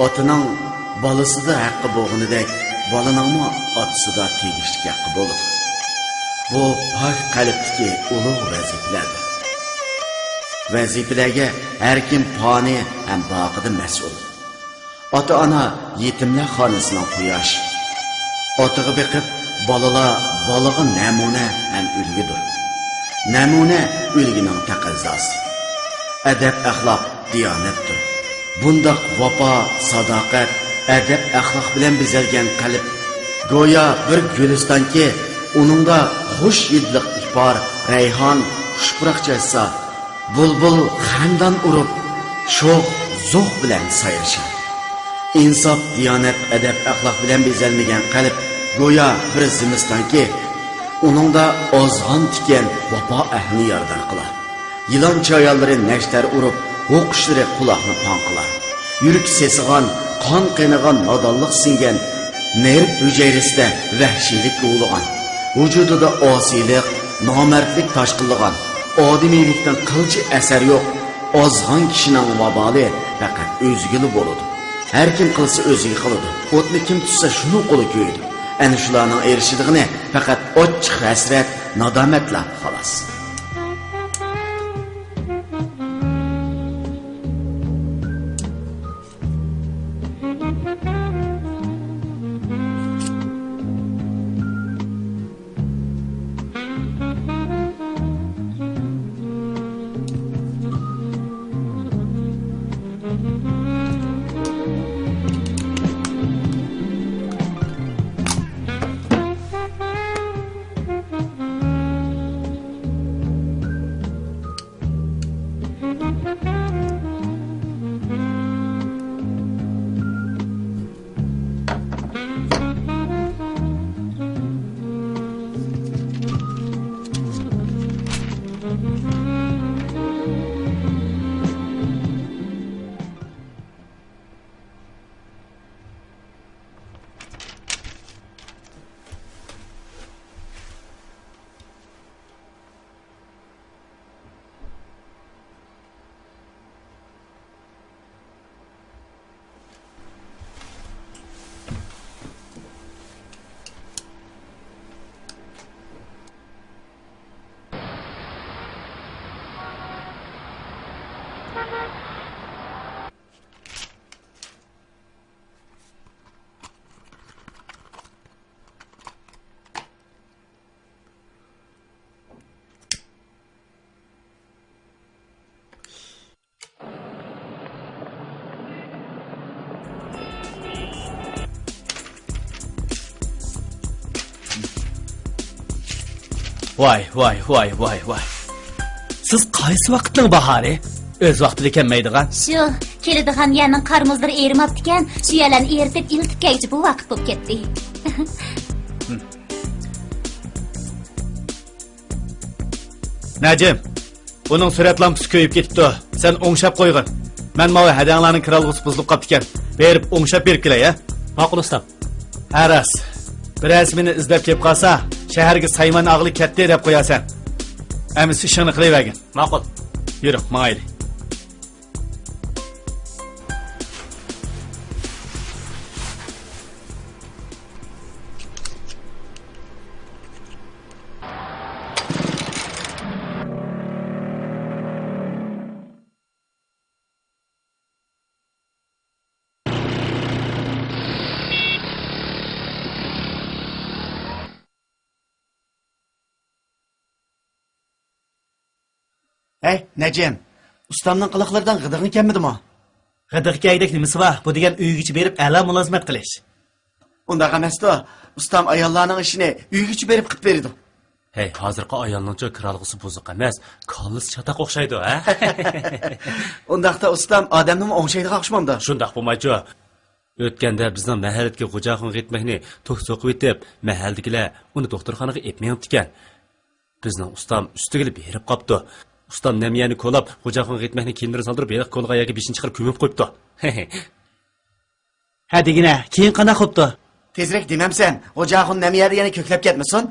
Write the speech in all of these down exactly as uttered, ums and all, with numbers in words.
ئاتىنىڭ بالىسىدا ھەققى بولغىنىدەك، بالىنىڭمۇ ئاتىسىدا تېگىشلىك ھەققى بولىدۇ. بۇ پاك قەلبتىكى ئۇلۇغ ۋەزىپىلەردۇر. ۋەزىپىلەرگە ھەر كىم پانىي ھەم باقىدا مەسئۇل. ئاتا-ئانا يېتىملەر خانىسىنىڭ قۇياشى. ئاتىغا بېقىپ، بالىلار بالىغا نەمۇنە ھەم ئۈلگىدۇر. نەمۇنە ئۈلگىنىڭ تەقەززاسى. ئەدەپ-ئەخلاق دىيانەتتۇر. بۇنداق ۋاپا، ساداقەت، ئەدەپ-ئەخلاق بىلەن بېزەلگەن قەلب گويا بىر گۈلىستانكى، ئۇنىڭدا خۇش ھىدلىق ئىپار، رەيھان، خۇش پۇراق چاچسا، بۇلبۇل خەندان ئۇرۇپ، شوخ زوق بىلەن سايرىشار. ئىنساپ، دىيانەت، ئەدەپ-ئەخلاق بىلەن بېزەلمىگەن قەلب گويا بىر زىمىستانكى، ئۇنىڭدا ئازغان تىكەن ۋاپا ئەھلىنى يارىدار قىلار. يىلان چايانلىرى نەشتەر ئۇرۇپ، ھوقۇشلىرى قۇلاقنى پاڭ قىلار. يۈرىكى سېسىغان، قان قېنىغا نادانلىق سىڭگەن، نېرۋا ھۈجەيرىسىدە ۋەھشىيلىك ئۇۋۇلىغان، ۋۇجۇدىدا ئاسىيلىق، نامەردلىك تاشقىنلىغان، ئادىمىيلىكتىن قىلچە ئەسەر يوق، ئازغان كىشىنىڭ ۋابالى پەقەت ئۆزىگىلا بولىدۇ. ھەر كىم قىلسا ئۆزىگە قىلىدۇ. ئوتنى كىم تۇتسا شۇنىڭ قولى كۆيىدۇ. ئەنە شۇلارنىڭ ئېرىشىدىغىنى پەقەت ئاچچىق ھەسرەت، نادامەتلا خالاس. ۋاي، ۋاي، ۋاي، ۋاي، ۋاي. سىز قايسى ۋاقىتنىڭ باھارى؟ ئۆز ۋاقتىدا كەلمەيدىغان. شۇ، كېلىدىغان يەرنىڭ قار-مۇزلىرى ئېرىماپتىكەن، شۇ يەرلەرنى ئېرىتىپ، ئىلىتىپ كەلگۈچە بۇ ۋاقىت بولۇپ كەتتى. نەجىم، ئۇنىڭ سۈرەت لامپىسى كۆيۈپ كېتىپتۇ. سەن ئوڭشاپ قويغىن. مەن ماۋۇ ھەدەڭلارنىڭ كىرئالغۇسى بۇزۇلۇپ قاپتىكەن. بېرىپ ئوڭشاپ بېرىپ كېلەي، ھە؟ ماقۇل، ئۇستام. ھە، راست. بىرەرسى مېنى ئىزدەپ كېلىپ قالسا، شەھەرگە سايمان ئاغىلى كەتتى دەپ قويارسەن. ئەمىسە ئىشىڭنى قىلىۋەرگىن. ماقۇل. يۈرۈڭ، ماڭايلى. ھەي، نەجىم، ئۇستامنىڭ قىلىقلىرىدىن غىدىقىڭ كەلمىدىمۇ؟ غىدىق كەيدەك نېمىسى بار؟ بۇ دېگەن ئۆيگىچە بېرىپ ئەلا مۇلازىمەت قىلىش. ئۇنداق ئەمەستۇ، ئۇستام ئاياللارنىڭ ئىشىنى ئۆيگىچە بېرىپ قىلىپ بېرىدۇ. ھەي، ھازىرقى ئايالنىڭچۇ كىرئالغۇسى بۇزۇق ئەمەس، كاللىسى چاتاق ئوخشايدۇ، ھە؟ ئۇنداقتا ئۇستام ئادەمنىمۇ ئوڭشايدىغان ئوخشىمامدۇ؟ شۇنداق بولمايچۇ. ئۆتكەندە بىزنىڭ مەھەللىدىكى غوجاخۇن غېيتمەكنى توك سوقۇۋېتىپ، مەھەللىدىكىلەر ئۇنى دوختۇرخانىغا ئېلىپ مېڭىپتىكەن. بىزنىڭ ئۇستام ئۈستىگىلا بېرىپ قاپتۇ. ئۇستام نەم يەرنى كولاپ، غوجاخۇن غېيتمەكنىڭ كىيىملىرىنى سالدۇرۇپ، ھېلىقى كولغا يەرگە بېشىنى چىقىرىپ كۆمۈپ قويۇپتۇ. ھە دېگىنە، كېيىن قانداق بوپتۇ؟ تېزرەك دېمەمسەن، غوجاخۇن نەم يەردە يەنە كۆكلەپ كەتمىسۇن.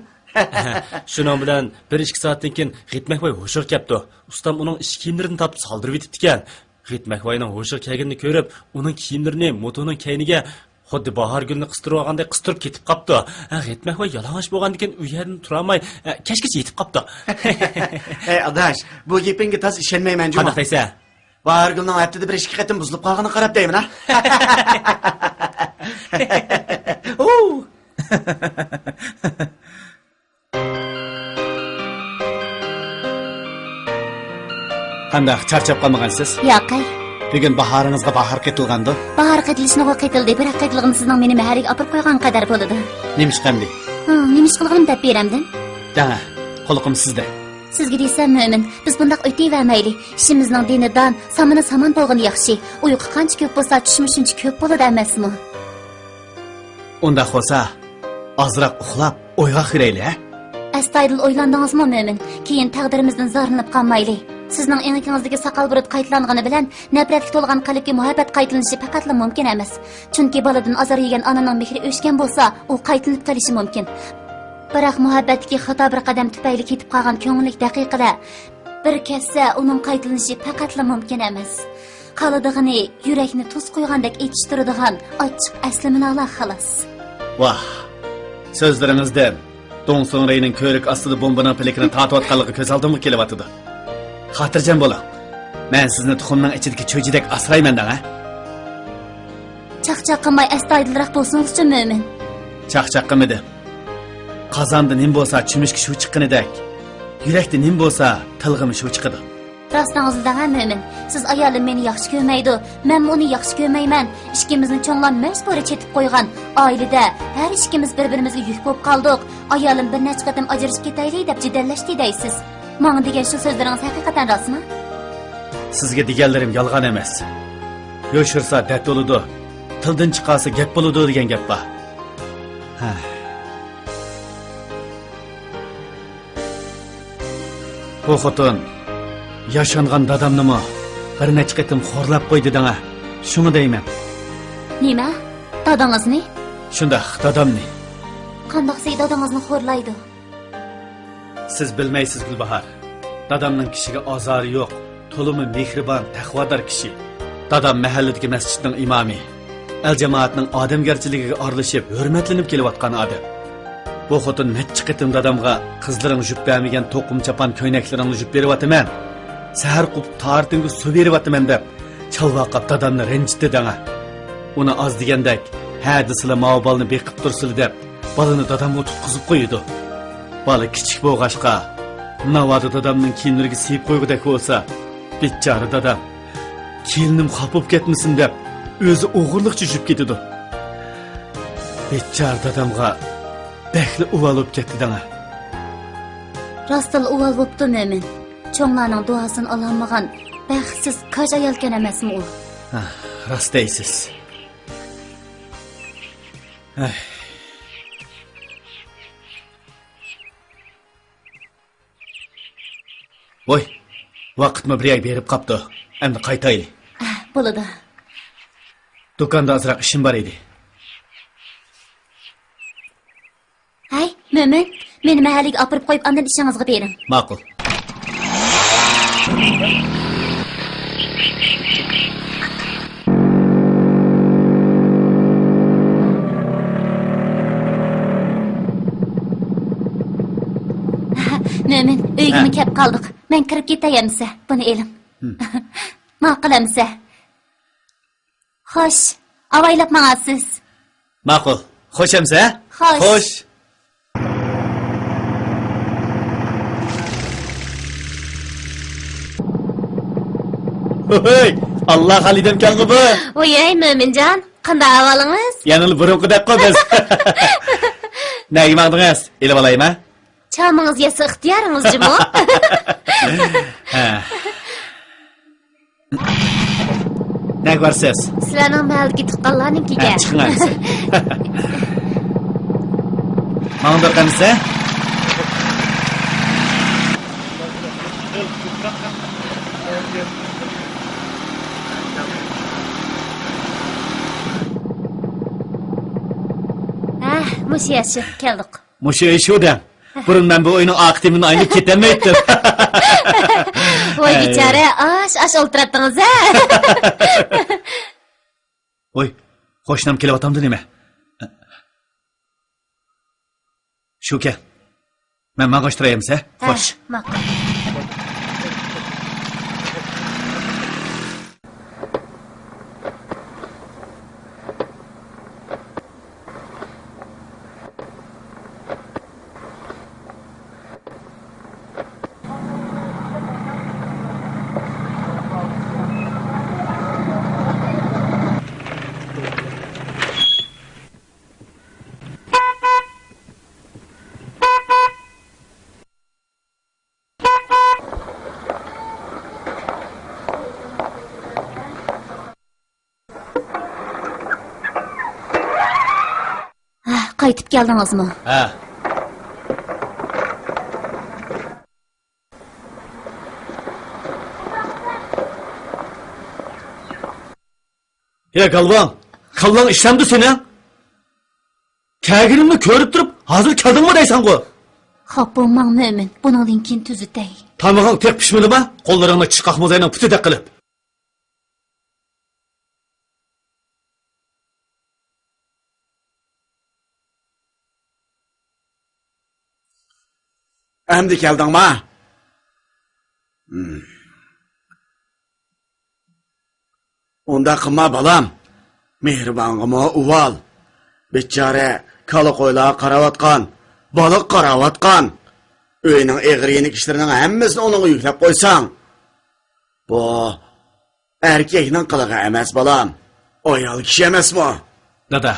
شۇنىڭ بىلەن بىر ئىككى سائەتتىن كېيىن غېيتمەك باي ھوشىغا كەپتۇ. ئۇستام ئۇنىڭ ئىچ كىيىملىرىنى تارتىپ سالدۇرۇۋېتىپتىكەن. غېيتمەكۋاينىڭ ھوشىغا كەلگىنىنى كۆرۈپ، ئۇنىڭ كىيىملىرىنى موتورنىڭ كەينىگە خۇددى باھارگۈلنى قىستۇرۇۋالغاندەك قىستۇرۇپ كېتىپ قاپتۇ. ھە، غېيتمەكۋاي يالىڭاچ بولغاندىكىن ئۇ يەردىن تۇرالماي، ھە، كەچكىچە يېتىپ قاپتۇ. ھەي، ئاداش، بۇ گېپىڭگە تازا ئىشەنمەيمەن جۇمۇ. قانداق دەيسەن؟ باھارگۈلنىڭ ھەپتىدە بىر ئىككى قېتىم بۇزۇلۇپ قالغىنىغا قاراپ دەيمەن، ھە؟ ئۇ! قانداق، چارچاپ قالمىغانسىز؟ ياقەي. بۈگۈن باھارىڭىزغا باھار قېتىلغاندۇ؟ باھار قېتىلىشنىغۇ قېتىلدى، بىراق قېتىلغىنى سىزنىڭ مېنى مەھەرگە ئاپىرىپ قويغان قەدەر بولىدۇ. نېمىشقا ئەمدى؟ ھە، نېمىش قىلغىنىم دەپ بېرەمدىم؟ دەڭە، قۇلىقىم سىزدە. سىزگە دېسەم، مۆمىن، بىز بۇنداق ئۆتۈۋەرمەيلى. ئىشىمىزنىڭ دېنى دان، سامىنى سامان بولغىنى ياخشى. ئۇيقۇ قانچە كۆپ بولسا، چۈشمۇ شۇنچە كۆپ بولىدۇ ئەمەسمۇ؟ ئۇنداق بولسا، ئازراق ئۇخلاپ، ئويغاق يۈرەيلى، ھە؟ ئەستايىدىل ئويلاندىڭىزمۇ، مۆمىن؟ كېيىن تەقدىرىمىزدىن زارلىنىپ قالمايلى. سىزنىڭ ئېڭىكىڭىزدىكى ساقال بۇرۇت قايتىلانغىنى بىلەن، نەپرەتكە تولغان قەلبكە مۇھەببەت قايتىلىنىشى پەقەتلا مۇمكىن ئەمەس. چۈنكى بالىدىن ئازار يېگەن ئانىنىڭ مېھرى ئۆچكەن بولسا، ئۇ قايتىلىنىپ قېلىشى مۇمكىن. بىراق مۇھەببەتتىكى خاتا بىر قەدەم تۈپەيلى كېتىپ قالغان كۆڭۈللۈك دەقىقىلەر بىر كەتسە، ئۇنىڭ قايتىلىنىشى پەقەتلا مۇمكىن ئەمەس. قالىدىغىنى يۈرەكنى تۇز قويغاندەك ئېچىشتۇرىدىغان ئاچچىق ئەسلىمىلەرلا خالاس. ۋاھ! سۆزلىرىڭىزدىن دۇڭ سۇڭرېينىڭ كۆۋرۈك ئاستىدا بومبىنىڭ پىلىكىنى تارتىۋاتقانلىقى كۆز ئالدىمغا كېلىۋاتىدۇ. خاتىرجەم بولۇڭ. مەن سىزنى تۇخۇمنىڭ ئىچىدىكى چۈجىدەك ئاسرايمەن دەڭە. چاقچاق قىلماي ئەستايىدىلراق بولسىڭىزچۇ، مۆمىن؟ چاقچاق قىلمىدىم. قازاندا نېمە بولسا، چۆمۈچكە شۇ چىققىنىدەك، يۈرەكتە نېمە بولسا، تىلغىمۇ شۇ چىقىدۇ. راستىڭىزنى دەڭە، مۆمىن. سىز ئايالىم مېنى ياخشى كۆرمەيدۇ، مەنمۇ ئۇنى ياخشى كۆرمەيمەن. ئىككىمىزنى چوڭلار مەجبۇرىي چېتىپ قويغان. ئائىلىدە ھەر ئىككىمىز بىر-بىرىمىزگە يۈك بولۇپ قالدۇق. ئايالىم بىر نەچچە قېتىم ئاجرىشىپ كېتەيلى دەپ جېدەللەشتى دەيسىز. ماڭا دېگەن شۇ سۆزلىرىڭىز ھەقىقەتەن راستمۇ؟ سىزگە دېگەنلىرىم يالغان ئەمەس. يوشۇرسا دەرد بولىدۇ، تىلدىن چىقارسا گەپ بولىدۇ دېگەن گەپ بار. ھە. بۇ خوتۇن ياشانغان دادامنىمۇ بىر نەچچە قېتىم خورلاپ قويدى دەڭە. شۇڭا دەيمەن. نېمە؟ دادىڭىزنى؟ شۇنداق، دادامنى. قانداق سىي دادىڭىزنى خورلايدۇ؟ سىز بىلمەيسىز، گۈلباھار. دادامنىڭ كىشىگە ئازارى يوق، تولىمۇ مېھرىبان، تەقۋادار كىشى. دادام مەھەللىدىكى مەسچىتنىڭ ئىمامى. ئەل-جامائەتنىڭ ئادەمگەرچىلىكىگە ئارىلىشىپ، ھۆرمەتلىنىپ كېلىۋاتقان ئادەم. بۇ خوتۇن نەچچە قېتىم دادامغا، «قىزلىرىڭ جۈپ بەرمىگەن توقۇم چاپان كۆينەكلىرىڭنى جۈپ بېرىۋاتىمەن، سەھەر قوپۇپ تارىتىڭگە سۇ بېرىۋاتىمەن» دەپ، چالۋاقاپ دادامنى رەنجىتتى دەڭە. ئۇنى ئاز دېگەندەك، ھە دېسىلا ماۋۇ بالىنى بېقىپ تۇرسىلا دەپ، بالىنى دادامغا تۇتقۇزۇپ قويىدۇ. بالا كىچىك بولغاچقا، ناۋادا دادامنىڭ كىيىملىرىگە سىيىپ قويغۇدەك بولسا، بىچارە دادام كېلىنىم خاپا بولۇپ كەتمىسۇن دەپ، ئۆزى ئوغرىلىقچە يۈزۈپ كېتىدۇ. بىچارە دادامغا بەكلا ئۇۋال بولۇپ كەتتى دەڭە. راستلا ئۇۋال بوپتۇ، مۆمىن. چوڭلارنىڭ دۇئاسىنى ئالالمىغان بەختسىز كاج ئايالكەن ئەمەسمۇ ئۇ؟ ھە، راست دەيسىز. ھەي. ۋوي، ۋاقىتمۇ بىر يەرگە بېرىپ قاپتۇ. ئەمدى قايتايلى. ئە، بولىدۇ. دۇكاندا ئازراق ئىشىم بار ئىدى. ھەي، مۆمىن، مېنى مەھەللىگە ئاپىرىپ قويۇپ، ئاندىن ئىشىڭىزغا بېرىڭ. ماقۇل. مۆمىن، ئۆيگىمۇ ھە. كەپ قالدۇق. مەن كىرىپ كېتەي ئەمىسە. بۇنى ئېلىڭ. ھىم. ماقۇل ئەمىسە. خوش، ئاۋايلاپ ماڭارسىز. ماقۇل. خوش ئەمىسە. خوش. خوش. ھوي، ئاللا خالىدەم كەلدى بۇ. ۋوي، مۆمىنجان، قانداق ئەھۋالىڭىز؟ يەنىلا بۇرۇنقىدەكقۇ بىز. نەگە ماڭدىڭىز؟ ئېلىپ ئالايمۇ؟ چامىڭىز يەتسە ئىختىيارىڭىز جۇمۇ. ھە. نەگە بارىسىز؟ سىلەرنىڭ مەھەللىدىكى تۇغقانلارنىڭكىگە. ھە، چىقىڭ ئەمىسە. ماڭدۇق ئەمىسە. ھە، مۇشۇ يەر شۇ، كەلدۇق. مۇشۇ ئۆي شۇ دەڭ. بۇرۇن مەن بۇ ئۆينىڭ ئارقا تېمىنى ئايلىنىپ كېتەلمەيتتىم. ۋاي بىچارە، ئاش، ئاش ئولتۇراتتىڭىز ھە؟ ۋاي، قوشنام كېلىۋاتامدۇ نېمە؟ شۇ كەل. مەن ماڭغاچ تۇرايمىز ھە؟ ھە، خوش. ماقۇل. ھە، قايتىپ كەلدىڭىزمۇ؟ ھە. يا گالۋاڭ، كاللاڭ ئىشلەمدۇ سېنىڭ؟ كەلگىنىمنى كۆرۈپ تۇرۇپ، ھازىر كەلدىڭمۇ دەيسەنغۇ؟ خاپا بولماڭ مۆمىن، بۇنىڭدىن كېيىن تۈزىتەي. تامىقىڭ تېخى پىشمىدىما؟ قوللىرىڭنى چىقاق موزاينىڭ پۇتىدەك قىلىپ. ئەمدى كەلدىڭما؟ ھىم. ئۇنداق قىلما، بالام. مېھرىبانغىمۇ ئۇۋال. بىچارە كالا-قويلارغا قاراۋاتقان، بالىغا قاراۋاتقان. ئۆينىڭ ئېغىر-يېنىك ئىشلىرىنىڭ ھەممىسىنى ئۇنىڭغا يۈكلەپ قويساڭ، بۇ ئەركەكنىڭ قىلىقى ئەمەس، بالام. ئايال كىشى ئەمەسمۇ؟ دادا،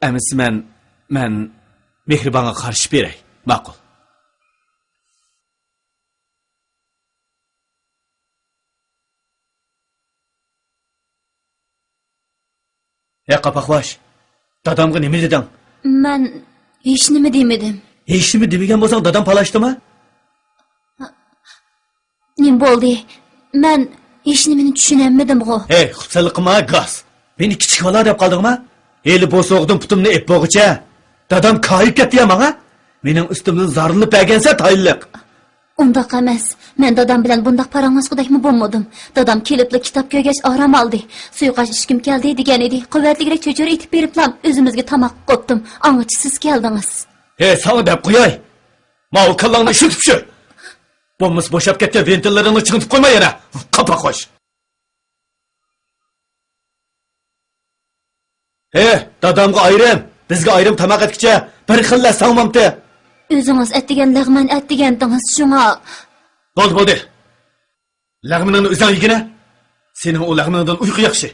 ئەمىسە مەن، مەن مېھرىبانغا قارىشىپ بېرەي. ماقۇل. ھە، قاپاقباش، دادامغا نېمە دېدىڭ؟ مەن ھېچنېمە دېمىدىم. ھېچنېمە دېمىگەن بولساڭ، دادام پالاشتىما؟ نېمە بولدى؟ مەن ھېچنېمىنى چۈشىنەلمىدىمغۇ. ھەي، خۇپسەنلىك قىلما، گاس. مېنى كىچىك بالا دەپ قالدىڭما؟ ھېلى بوسۇغىدىن پۇتۇمنى ئېپ بولغۇچە دادام كايىپ كەتتى يا ماڭا. مېنىڭ ئۈستۈمدىن زارلىنىپ بەرگەنسەن تايىنلىق. ئۇنداق ئەمەس. مەن دادام بىلەن بۇنداق پاراڭلاشقۇدەكمۇ بولمىدىم. دادام كېلىپلا كىتاب كۆرگەچ ئارام ئالدى. سۇيۇقئاش ئىچكۈم كەلدى دېگەن ئىدى. قۇۋۋەتلىكرەك چۆچۈرە ئېتىپ بېرىپلا ئۆزىمىزگە تاماق قىلىپ قوپتۇم. ئاڭغىچە سىز كەلدىڭىز. ھە، ساڭا دەپ قوياي. ماۋۇ كاللاڭنى ئىشلىتىپ چۈشۈر. بولمىسا بوشاپ كەتكەن ۋېنتىللىرىڭنى چىڭىتىپ قويما يەنە. قاپاقباش. ھە، دادامغا ئايرىم، بىزگە ئايرىم تاماق ئەتكۈچە بىر خىللا ساڭمامتى. ئۆزىڭىز ئەتىگەن لەغمەن ئەتىگەنتىڭىز شۇڭا. بولدى، بولدى. لەغمىنىڭنى ئۆزۈڭ يېگىنە. سېنىڭ ئۇ لەغمىنىڭدىن ئۇيقۇ ياخشى.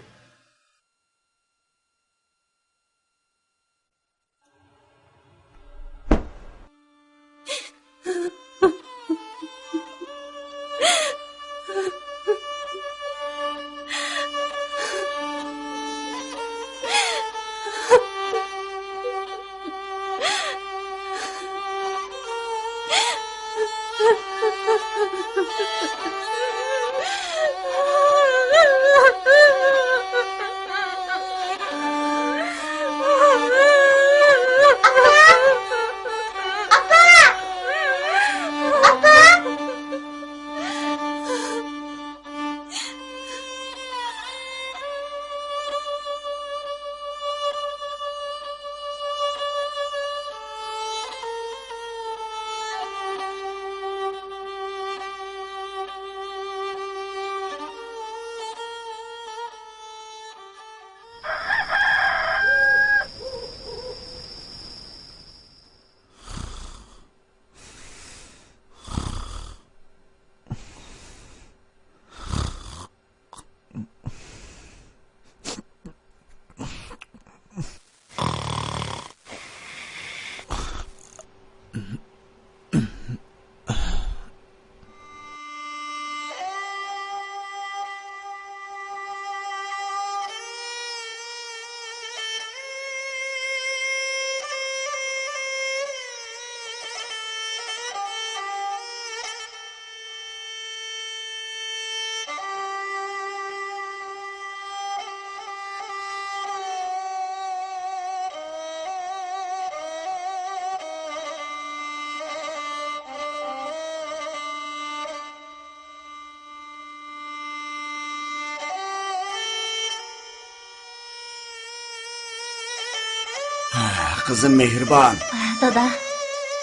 قىزىم مېھرىبان. دادا.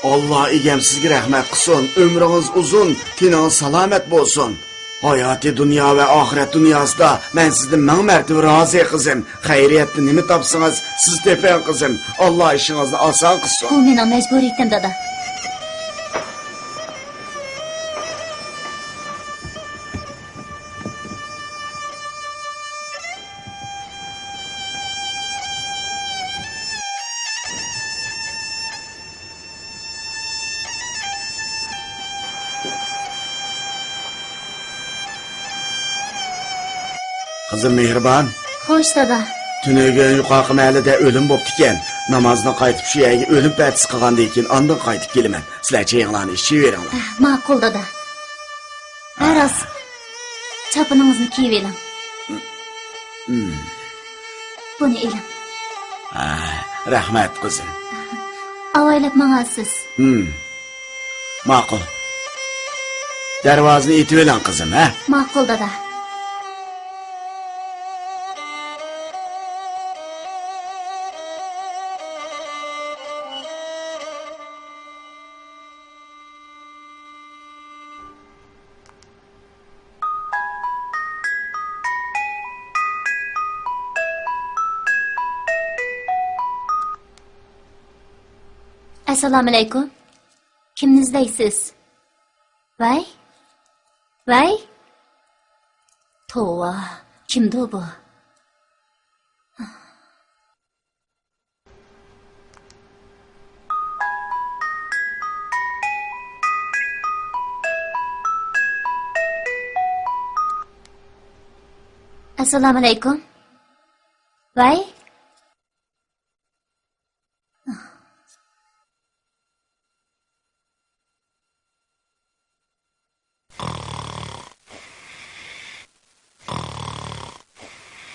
ئاللا ئىگەم سىزگە رەھمەت قىلسۇن. ئۆمرىڭىز ئۇزۇن، تېنىڭىز سالامەت بولسۇن. ھاياتىي دۇنيا ۋە ئاخىرەت دۇنياسىدا مەن سىزدىن مىڭ مەرتىۋە رازى، قىزىم. خەيرىيەتتە نېمە تاپسىڭىز، سىز تېپىڭ، قىزىم. ئاللا ئىشىڭىزنى ئاسان قىلسۇن. بۇ مېنىڭ مەجبۇرىيىتىم، دادا. قىزىم مېھرىبان. خوش، دادا. تۈنۈگۈن يۇقىرىقى مەھەللىدە ئۆلۈم بوپتىكەن. نامازدىن قايتىپ شۇ يەرگە ئۆلۈم پەتىسى قىلغاندىن كېيىن ئاندىن قايتىپ كېلىمەن. سىلەر چېيىڭلارنى ئىچىۋېرىڭلار. ماقۇل، دادا. ھە، راست. چاپىنىڭىزنى كىيىۋېلىڭ. بۇنى ئېلىڭ. ھە، رەھمەت، قىزىم. ئاۋايلاپ ماڭارسىز. ماقۇل. دەرۋازىنى ئېتىۋېلىڭ، قىزىم، ھە؟ ماقۇل، دادا. ئەسسالامۇئەلەيكۇم. كىمنى ئىزدەيسىز؟ ۋەي؟ ۋەي؟ توۋا، كىمدۇ بۇ؟ ئەسسالامۇئەلەيكۇم. ۋەي.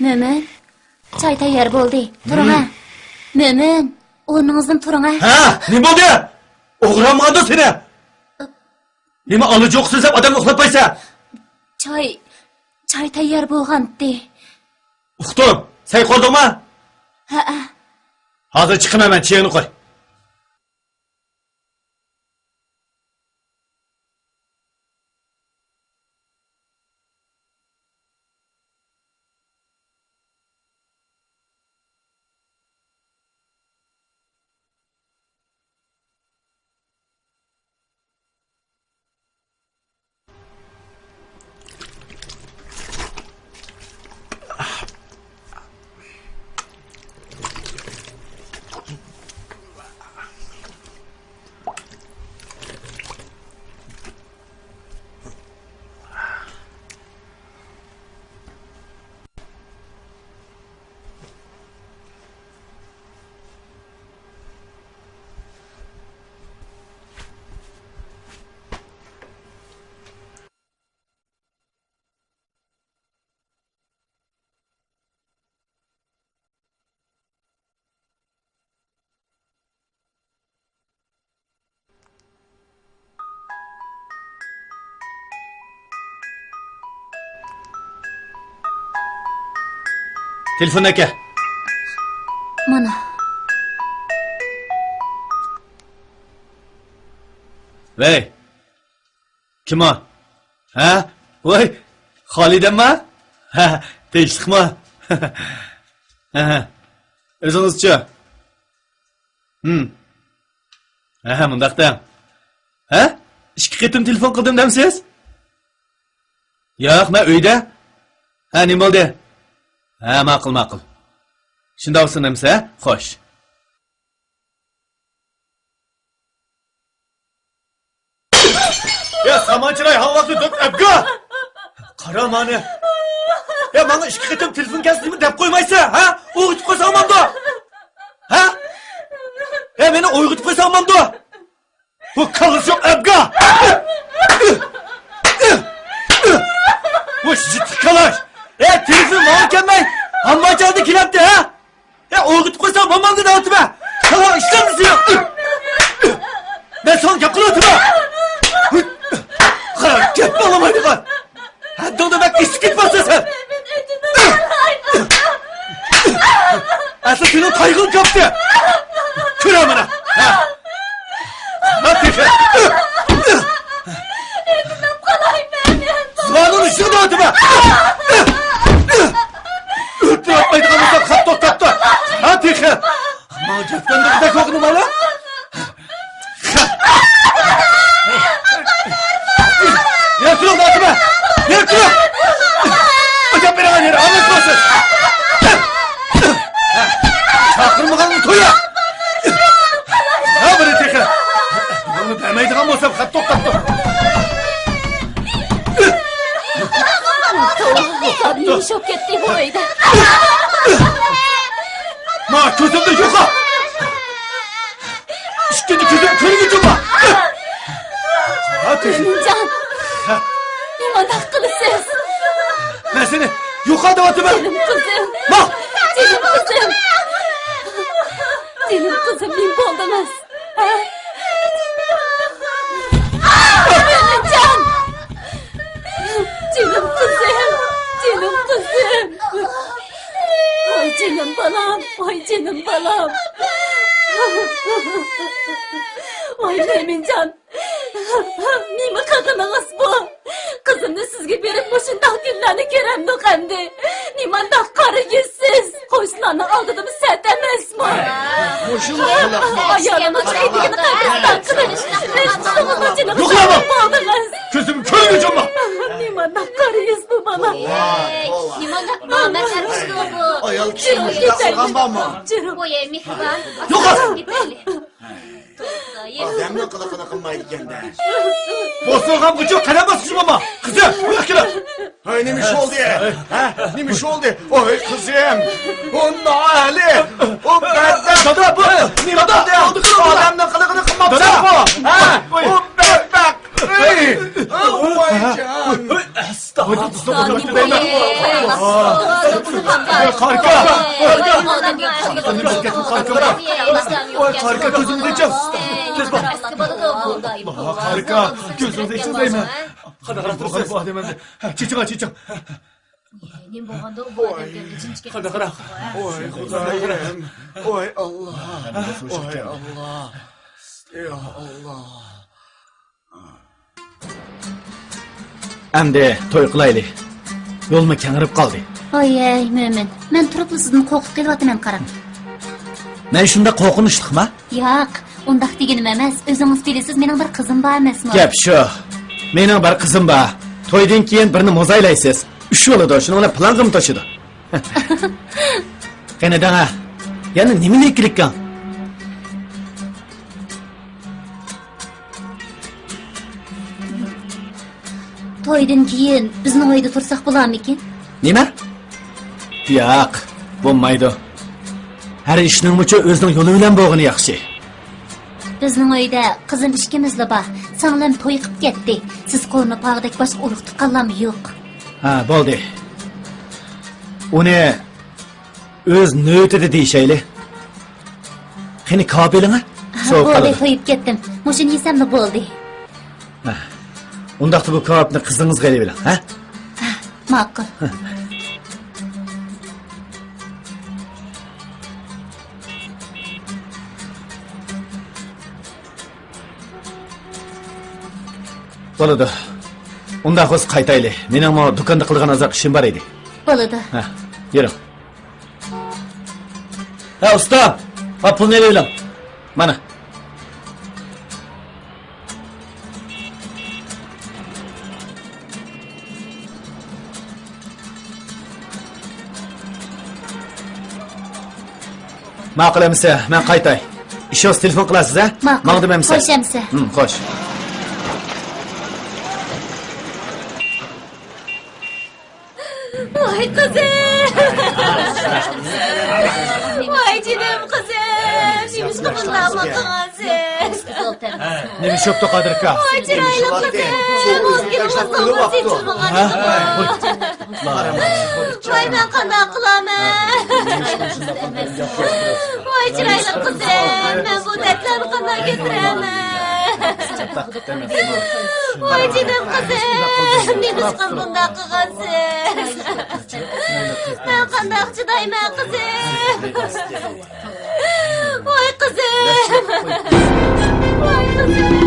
مۆمىن، چاي تەييار بولدى. تۇرۇڭە. مۆمىن، ئورنىڭىزدىن تۇرۇڭە. ھە، نېمە بولدى؟ ئوغرامغاندۇ سېنى؟ نېمە ئالا جوق سۆزلەپ ئادەمنى ئۇخلاتمايسەن؟ چاي، چاي تەييار بولغانتى. ئۇقتۇم، سەي قوردۇڭما؟ ھەئە. ھازىر چىقىمەن مەن، چېيىڭنى قوي. تېلېفون ئەكە. مانا. ۋەي. كىم ئۇ؟ ھە؟ ۋاي، خالىدەمما؟ ھە، تىنچلىقمۇ؟ ھە، ھە. ئۆزىڭىزچۇ؟ ھىم. ھە، ھە، مۇنداق دەڭ. ھە؟ ئىككى قېتىم تېلېفون قىلدىم دەمسىز؟ ياق، مەن ئۆيدە. ھە، نېمە بولدى؟ ھە، ماقۇل، ماقۇل. شۇنداق بولسۇن ئەمىسە، ھە؟ خوش. يا سامان چىراي، ھاۋاسى دۆت ئەبگا! قارا مانا. يا ماڭا ئىككى قېتىم تېلېفون كەلسە نېمە دەپ قويمايسەن، ھە؟ ئويغىتىپ قويساڭ بولامدۇ؟ ھە؟ يا مېنى ئويغىتىپ قويساڭ بولامدۇ؟ بۇ كاللىسى يوق ئەبگا! بۇ يىتىق كالاش! يا تېلېفون ماڭا كەلمەي، ھامماچالدىن كېلەمتى، ھە؟ يا ئويغىتىپ قويساڭ بولمامدۇ دەۋاتىمەن. ساڭا ئىشلەمدىسى يوق. مەن ساڭا گەپ قىلىۋاتىمەن. قارا، گەپ ئاڭلىمايدىغان. ھەددىڭدىن بەك ئېشىپ كېتىۋاتىسەن سەن. ئەسلى سېنىڭ تايىقىڭ كاپتى. كۆرە مانا! ھە؟ ھە، تېخى! ئۆكۈنۈپ قالاي مەن ئەمدى! زۇۋانىڭنى ئۈستىگە دەۋاتىمەن! ئۆلتۈرۈۋەتمەيدىغان بولسام، خەت توختاپتۇ! ھە، تېخى! ماڭا جەتكەندەك بولغىنى مانا! يەر تۇرۇڭ، داتىمە! يەر تۇرۇڭ! ئۆتەپ بېرىڭ، يەر ئالماشماسىز! چاقىرمىغاننى تويا! ھە، بىرى تېخى! بۇنى بەرمەيدىغان بولسام، خەت توختاپتۇ! توۋا، يۇمشاپ كەتتى بۇ ئۆيدە. ما كۆزۈمدىن يوقال! ئىككىنچى كۆزۈم كۆرگۈچى بار! مۆمىنجان! نېمانداق قىلىسىز؟ مەن سېنى يوقال دەۋاتىمەن! جېنىم قىزىم! ما! جېنىم قىزىم! جېنىم قىزىم، نېمە بولدىڭىز؟ ھە؟ مۆمىنجان! جېنىم قىزىم! جېنىم قىزىم! ۋاي جېنىم بالام! ۋاي جېنىم بالام! ۋاي مۆمىنجان! نېمە قىلغىنىڭىز بۇ؟ قىزىمنى سىزگە بېرىپ مۇشۇنداق كۈنلەرنى كۆرەمدۇق ئەمدى. نېمانداق قارا يۈزسىز! قوشنىلارنىڭ ئالدىدىمۇ سەت ئەمەسمۇ؟ مۇشۇنداق قىلىپ ئايالىمىز ئۆيدىكىنى قەبرىستان قىلىپ، ئۆز قىزىڭىزنىڭ جېنىغا قەست قىلدىڭىز. كۆزۈم كۆرگۈچىمۇ! نېمانداق قارا يۈز بۇ بالا! نېمانداق نامەرد ئىشتۇ بۇ! ئايال كىشى مۇشۇنداق قىلغان بارمۇ؟ يوق! كېتەيلى. ئادەمنىڭ قىلىقىنى قىلمايدىكەن-دە. بوسۇغام بۇچۇ قەدەم باسقۇچ ماما. قىزىم، بۇياق كېلىڭ. ھاي، نېمە ئىش بولدى؟ ھە؟ نېمە ئىش بولدى؟ ۋاي قىزىم. ئۇ نائەھلى. ئۇ بەتبەخت. دادا، بۇ نېمە دادا؟ ئادەمنىڭ قىلىقىنى قىلماپتۇ. دادا، بۇ. ھە؟ ئۇ بەتبەخت. ئۆي. ۋاي جان. قارىكا! قارىكا! قارىكا! كۆزۈڭنى ئېچىڭ! تېز بار! قارىكا! كۆزۈڭنى ئېچىڭ دەيمەن! قانداقراق تۇرىسىز؟ بۇ ئادەم ئەمدى. چېچىڭ، چېچىڭ! نېمە بولغاندۇ؟ بۇ ئادەم ئەمدى جىنچىكى قانداقراق؟ ۋاي خۇدايىم! ۋاي ئاللا! ۋاي ئاللا! يا ئاللا! ئەمدى توي قىلايلى. يولمۇ كەڭرىپ قالدى. ھوي، ھەي، مۆمىن، مەن تۇرۇپلا سىزدىن قورقۇپ قېلىۋاتىمەن قاراڭ. مەن شۇنداق قورقۇنچلۇقما؟ ياق، ئۇنداق دېگىنىم ئەمەس. ئۆزىڭىز بىلىسىز، مېنىڭ بىر قىزىم بار ئەمەسمۇ؟ گەپ شۇ. مېنىڭ بىر قىزىم بار. تويدىن كېيىن بىرنى موزايلايسىز. ئۈچ بولىدۇ، شۇنىڭ بىلەن پىلانغىمۇ توشىدۇ. قېنى دەڭە، يەنە نېمىنى ئىككىلىككەن؟ تويدىن كېيىن بىزنىڭ ئۆيدە تۇرساق بولارمىكىن؟ نېمە؟ ياق، بولمايدۇ. ھەر ئىشنىڭمۇچۇ ئۆزىنىڭ يولى بىلەن بولغىنى ياخشى. بىزنىڭ ئۆيدە قىزىم ئىككىمىزلا بار. سىڭلىم توي قىپ كەتتى. سىز قورۇنۇپ ھاغدەك باشقا ئۇرۇق تۇغقانلارمۇ يوق. ھە، بولدى. ئۇنى ئۆز نۆۋىتىدە دېيىشەيلى. قېنى، كاۋاپ ئېلىڭە. ھە، سوۋۇپ بولدى، قالىدۇ. تويۇپ كەتتىم. مۇشۇنى يېسەملا بولدى. ھە. ئۇنداقتا بۇ كاۋاپنى قىزىڭىزغا ئېلىۋېلىڭ، ھە؟ ھە، ماقۇل. بولىدۇ. ئۇنداق بولسا قايتايلى. مېنىڭمۇ دۇكاندا قىلىدىغان ئازراق ئىشىم بار ئىدى. بولىدۇ. ھە، يۈرۈڭ. ھە، ئۇستا، ھە، پۇلنى ئېلىۋېلىڭ. مانا. ماقۇل ئەمىسە، مەن قايتاي. ئىش بولسا تېلېفون قىلارسىز، ھە؟ ماقۇل. ماڭدىم ئەمىسە. خوش ئەمىسە. ھىم، خوش. ۋاي قىزىم! ۋاي جېنىم قىزىم! نېمىشقا بۇنداق قىلغانسىز؟ نېمە ئىش بوپتۇ، قادىر ئاكا؟ ۋاي چىرايلىق قىزىم! ئۆزگىنىڭىزنىڭ ھە؟ ۋاي مەن قانداق قىلارمەن؟ ۋاي چىرايلىق قىزىم! مەن بۇ دەردلەرنى قانداق كۆتۈرەمەن؟ ۋاي جېنىم قىزىم! نېمىشقا بۇنداق قىلغانسىز؟ مەن قانداق چىدايمەن قىزىم؟ ۋاي قىزىم! ۋاي قىزىم!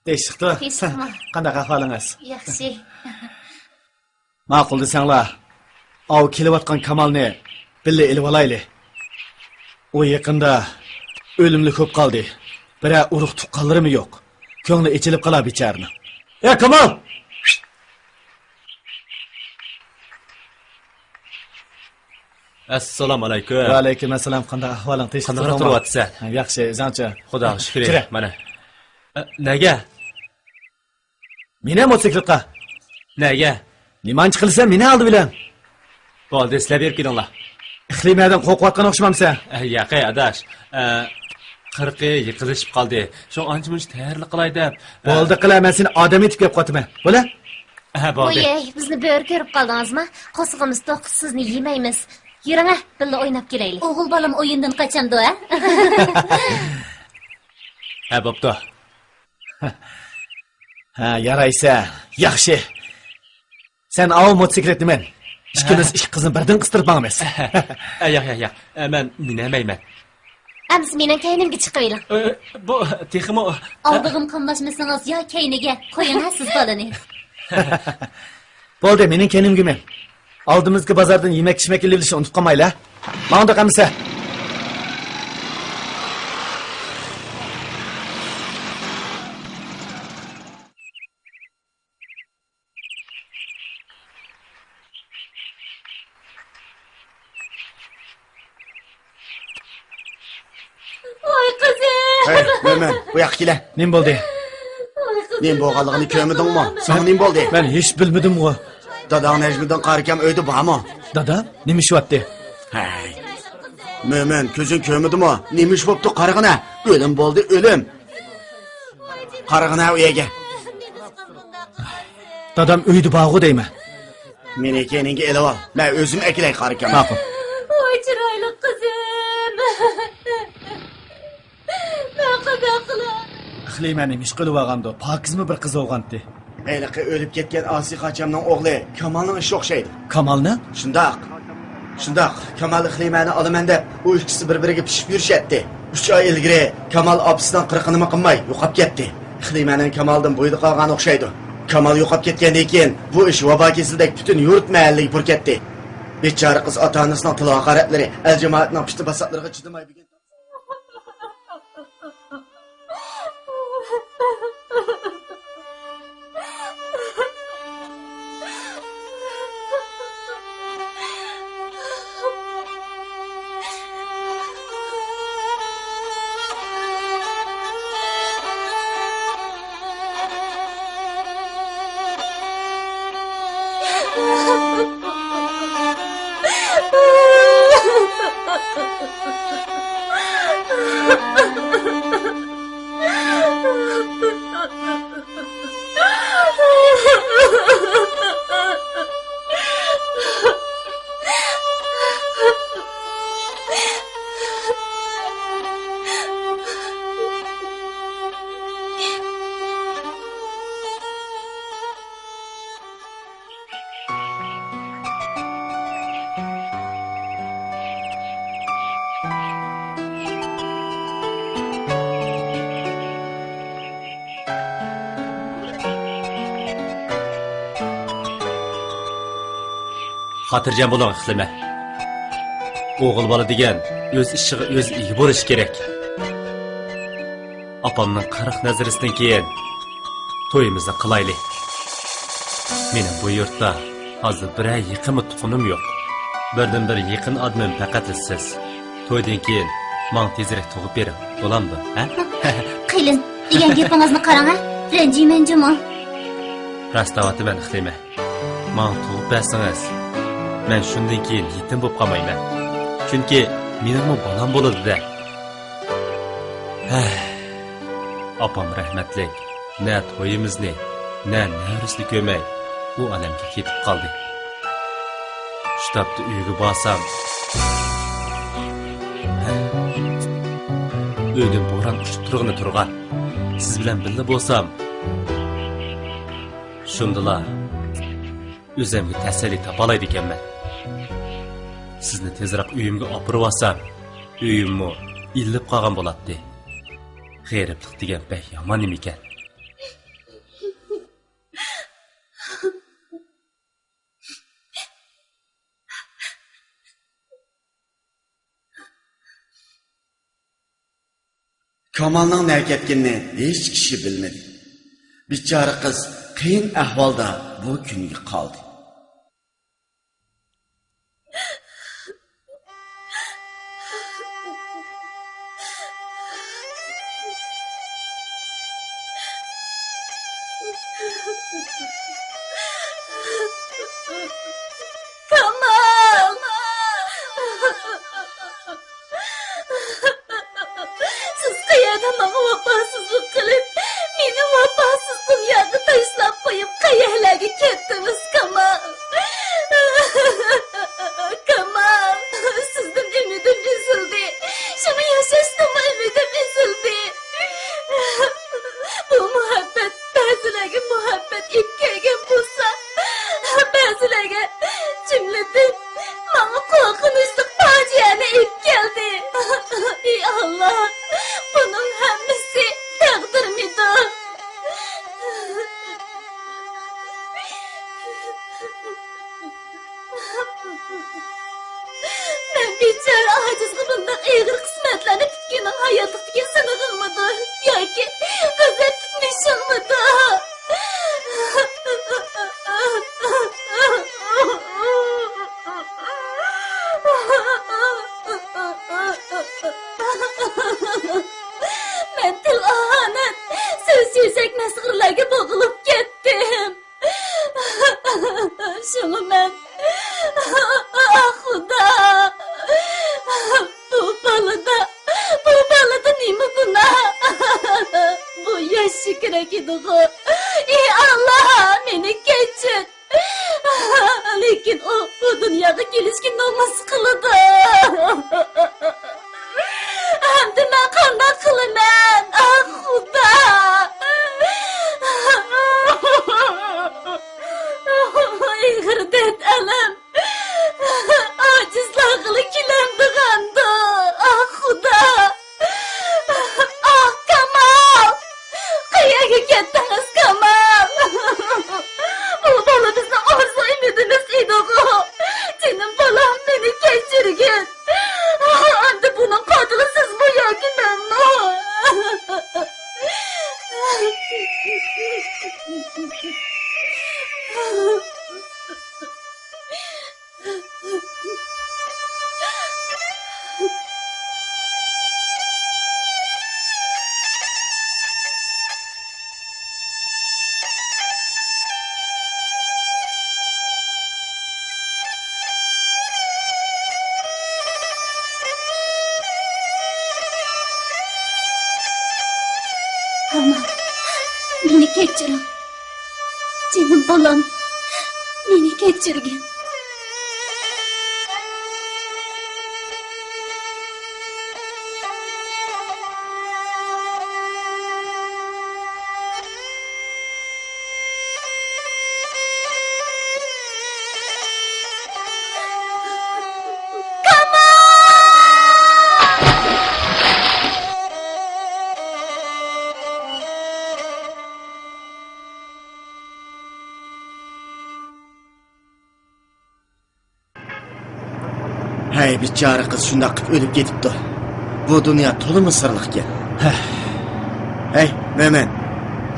تىنچلىقتۇ. تىنچلىقمۇ؟ قانداق ئەھۋالىڭىز؟ ياخشى. ماقۇل دېسەڭلار، ئاۋۇ كېلىۋاتقان كامالنى بىللە ئېلىۋالايلى. ئۇ يېقىندا ئۆلۈملۈك بولۇپ قالدى. بىرەر ئۇرۇق تۇغقانلىرىمۇ يوق. كۆڭلى ئېچىلىپ قالار بىچارىنىڭ. ئە، كامال! ئەسسالامۇ ئەلەيكۇم. ۋەئەلەيكۇم ئەسسالام. قانداق ئەھۋالىڭ؟ تىنچلىق قانداقراق تۇرۇۋاتىسەن؟ ھە، ياخشى، ئۆزۈڭچە؟ خۇداغا شۈكرى. كىرە. مانا. ئە، نەگە؟ مېنى موتوسىكلىتقا. نەگە؟ نېمانچە قىلىسەن مېنى ئالدى بىلەن؟ بولدى، سىلەر بېرىپ كېلىڭلار. ئىقلىمەدىن قورقۇۋاتقان ئوخشىمامسەن؟ ئە، ياقەي، ئاداش. ئە، قىرىقى يېقىنلىشىپ قالدى. شۇڭا ئانچە-مۇنچە تەييارلىق قىلاي دەپ. ئە، بولدى، قىلە، مەن سېنى ئادەم ئېتىپ كەپ قوياتىمەن. بولە؟ ئە، بولدى. ۋوي، بىزنى بۆرە كۆرۈپ قالدىڭىزمۇ؟ قورسىقىمىز توق، سىزنى يېمەيمىز. يۈرۈڭە، بىللە ئويناپ كېلەيلى. ئوغۇل بالام ئويۇندىن قاچامدۇ، ھە؟ ھە، بوپتۇ. ھە، يارايسەن. ياخشى. سەن ئاۋۇ موتوسىكلىتنى مىن. ئىككىمىز ئىككى قىزنى بىردىن قىستۇرۇپ ماڭىمىز. ئە، ياق، ياق، ياق. ئە، مەن مىنەلمەيمەن. ئەمىسە مېنىڭ كەينىمگە چىقىۋېلىڭ. ئە، بۇ تېخىمۇ. ئالدىغىمۇ قاملاشمىسىڭىز يا كەينىگە قويۇڭ، ھە، سىز بالىنى. بولدى، مېنىڭ كەينىمگە مىن. ئالدىمىزدىكى بازاردىن يېمەك-ئىچمەك ئېلىۋېلىشنى ئۇنتۇپ قالمايلى، ھە؟ ماڭدۇق ئەمىسە. ۋاي قىزىم! ھەي، مۆمىن، بۇ ياققا كېلە. نېمە بولدى؟ ۋاي قىزىم! نېمە بولغانلىقىنى كۆرمىدىڭمۇ؟ ساڭا نېمە بولدى؟ مەن ھېچ بىلمىدىمغۇ. داداڭ نەجمىدىن قارىكام ئۆيدە بارمۇ؟ دادام؟ نېمە ئىش بارتى؟ ھەي. مۆمىن، كۆزۈڭ كۆرمىدىمۇ؟ نېمە ئىش بوپتۇ قارىغىنا؟ ئۆلۈم بولدى، ئۆلۈم. قارىغىنا ئۇ يەرگە. دادام ئۆيدە بارغۇ دەيمەن. مېنى كەينىڭگە ئېلىۋال، مەن ئۆزۈم ئەكېلەي قارىكامنى. ماقۇل. ۋاي چىرايلىق قىزىم. ماقۇل، ماقۇل. ئىقلىمە نېمە ئىش قىلىۋالغاندۇ؟ پاكىزمۇ بىر قىز بولغانتى. ھېلىقى ئۆلۈپ كەتكەن ئاسىي قاچامنىڭ ئوغلى كامالنىڭ ئىشى ئوخشايدۇ. كامالنىڭ؟ شۇنداق. شۇنداق، كامال ئىقلىمەنى ئالىمەن دەپ، ئۇ ئىككىسى بىر-بىرىگە پىشىپ يۈرۈشەتتى. ئۈچ ئاي ئىلگىرى كامال ئاپىسىنىڭ قىرىقىنىمۇ قىلماي يوقاپ كەتتى. ئىقلىمەنىڭ كامالدىن بويىدا قالغان ئوخشايدۇ. كامال يوقاپ كەتكەندىن كېيىن، بۇ ئىش ۋابا كېسىلىدەك پۈتۈن يۇرت مەھەللىگە پۇر كەتتى. بىچارە قىز ئاتا-ئانىسىنىڭ تىل ھاقارەتلىرى، ئەل-جامائەتنىڭ پىتى-پاساتلىرىغا چىدىماي بۈگۈن. خاتىرجەم بولۇڭ، ئىقلىمە. ئوغۇل بالا دېگەن ئۆز ئىشىغا ئۆزى ئىگە بولۇشى كېرەك. ئاپامنىڭ قىرىق نەزىرىسىدىن كېيىن تويىمىزنى قىلايلى. مېنىڭ بۇ يۇرتتا ھازىر بىرەر يېقىنمۇ تۇغقىنىم يوق. بىردىنبىر يېقىن ئادىمىم پەقەتلا سىز. تويدىن كېيىن ماڭا تېزرەك تۇغۇپ بېرىڭ، بولامدۇ، ھە؟ قېلىن، دېگەن گېپىڭىزنى قاراڭ، ھە؟ رەنجىيمەن جۇمۇ. راست دەۋاتىمەن، ئىقلىمە. ماڭا تۇغۇپ بەرسىڭىز، مەن شۇندىن كېيىن يېتىم بولۇپ قالمايمەن. چۈنكى مېنىڭمۇ بالام بولىدۇ-دە. ھەھ. ئاپام رەھمەتلىك نە تويىمىزنى، نە نەۋرىسىنى كۆرمەي، ئۇ ئالەمگە كېتىپ قالدى. شۇ تاپتا ئۆيگە بارسام، ھەھ، ئۆيدىن بوران ئۇچۇپ تۇرغىنى تۇرغان. سىز بىلەن بىللە بولسام، شۇندىلا ئۆزۈمگە تەسەللى تاپالايدىكەنمەن. سىزنى تېزراق ئۆيۈمگە ئاپىرىۋالسام، ئۆيۈممۇ ئىللىپ قالغان بولاتتى. غېرىبلىق دېگەن بەك يامان نېمىكەن. كامالنىڭ نەگە كەتكىنىنى ھېچ كىشى بىلمىدى. بىچارە قىز قىيىن ئەھۋالدا بۇ كۈنگە قالدى. كامال! سىز قەيەردە ماڭا ۋاپاسىزلىق قىلىپ، مېنى ۋاپاسىز دۇنياغا تاشلاپ قويۇپ، قەيەرلەرگە كەتتىڭىز، كامال؟ كامال، سىزدىن ئۈمىدىم ئۈزۈلدى. شۇڭا ياشاشتىنمۇ ئۈمىدىم ئۈزۈلدى. بۇ مۇھەببەت بەزىلەرگە مۇھەببەت ئېلىپ كەلگەن بولسا، بەزىلەرگە، جۈملىدىن ماڭا قورقۇنچلۇق پاجىئەنى ئېلىپ كەلدى. ئى ئاللا، بۇنىڭ ھەممىسى تەقدىرمىدۇ؟ مەن بىچارە ئاجىزغا بۇنداق ئېغىر قىسمەتلەرنى پۈتكۈنۈڭ ھاياتلىقتىكى سىنىغىڭمىدۇ ياكى غەزەپ پۈتمۈشۈڭمىدۇ؟ مەن تىل ئاھانەت، سۆز يۈزەك مەسخىرىلەرگە بوغۇلۇپ كەتتىم. شۇڭا مەن، ئاھ، خۇدا، بۇ بالىدا، بۇ بالىدا نېمە گۇناھ؟ بۇ ياش شېكىرەك ئىدىغۇ. ئى ئاللا، مېنى كەچۈر. لېكىن ئۇ بۇ دۇنياغا كېلىشكە نومۇس قىلىدۇ. ئەمدى مەن قانداق قىلىمەن؟ ئاھ، خۇدا! ئېغىر دەرد ئەلەم ئاجىزلارغىلا كېلەمدىغاندۇ؟ ئاھ، خۇدا! ئاھ، كامال! قەيەرگە كەتتىڭىز، كامال؟ بۇ بالا بىزنىڭ ئارزۇ ئۈمىدىمىز ئىدىغۇ. جېنىم بالام، مېنى كەچۈرگىن. ئەمدى بۇنىڭ قاتىلى سىزمۇ ياكى مەنمۇ؟ ئانا، مېنى كەچۈرۈڭ. جېنىم بالام، مېنى كەچۈرگىن. ھەي، بىچارە قىز شۇنداق قىلىپ ئۆلۈپ كېتىپتۇ. بۇ دۇنيا تولىمۇ سىرلىقكەن. ھەھ. ھەي، مۆمىن،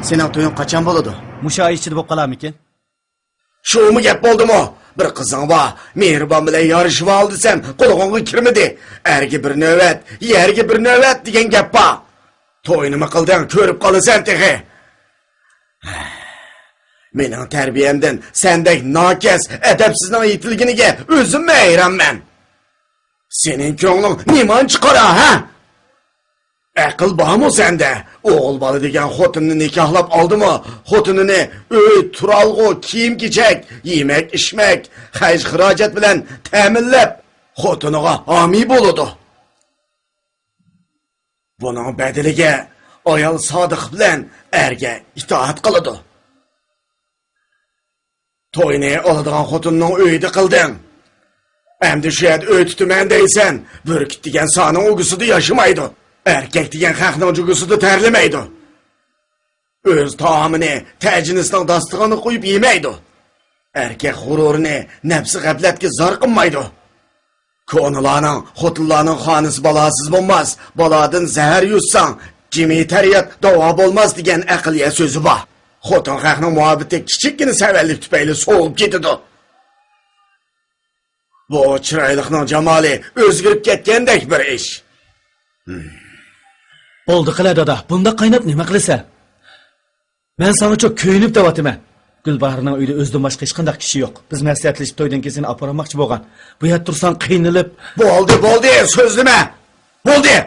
سېنىڭ تويۇڭ قاچان بولىدۇ؟ مۇشۇ ئاي ئىچىدە بولۇپ قالارمىكىن؟ شۇمۇ گەپ بولدىمۇ؟ بىر قىزىڭ بار، مېھرىبان بىلەن يارىشىۋال دېسەم، قۇلىقىڭغا كىرمىدى. ئەرگە بىر نۆۋەت، يەرگە بىر نۆۋەت دېگەن گەپ بار. توينىمۇ قىلدىڭ، كۆرۈپ قالىسەن تېخى. مېنىڭ تەربىيەمدىن سەندەك ناكەس، ئەدەپسىزنىڭ يېتىلگىنىگە ئۆزۈممۇ ھەيرانمەن. سېنىڭ كۆڭلۈڭ نېمانچە قارا، ھە؟ ئەقىل بارمۇ سەندە؟ ئوغۇل بالا دېگەن خوتۇننى نىكاھلاپ ئالدىمۇ، خوتۇنىنى ئۆي، تۇرالغۇ، كىيىم-كېچەك، يېمەك-ئىچمەك، خەرج-خىراجەت بىلەن تەمىنلەپ، خوتۇنىغا ھامىي بولىدۇ. بۇنىڭ بەدىلىگە ئايال سادىق بىلەن ئەرگە ئىتائەت قىلىدۇ. توينى ئالىدىغان خوتۇننىڭ ئۆيىدە قىلدىڭ. ئەمدى شۇ يەردە ئۆي تۇتىمەن دەيسەن، بۈركۈت دېگەن سانىڭ ئۇگىسىدا ياشىمايدۇ. ئەركەك دېگەن خەقنىڭ جۇگىسىدا تەرلىمەيدۇ. ئۆز تائامىنى تەجىنىسىنىڭ داستىخىنىغا قويۇپ يېمەيدۇ. ئەركەك غۇرۇرىنى نەپسى غەپلەتكە زار قىلمايدۇ. كونىلارنىڭ، خوتۇنلارنىڭ خانىسى بالاسىز بولماس، بالادىن زەھەر يۇتساڭ، جىمى تەرىيات داۋا بولماس دېگەن ئەقلىيە سۆزى بار. خوتۇن خەقنىڭ مۇھەببىتى كىچىككىنە سەۋەنلىك تۈپەيلى سوۋۇپ كېتىدۇ. بۇ چىرايلىقنىڭ جامالى ئۆزگىرىپ كەتكەندەك بىر ئىش. بولدى قىلە دادا، بۇنداق قايناپ نېمە قىلىسەن؟ مەن ساڭىچۇ كۆيۈنۈپ دەۋاتىمەن. گۈلباھارنىڭ ئۆيىدە ئۆزىدىن باشقا ھېچقانداق كىشى يوق. بىز مەسلىھەتلىشىپ تويدىن كېيىن سېنى ئاپىرالماقچى بولغان. بۇ يەردە تۇرساڭ قىينىلىپ. بولدى، بولدى، سۆزلىمە. بولدى.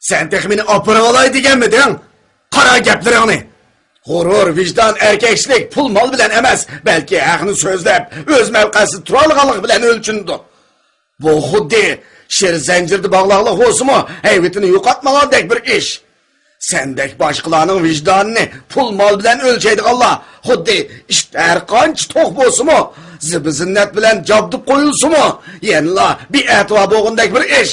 سەن تېخى مېنى ئاپىرىۋالاي دېگەنمىدىڭ؟ قارا گەپلىرىڭنى. غۇرۇر، ۋىجدان، ئەركەكچىلىك پۇل-مال بىلەن ئەمەس، بەلكى ھەقنى سۆزلەپ، ئۆز مەۋقەسىدە تۇرالىغانلىق بىلەن ئۆلچىنىدۇ. بۇ خۇددى شىر زەنجىردە باغلاقلىق بولسىمۇ، ھەيۋىتىنى يوقاتمىغاندەك بىر ئىش. سەندەك باشقىلارنىڭ ۋىجدانىنى پۇل-مال بىلەن ئۆلچەيدىغانلار، خۇددى ئىت ھەر قانچە توق بولسىمۇ، زىبۇ-زىننەت بىلەن جابدۇپ قويۇلسىمۇ، يەنىلا بىئەتىۋار بولغاندەك بىر ئىش.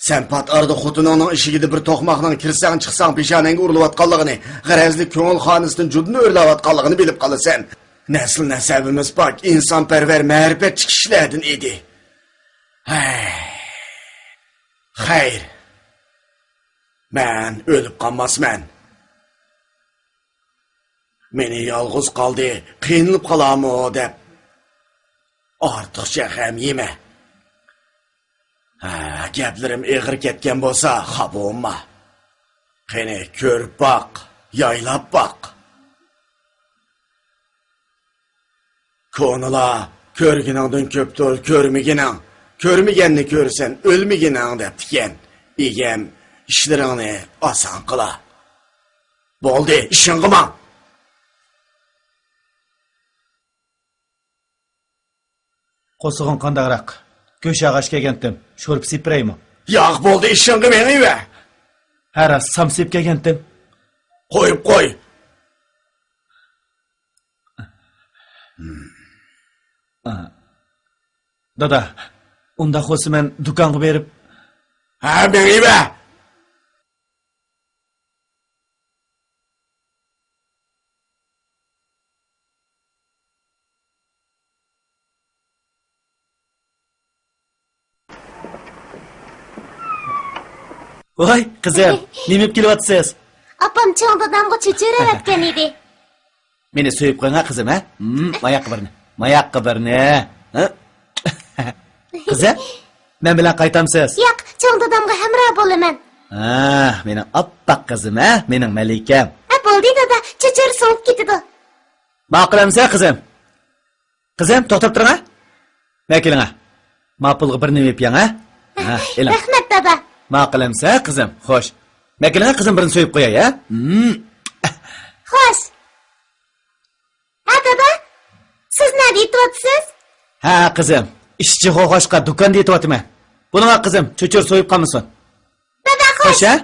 سەن پات ئارىدا خوتۇنۇڭنىڭ ئىشىكىدە بىر توقماقنىڭ كىرسەڭ چىقساڭ پېشانەڭگە ئۇرۇلۇۋاتقانلىقىنى، غەرەزلىك كۆڭۈل خانىسىدىن جۇدىنى ئۆرۈلەۋاتقانلىقىنى بىلىپ قالىسەن. نەسلى-نەسەبىمىز پاك، ئىنسانپەرۋەر، مەرىپەتچى كىشىلەردىن ئىدى. ھەي. خەير. مەن ئۆلۈپ قالماسمەن. مېنى يالغۇز قالدى، قىينىلىپ قالارمۇ دەپ ئارتۇقچە غەم يېمە. ھە، گەپلىرىم ئېغىر كەتكەن بولسا خاپا بولما. قېنى، كۆرۈپ باق، يايلاپ باق. كونىلار، «كۆرگىنىڭدىن كۆپتۇر كۆرمىگىنىڭ، كۆرمىگەننى كۆرسەن ئۆلمىگىنىڭ» دەپتىكەن. ئىگەم، ئىشلىرىڭنى ئاسان قىلا. بولدى، ئىشىڭغا ماڭ. قورسىقىڭ قانداقراق؟ گۆش ياغاچ كەلگەنتىم، شورپا سېپىپ بېرەيمۇ؟ ياق، بولدى، ئىشىڭغا مېڭىۋەر. ھە راست، سام سېپىپ كەلگەنتىم. قويۇپ قوي. دادا، ئۇنداق بولسا مەن دۇكانغا بېرىپ. ھە، مېڭىۋەر. ۋاي، قىزىم، نېمە ئېلىپ كېلىۋاتىسىز؟ ئاپام چوڭ دادامغا چۆچۈرە ئەۋەتكەن ئىدى. مېنى سۆيۈپ قويۇڭ، قىزىم، ھە؟ ھىم، ماياققا بىرنى، ماياققا بىرنى. ھە؟ قىزىم، مەن بىلەن قايتامسىز؟ ياق، چوڭ دادامغا ھەمراھ بولىمەن. ھە، مېنىڭ ئاپئاق قىزىم، ھە؟ مېنىڭ مەلىكەم. ھە، بولدى دادا، چۆچۈرە سوۋۇپ كېتىدۇ. ماقۇل ئەمسە، قىزىم؟ قىزىم، توختاپ تۇرۇڭ ھە. مانا كېلىڭ ھە. ما پۇلغا بىر نېمە يېپىڭ ھە. ھە، ئېلىڭ. رەھمەت، دادا. ماقۇل ئەمسە، قىزىم. خوش. مانا كېلىڭ ھە، قىزىم، بىرنى سۆيۈپ قوياي ھە. ھىم. خوش. ھە، دادا؟ سىز نەدە يېتىۋاتىسىز؟ ھە، قىزىم. ئىشچى خوخاشقا دۇكاندا يېتىۋاتىمەن. بولۇڭ ھە، قىزىم، چۆچۈرە سويۇپ قالمىسۇن. دادا، خوش. خوش ھە.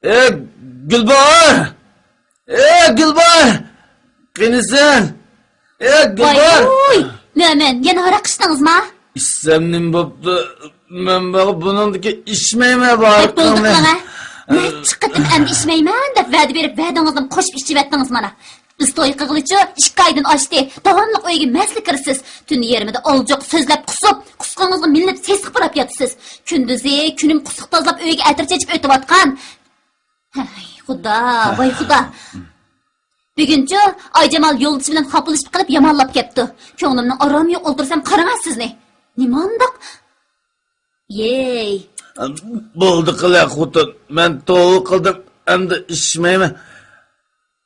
ئە، گۈلباھار! ئە، گۈلباھار! قېنى سەن؟ ئە، گۈلباھار! ۋاي، نېمە، يەنە ھاراق ئىچتىڭىزما؟ ئىچسەم نېمە بوپتۇ؟ مەن بۇنىڭدىكى ئىچمەيمەن، بۇ ھاراقنى. بولدى قىلىڭە. نەچچە قېتىم ئەمدى ئىچمەيمەن دەپ ۋەدە بېرىپ، ۋەدىڭىزنىمۇ قوشۇپ ئىچىۋەتتىڭىز مانا. بىز توي قىلغىلىچۇ ئىككى ئايدىن ئاشتى. داۋاملىق ئۆيگە مەستلا كىرىسىز. تۈن يېرىمىدا ئالجىق سۆزلەپ قۇسۇپ، قۇسقىڭىزغا مىللىپ سېسىق پۇراپ ياتىسىز. كۈندۈزى كۈنۈم قۇسۇق تازىلاپ ئۆيگە ئەتىر چېچىپ ئۆتۈۋاتقان. ھەي، خۇدا، ۋاي خۇدا. بۈگۈنچۇ ئايجامال يولدىشى بىلەن خاپىلىشىپ قېلىپ يامانلاپ كەپتۇ. كۆڭلۈمنىڭ ئارامى يوق، ئولتۇرسام قاراڭا سىزنى. نېمانداق؟ يەي. بولدى قىلە خوتۇن، مەن توۋا قىلدىم، ئەمدى ئىچمەيمەن.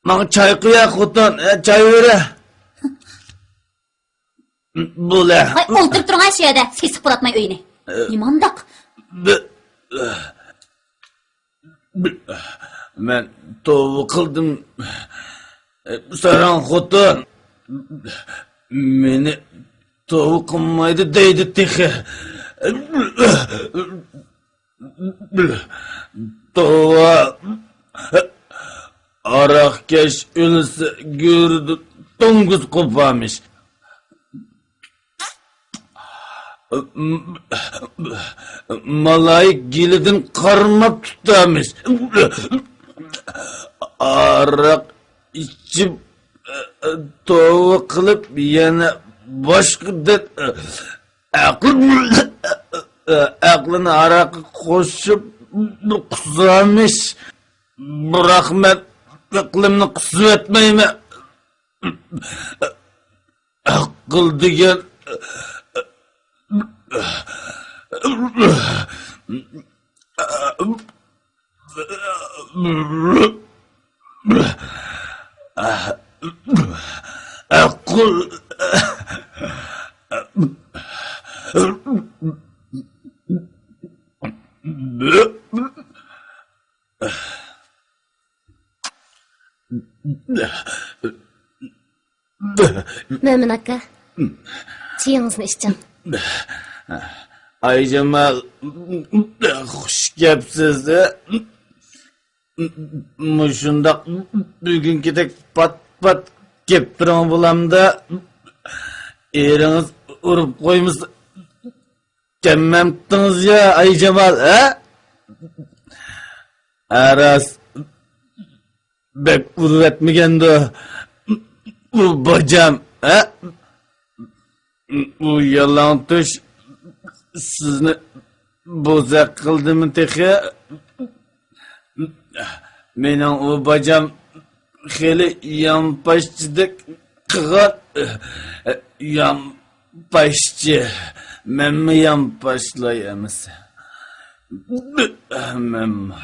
ماڭا چاي قۇيە خوتۇن، ئە، چاي بېرە. بولە. ۋاي، ئولتۇرۇپ تۇرۇڭ شۇ يەردە، سېسىق پۇراتماي ئۆينى. ئە. نېمانداق؟ بە-، مەن توۋا قىلدىم. ساراڭ خوتۇن مېنى توۋا قىلمايدۇ دەيدۇ تېخى. توۋا. ھاراقكەش ئۆلسە گۆردىن توڭگۇز قوپارمىش. مالايىك گېلىدىن قارماپ تۇتامىش. ھاراق ئىچىپ، توۋا قىلىپ، يەنە باشقا دەپ، ئەقىل، ئەقلىنى ھاراققا قوشۇپ قۇسامىش. بىراق مەن ئەقلىمنى قۇسۇۋەتمەيمەن. ئەقىل دېگەن ئەقىل. مۆمىن ئاكا، چېيىڭىزنى ئىچىڭ. ئايجامال، خۇش گەپسىز. مۇشۇنداق بۈگۈنكىدەك پات-پات گەپلىرىڭ بولامدا، ئېرىڭىز ئۇرۇپ قويمىسا، كەممەمتىڭىز يا ئايجامال، ھە؟ ھە، راست. بەك ئۇرۇۋەتمىگەندۇ ئۇ باجام، ھە؟ ئۇ يالاڭتۆش سىزنى بوزەك قىلدىمۇ تېخى؟ مېنىڭ ئۇ باجام خېلى يانپاشچىدەك قىلغان. يانپاشچى. مەنمۇ يانپاشلاي ئەمىسە. مەنمۇ.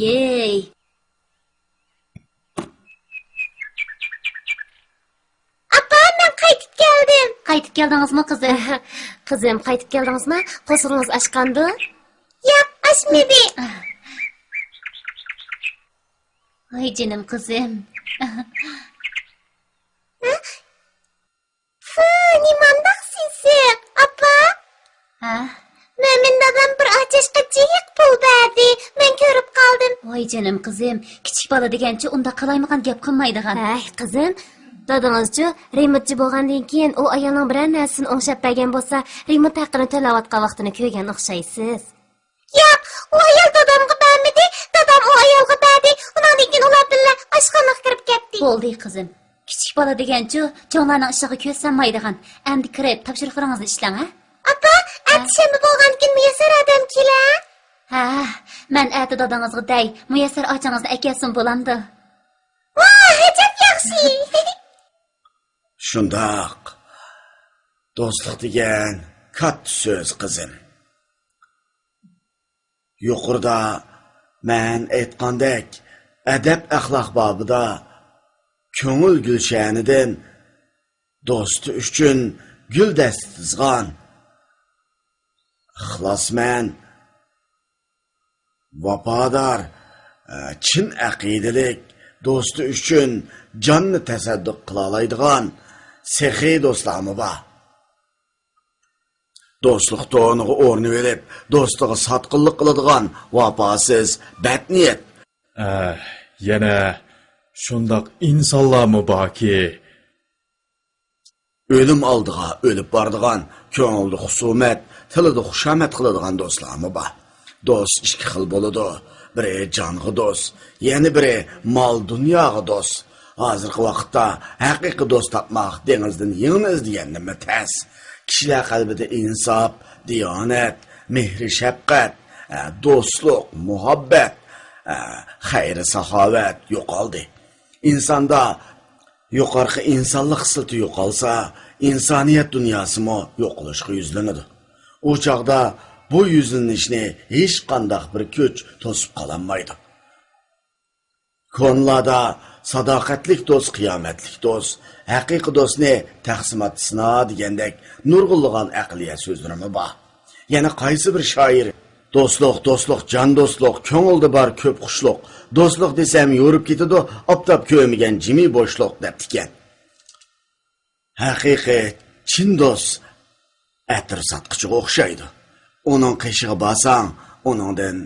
يەي. ئاپا، مەن قايتىپ كەلدىم. قايتىپ كەلدىڭىزمۇ، قىزىم؟ قىزىم، قايتىپ كەلدىڭىزمۇ؟ قورسىقىڭىز ئاچقاندۇ؟ ياق، ئاچمىدى. ۋاي جېنىم قىزىم. ھە؟ فۇ، نېمانداق سېسىق، ئاپا؟ ھە؟ مۆمىن دادام بىر ئاچاشقا جىق پۇل بەردى، مەن كۆرۈپ قالدىم. ۋاي جېنىم قىزىم، كىچىك بالا دېگەنچە ئۇنداق قالايمىقان گەپ قىلمايدىغان. ھەي، قىزىم، دادىڭىزچۇ رېمونتچى بولغاندىن كېيىن ئۇ ئايالنىڭ بىرەر نەرسىسىنى ئوڭشاپ بەرگەن بولسا، رېمونت ھەققىنى تۆلەۋاتقان ۋاقتىنى كۆرگەن ئوخشايسىز. ياق، ئۇ ئايال دادامغا بەرمىدى، دادام ئۇ ئايالغا بەردى. ئۇنىڭدىن كېيىن ئۇلار بىللە ئاشخانىغا كىرىپ كەتتى. بولدى، قىزىم. كىچىك بالا دېگەنچۇ، چوڭلارنىڭ ئىشىغا كۆز سالمايدىغان. ئەمدى كىرىپ، تاپشۇرۇقلىرىڭىزنى ئىشلەڭ، ھە؟ ئاپا، ھە؟ ئەتە شەنبە بولغاندىكىن مۇيەسسەر ئادەم كېلە. ھە، مەن ئەتە دادىڭىزغا دەي، مۇيەسسەر ئاچىڭىزنى ئەكەلسۇن، بولامدۇ؟ ۋاھ، ئەجەب ياخشى! شۇنداق. دوستلۇق دېگەن كاتتا سۆز، قىزىم. يۇقىرىدا مەن ئېيتقاندەك، ئەدەپ-ئەخلاق بابىدا كۆڭۈل گۈلشەنىدىن دوستى ئۈچۈن گۈلدەستە تىزغان، ئىخلاسمەن، ۋاپادار، چىن ئەقىدىلىك، دوستى ئۈچۈن جاننى تەسەددۇق قىلالايدىغان سېخىي دوستلارمۇ بار. دوستلۇق تونىغا ئورىنىۋېلىپ، دوستىغا ساتقىنلىق قىلىدىغان ۋاپاسىز بەتنىيەت. ئە، يەنە شۇنداق ئىنسانلارمۇ باركى، ئۆلۈم ئالدىغا ئۆلۈپ بارىدىغان، كۆڭۈلدە خۇسۇمەت، تىلىدا خۇشامەت قىلىدىغان دوستلارمۇ بار. دوست ئىككى خىل بولىدۇ. بىرى جانغا دوست، يەنە بىرى مال-دۇنياغا دوست. ھازىرقى ۋاقىتتا ھەقىقىي دوست تاپماق دېڭىزدىن يىڭنە ئىزدىگەندىنمۇ تەس. كىشىلەر قەلبىدە ئىنساپ، دىيانەت، مېھرى-شەپقەت، ئە، دوستلۇق، مۇھەببەت، ئە، خەيرى-ساخاۋەت يوقالدى. ئىنساندا يۇقىرىقى ئىنسانلىق خىسلىتى يوقالسا، ئىنسانىيەت دۇنياسىمۇ يوقىلىشقا يۈزلىنىدۇ. ئۇ چاغدا بۇ يۈزلىنىشنى ھېچقانداق بىر كۈچ توسۇپ قالالمايدۇ. كونىلاردا «ساداقەتلىك دوست قىيامەتلىك دوست، ھەقىقىي دوستنى تەقسىماتتا سىنا» دېگەندەك نۇرغۇنلىغان ئەقلىيە سۆزلىرىمۇ بار. يەنە قايسى بىر شائىر «دوستلۇق، دوستلۇق، جان دوستلۇق، كۆڭۈلدە بار كۆپ خۇشلۇق، دوستلۇق دېسەم يورۇپ كېتىدۇ، ئاپتاپ كۆرمىگەن جىمى بوشلۇق» دەپتىكەن. ھەقىقىي چىن دوست ئەتىر ساتقۇچىغا ئوخشايدۇ. ئۇنىڭ قېشىغا بارساڭ، ئۇنىڭدىن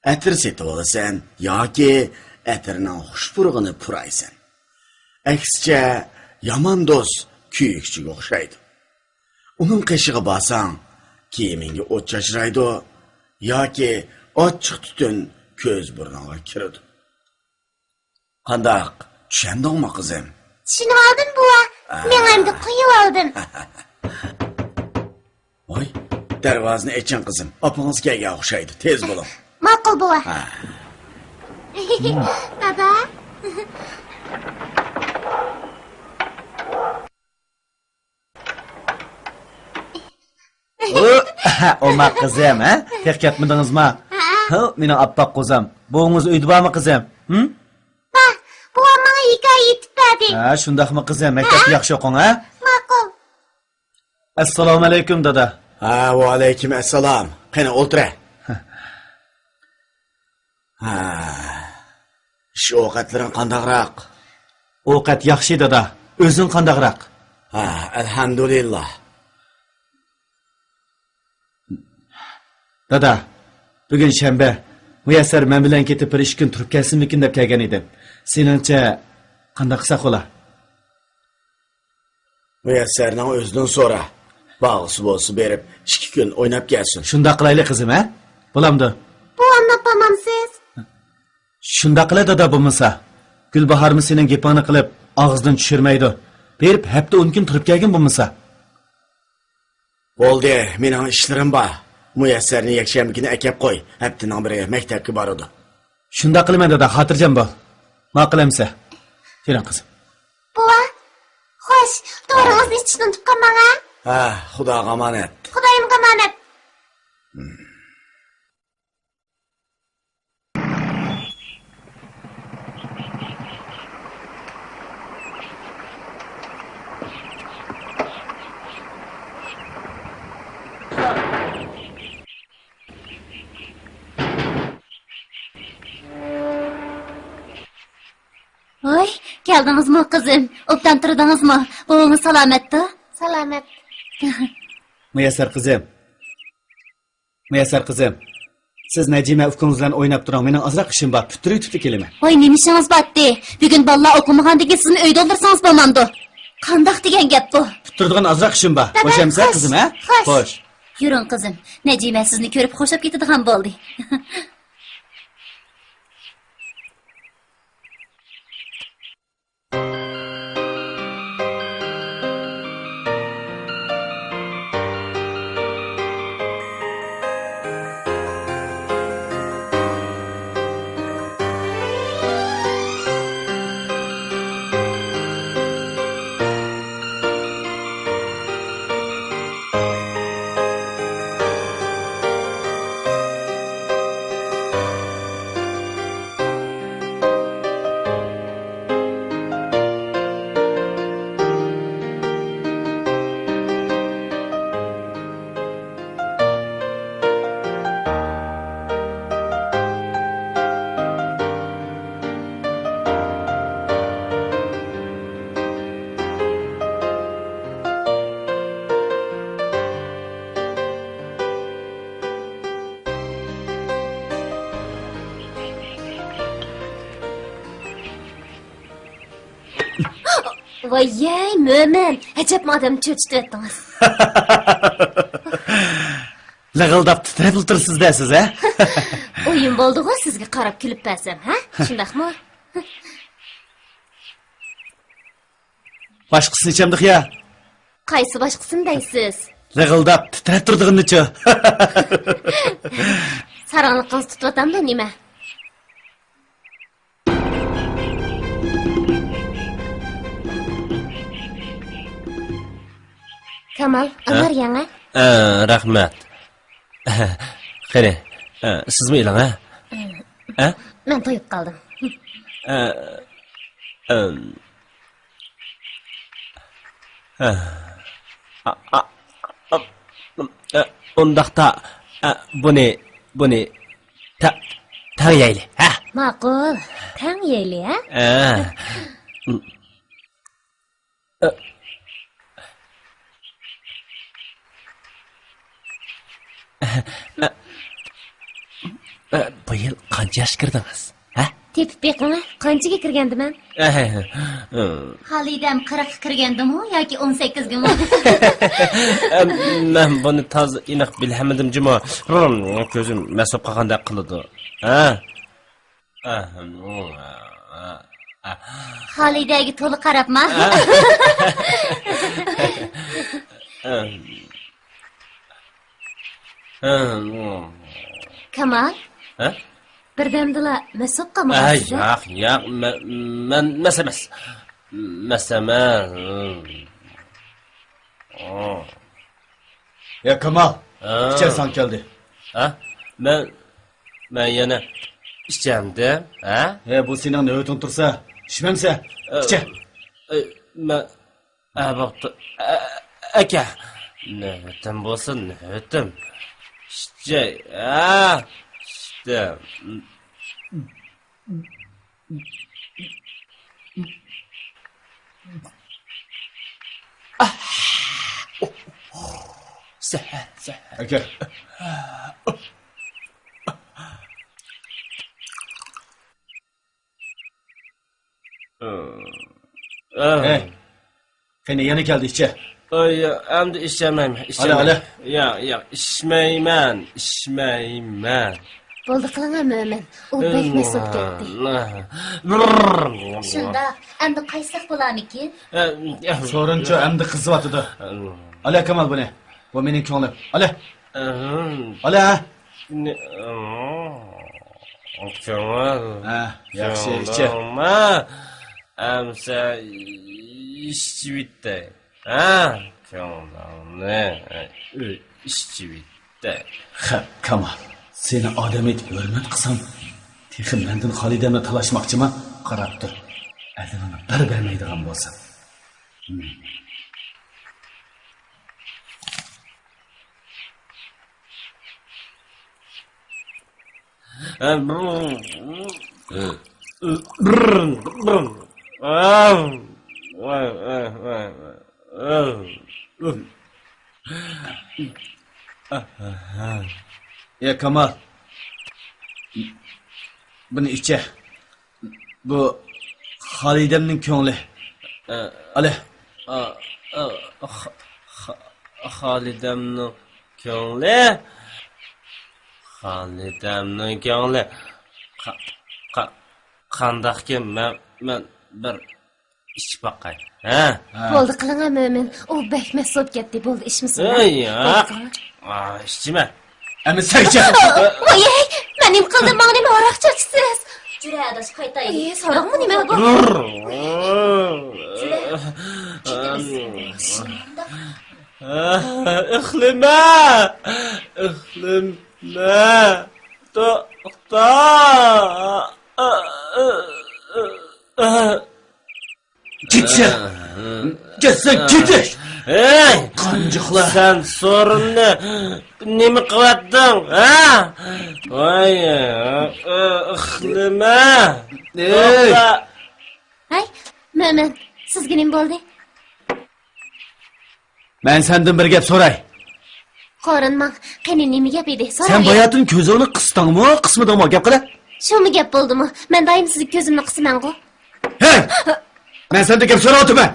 ئەتىر سېتىۋالىسەن ياكى ئەتىرنىڭ خۇش پۇرىقىنى پۇرايسەن. ئەكسىچە، يامان دوست كۆيۈكچىگە ئوخشايدۇ. ئۇنىڭ قېشىغا بارساڭ، كىيىمىڭگە ئوت چاچرايدۇ ياكى ئاچچىق تۈتۈن كۆز بۇرنۇڭغا كىرىدۇ. قانداق، چۈشەندىڭمۇ، قىزىم؟ چۈشىنىۋالدىم، بوۋا. ئا. مېڭەمدە قويۇۋالدىم. ۋاي، دەرۋازىنى ئېچىڭ، قىزىم. ئاپىڭىز كەلگەن ئوخشايدۇ. تېز بولۇڭ. ماقۇل، بوۋا. ھە. دادا. ئۇ، ئوماق قىزىم، ھە؟ تېخى كەتمىدىڭىزما؟ ھە. ھە، مېنىڭ ئاپئاق قوزام. بوۋىڭىز ئۆيدە بارمۇ، قىزىم؟ ھىم؟ بار، بوۋام ماڭا ھېكايە ئېيتىپ بەردى. ھە، شۇنداقمۇ، قىزىم؟ مەكتەپتە ھە. ياخشى ئوقۇڭ، ھە؟ ماقۇل. ئەسسالامۇئەلەيكۇم، دادا. ھە، ۋەئەلەيكۇم ئەسسالام. قېنى، ئولتۇرە. ھە. ئىش ئوقەتلىرىڭ قانداقراق؟ ئوقەت ياخشى، دادا. ئۆزۈڭ قانداقراق؟ ھە، ئەلھەمدۇلىللا. دادا، بۈگۈن شەنبە. مۇيەسسەر مەن بىلەن كېتىپ بىر ئىككى كۈن تۇرۇپ كەلسىمىكىن دەپ كەلگەن ئىدىم. سېنىڭچە قانداق قىلساق بولا؟ مۇيەسسەرنىڭ ئۆزىدىن سورا. بارغۇسى بولسا بېرىپ ئىككى كۈن ئويناپ كەلسۇن. شۇنداق قىلايلى، قىزىم، ھە؟ بولامدۇ؟ بوۋامنى ئاپامامسىز؟ شۇنداق قىلە، دادا، بولمىسا. گۈلباھارمۇ سېنىڭ گېپىڭنى قىلىپ، ئاغزىدىن چۈشۈرمەيدۇ. بېرىپ ھەپتە ئون كۈن تۇرۇپ كەلگىن بولمىسا. بولدى، مېنىڭ ئىشلىرىم بار. مۇيەسسەرنى يەكشەنبە كۈنى ئەكەپ قوي، ھەپتىنىڭ بىرى مەكتەپكە بارىدۇ. شۇنداق قىلىمەن، دادا، خاتىرجەم بول. ماقۇل ئەمىسە. يۈرۈڭ، قىزىم. بوۋا، خوش، دورىڭىزنى ئىچىشنى ئۇنتۇپ قالماڭ، ھە؟ ھە، خۇداغا ئامانەت. خۇدايىمغا ئامانەت. ۋاي، كەلدىڭىزمۇ، قىزىم؟ ئوبدان تۇردىڭىزمۇ؟ بوۋىڭىز سالامەتتۇ؟ سالامەت. مۇيەسسەر قىزىم. مۇيەسسەر قىزىم، سىز نەجىمە ئۇكىڭىز بىلەن ئويناپ تۇرۇڭ، مېنىڭ ئازراق ئىشىم بار، پۈتتۈرۈۋېتىپلا كېلىمەن. ۋاي، نېمە ئىشىڭىز بارتتى؟ بۈگۈن بالىلار ئوقۇمىغاندىن كېيىن سىزمۇ ئۆيدە ئولتۇرسىڭىز بولمامدۇ؟ قانداق دېگەن گەپ بۇ؟ پۈتتۈرىدىغان ئازراق ئىشىم بار. دادا، خوش ئەمىسە، خوش. قىزىم، ھە؟ خوش. خوش. يۈرۈڭ، قىزىم. نەجىمە سىزنى كۆرۈپ خۇشلاپ كېتىدىغان بولدى. ۋاي يەي، مۆمىن، ئەجەبمۇ ئادەمنى چۆچۈتۈۋەتتىڭىز. لىغىلداپ تىترەپلا تۇرىسىز-دە سىز، ھە؟ ئويۇن بولدىغۇ، سىزگە قاراپ كۈلۈپ بەرسەم، ھە؟ شۇنداقمۇ؟ باشقىسىنى ئىچەمدىخ يا؟ قايسى باشقىسىنى دەيسىز؟ لىغىلداپ تىترەپ تۇرىدىغىنىچۇ؟ ساراڭلىقىڭىز تۇتۇۋاتامدۇ نېمە؟ كامال، ھە؟ ئانار يەڭە. ئە، رەھمەت. قېنى، ئە، سىزمۇ ئېلىڭ، ھە؟ ھە؟ مەن تويۇپ قالدىم. ئە، ئەم. ئە، ئا، ئا، ئا، ئە، ئۇنداقتا، ئە، بۇنى، بۇنى تە-، تەڭ يەيلى، ھە؟ ماقۇل، تەڭ يەيلى، ھە؟ ئە. ئە، ئە، بۇ يىل قانچە ياشقا كىردىڭىز؟ ھە؟ تېپىپ بېقىڭە، قانچىگە كىرگەندىمەن؟ ئەھە. خالىدەم قىرىققا كىرگەندىمۇ ياكى ئون سەككىزگىمۇ؟ ئە، مەن بۇنى تازا ئېنىق بىلەلمىدىم جۇمۇ. كۆزۈم مەس بولۇپ قالغاندەك قىلىدۇ. ھە؟ خالىدەگە تولا قاراپما؟ كامال؟ ھە؟ بىردەمدىلا مەس بولۇپ قالمىغانسىز-ھە؟ ياق، ياق، مەن، مەن مەس ئەمەس. مەس ئەمەس. يا كامال، ھە. ئىچەرسەن كەلدى. ھە؟ مەن، مەن يەنە ئىچەمدىم، ھە؟ ھە، بۇ سېنىڭ نۆۋىتىڭ تۇرسا، ئىچمەمسە؟ ئە، ئىچە. ئە، مەن، ئە، بوپتۇ. ئە، ئاكا، نۆۋىتىم بولسۇن، نۆۋىتىم. ئىچەي، ھە؟ ئىچتىم. سەھەر، سەھەر. ئاكا. ھەي. قېنى، يەنە كەلدى، ئىچە. ئاي، ئەمدى ئىچەلمەيمەن، ئىچەلمەيمەن. ئالە، ئالە. ياق، ياق، ئىچمەيمەن، ئىچمەيمەن. بولدى قىلىڭە، مۆمىن. ئۇ بەك مەس بولۇپ كەتتى. شۇنداق، ئەمدى قايساق بولارمىكىن؟ سورۇنچۇ ئەمدى قىزىۋاتىدۇ. ئالە، كامال بۇنى. بۇ مېنىڭ كۆڭلۈم. ئالە. ئالە. كۆڭۈل. ھە، ياخشى، ئىچە. كۆڭلۈڭنى ئەمسە ئىچىۋېتەي. ھە، كۆڭلۈڭنى ئىچىۋېتەي. خەپ، كامال، سېنى ئادەم ئېتىپ ھۆرمەت قىلسام، تېخى مەندىن خالىدەمنى تالاشماقچىما؟ قاراپ تۇر، ئەلىڭنى بەر بەرمەيدىغان بولسام. يا كامال، بۇنى ئىچە. بۇ خالىدەمنىڭ كۆڭلى. ئە، ئالە. ئا، ئا، خا-، خا-، خالىدەمنىڭ كۆڭلى. خالىدەمنىڭ كۆڭلى. قا-، قا-، قانداقكىن، مەن، مەن بىر ئىچىپ باقاي. ھە؟ ھە. بولدى قىلىڭە، مۆمىن. ئۇ بەك مەس بولۇپ كەتتى. بولدى، ئىچمىسۇن، ھە؟ ئەي، ياق. بولدى قىلىڭە. ئا، ئىچىمەن. ئەمدى سەن ئىچە. ۋايەي، مەن نېمە قىلدىم؟ ماڭا نېمە ھاراق چاچىسىز؟ جۈرە ئاداش، قايتايلى. ئەي، ساراڭمۇ نېمە بۇ؟ جۈرە. ئىخلىمە! ئىخلىمە! توختا! كېتىشە! كەتسەڭ كېتىش! ھەي! قانجىقلار! سەن سورۇننى نېمە قىلىۋەتتىڭ، ھە؟ ۋاي، ئىخلىمە! ھەي! توختا! ھەي، مۆمىن، سىزگە نېمە بولدى؟ مەن سەندىن بىر گەپ سوراي. قورۇنماڭ. قېنى، نېمە گەپ ئىدى؟ سوراڭ. سەن باياتىن كۆزۈڭنى قىستىڭمۇ، قىسمىدىڭمۇ؟ گەپ قىلە. شۇمۇ گەپ بولدىمۇ؟ مەن دائىم سىزگە كۆزۈمنى قىسىمەنغۇ. ھەي! مەن سەندىن گەپ سوراۋاتىمەن.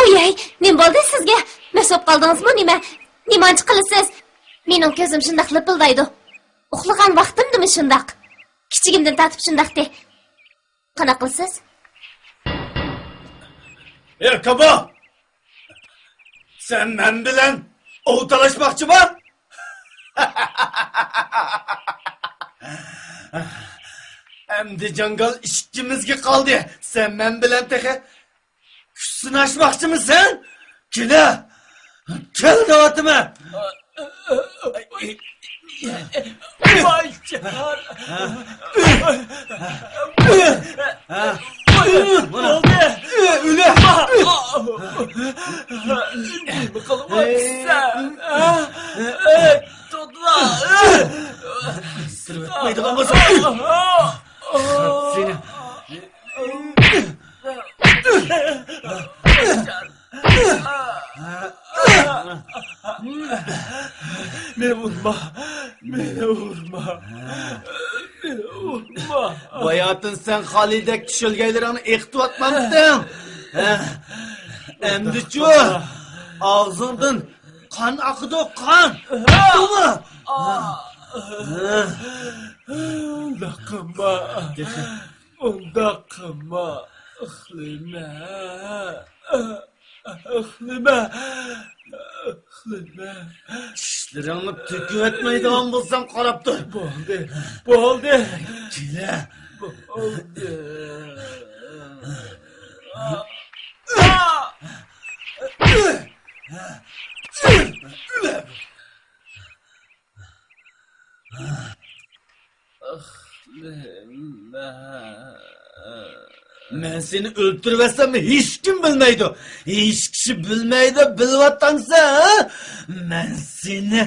ئۇيەي، نېمە بولدى سىزگە؟ مەست بولۇپ قالدىڭىزمۇ نېمە؟ نېمانچە قىلىسىز؟ مېنىڭ كۆزۈم شۇنداق لىپىلدايدۇ. ئۇخلىغان ۋاقتىمدىمۇ شۇنداق؟ كىچىكىمدىن تارتىپ شۇنداقتى. قانداق قىلىسىز؟ ئەي، كابا! سەن مەن بىلەن ئوۋ تالاشماقچىما؟ ئەمدى جاڭگال ئىككىمىزگە قالدى. سەن مەن بىلەن تېخى كۈچ سىناشماقچىمىسەن؟ كېلە! كېلە دەۋاتىمەن! ۋاي جان! بولدى! ئۆلە! نېمە قىلىۋاتىسەن؟ ئەي، توختىلا! سىرىپ ئۆتمەيدىغان بولسا! سېنى! مېنى ئۇرما، مېنى ئۇرما، مېنى ئۇرما. باياتىن سەن خالىدەك چۈشۈلگەيلىرىڭنى ئېقىتىۋاتمامتىڭ؟ ھە؟ ئەمدىچۇ؟ ئاغزىڭدىن قان ئاقىدۇ، قان! ئۇنداق قىلما. ئۇنداق قىلما، ئۇخلىما. ئۇخلىما. ئۇخلىما. چىشلىرىڭنى تۆكۈۋەتمەيدىغان بولسام قاراپ تۇر. بولدى، بولدى. كېلە. بولدى. مەن سېنى ئۆلتۈرۈۋەتسەم، ھېچكىم بىلمەيدۇ. ھېچ كىشى بىلمەيدۇ، بىلىۋاتامسەن، ھە؟ مەن سېنى،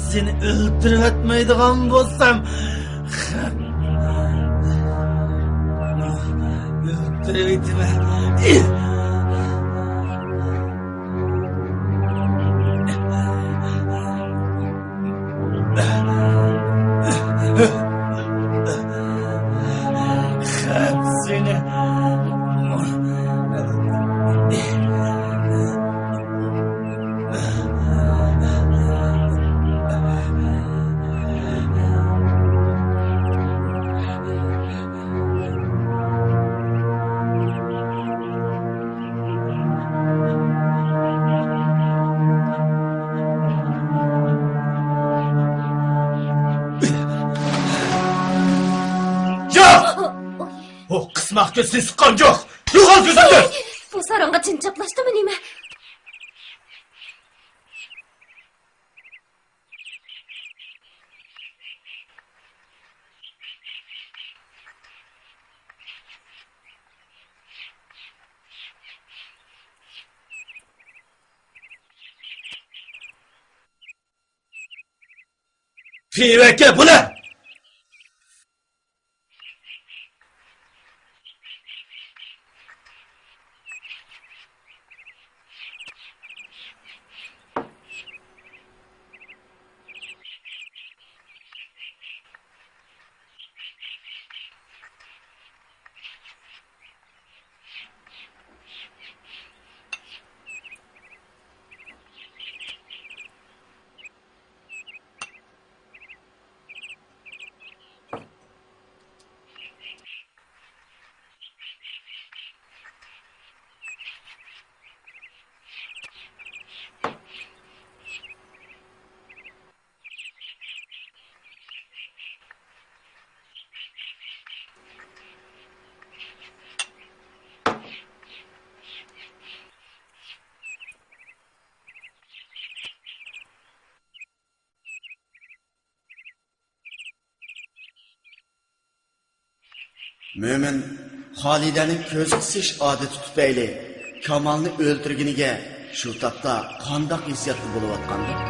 سېنى ئۆلتۈرۈۋەتمەيدىغان بولسام، ئۆلتۈرۈۋېتىمەن. خەپ سېنى. ياق! ئۇ قىسماق كۆز سېسىق قانجۇق! يوقال كۆزۈمدىن! بۇ ساراڭغا جىن چاپلاشتىمۇ نېمە؟ پىۋەككە بۇلە! مۆمىن خالىدەنىڭ كۆز قىسىش ئادىتى تۈپەيلى كامالنى ئۆلتۈرگىنىگە شۇ تاپتا قانداق ھېسسىياتتا بولۇۋاتقاندۇ؟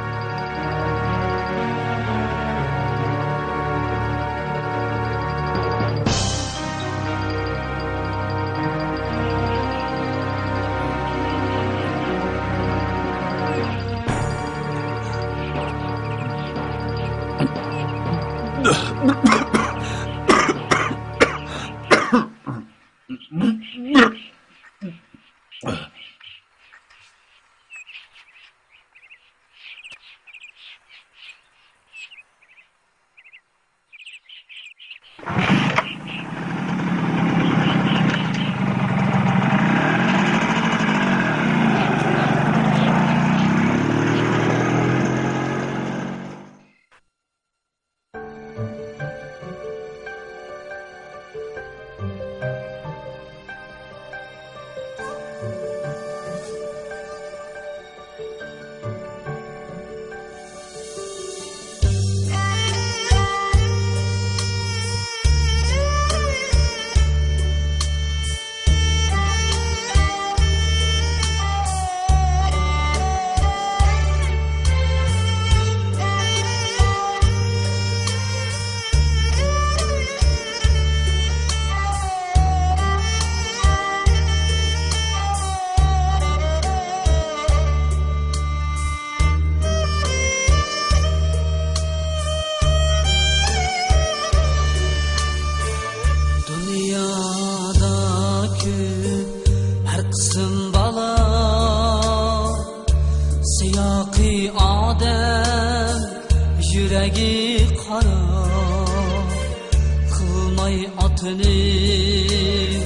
قىلماي ئاتىنىڭ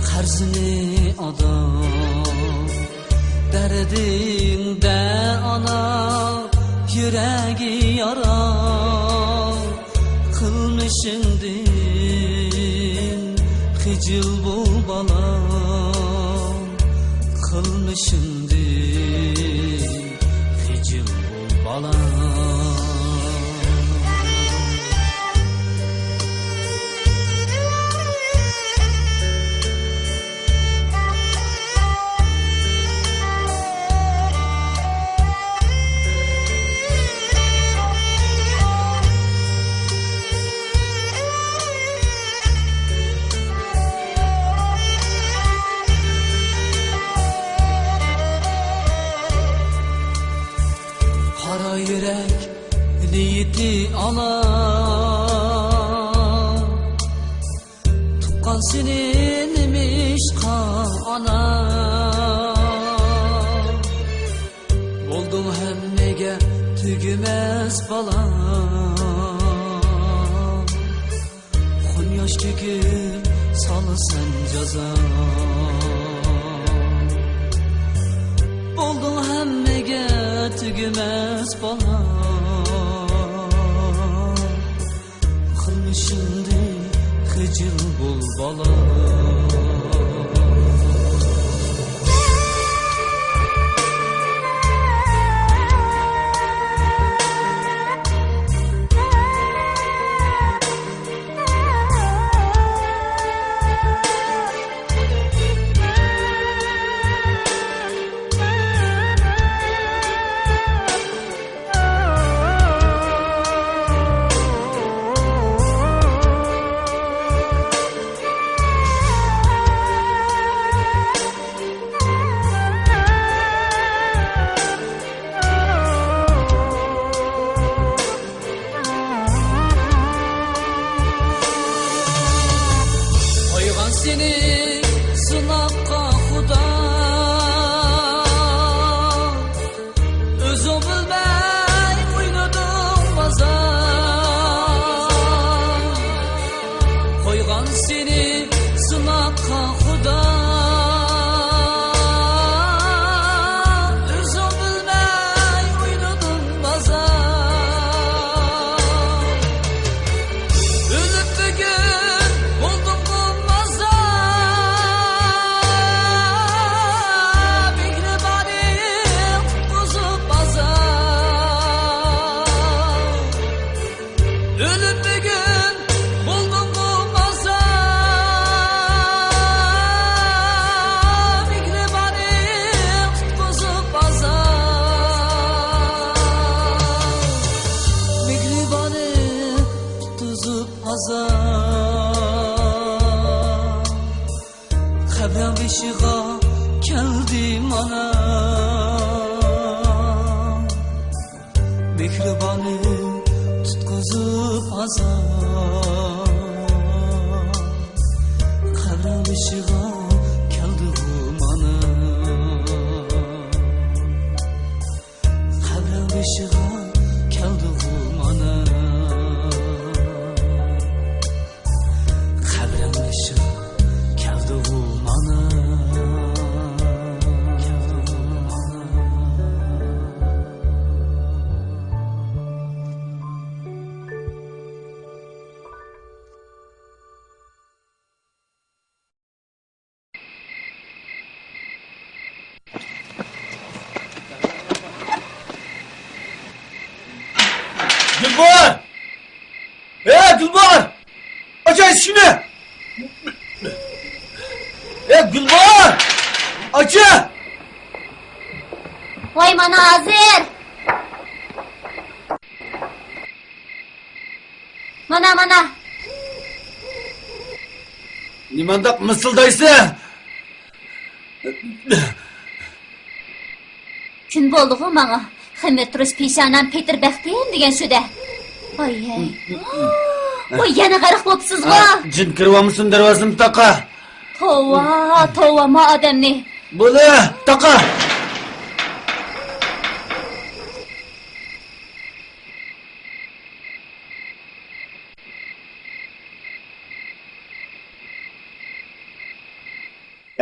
قەرزىنى ئادا. دەردىڭدە ئانا يۈرەكى يارا. قىلمىشىڭدىن خىجىل بول بالام، قىلمىشىڭدىن خىجىل بول بالام. قارا يۈرەك نىيىتى ئالا. تۇغقان سېنى نېمىشقا ئانا؟ بولدۇڭ ھەممىگە تۈگىمەس بالا. قۇن ياش تۆكۈپ سالىسەن جازا. بولدۇڭ ھەممىگە تۈگىمەس بالا. قىلمىشىڭدىن خىجىل بول بالا. قويغان سېنى سىناققا خۇدا. ئۆزۈڭ بىلمەي ئوينىدىڭ بازار. قويغان سېنى سىناققا خۇدا. ئۆزۈڭ بىلمەي ئوينىدىڭ بازار. ئۆلۈپ بۈگۈن بولدۇڭغۇ مازار. مېھرىبانىڭ قۇتقۇزۇپ ئازار. ئۆلۈپ بۈگۈن بولدۇڭغۇ مازار. مېھرىبانىڭ قۇتقۇزۇپ ئازار. مېھرىبانىڭ قۇتقۇزۇپ ئازار. قەبرەڭ بېشىغا كەلدى مانا. مېھرىبانىڭ تۇتقۇزۇپ ئازار. قەبرەڭ بېشىغا كەلدىغۇ مانا. قەبرەڭ بېشىغا كەلدىغۇ مانا. قەبرەڭ بېشىغا كەلدىغۇ مانا. گۈلباھار! ھە، گۈلباھار! ئاچ ئىشىكنى! ھە، گۈلباھار! ئاچ! ۋاي، مانا ھازىر! مانا، مانا. نېمانداق مىسىلدايسەن؟ كۈن بولدىغۇ ماڭا. خىمىر تۇرۇش پېشانەم پېتىر بەختىم دېگەن شۇ-دە. ئاي، ھەي. ۋاي، يەنە غەرق بوپسىزغۇ. ھە، جىن كىرىۋالمىسۇن، دەرۋازىنى تاقا. توۋا، توۋا، ما ئادەمنى. بولە، تاقا.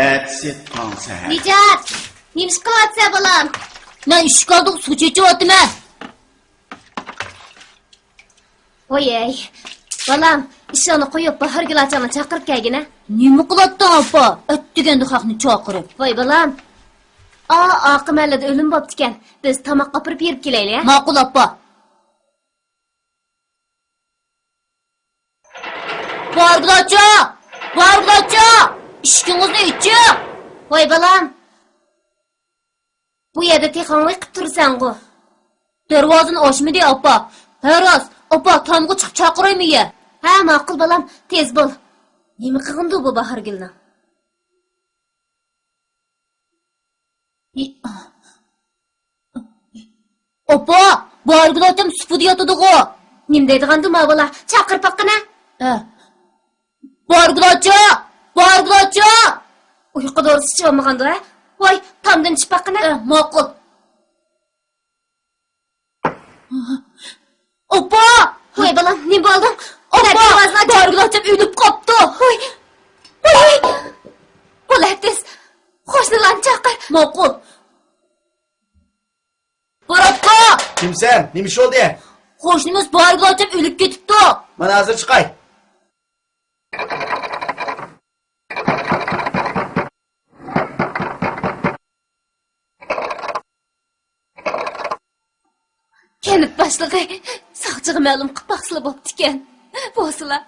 ئەتىسى تاڭ سەھەر. نىجات! نېمە ئىش قىلىۋاتىسەن، بالام؟ مەن ئىشىك ئالدىغا سۇ چېچىۋاتىمەن. ۋايەي، بالام، ئىشىڭنى قويۇپ، باھارگۈل ئاچاڭنى چاقىرىپ كەلگىنە. نېمە قىلاتتىڭ، ئاپا؟ ئەتىگەندە خەقنى چاقىرىپ. ۋاي، بالام. ئا، ئارقا مەھەللىدە ئۆلۈم بوپتىكەن. بىز تاماققا ئاپىرىپ بېرىپ كېلەيلى، ھە؟ ماقۇل، ئاپا. بارگۈل ئاچا! بارگۈل ئاچا! ئىشىكىڭىزنى ئېچىڭ! ۋاي، بالام. بۇ يەردە تېخى ھاڭۋېقىپ تۇرىسەنغۇ؟ دەرۋازىنى ئاچمىدى، ئاپا. ھە، راست. ئاپا، تامغا چىقىپ چاقىرايمۇ يە؟ ھە، ماقۇل، بالام. تېز بول. نېمە قىلغىنىدۇ بۇ باھارگۈلنىڭ؟ ئاپا، بارگۈل ئاچام سۇپىدا ياتىدىغۇ. نېمە دەيدىغاندۇ ما بالا؟ چاقىرىپ باققىنا. ھە. بارگۈل ئاچا! بارگۈل ئاچا! ئۇيقۇ دورىسى ئىچىۋالمىغاندۇ، ھە؟ ۋاي، تامدىن چۈشۈپ باققىنا. ھە، ماقۇل. ئاپا! ۋاي بالام، نېمە بولدۇڭ؟ ئاپا! دەرۋازىنى ئاچ. بارگۈل ئاچام ئۆلۈپ قاپتۇ. ۋاي! ۋاي! بول، تېز. قوشنىلارنى چاقىر. ماقۇل. باراتقا! كىمسەن؟ نېمە ئىش بولدى؟ قوشنىمىز بارگۈل ئاچام ئۆلۈپ كېتىپتۇ. مانا ھازىر چىقاي. كەنت باشلىقى ساقچىغا مەلۇم قىلىپ باقسىلا بوپتىكەن. بولسىلا.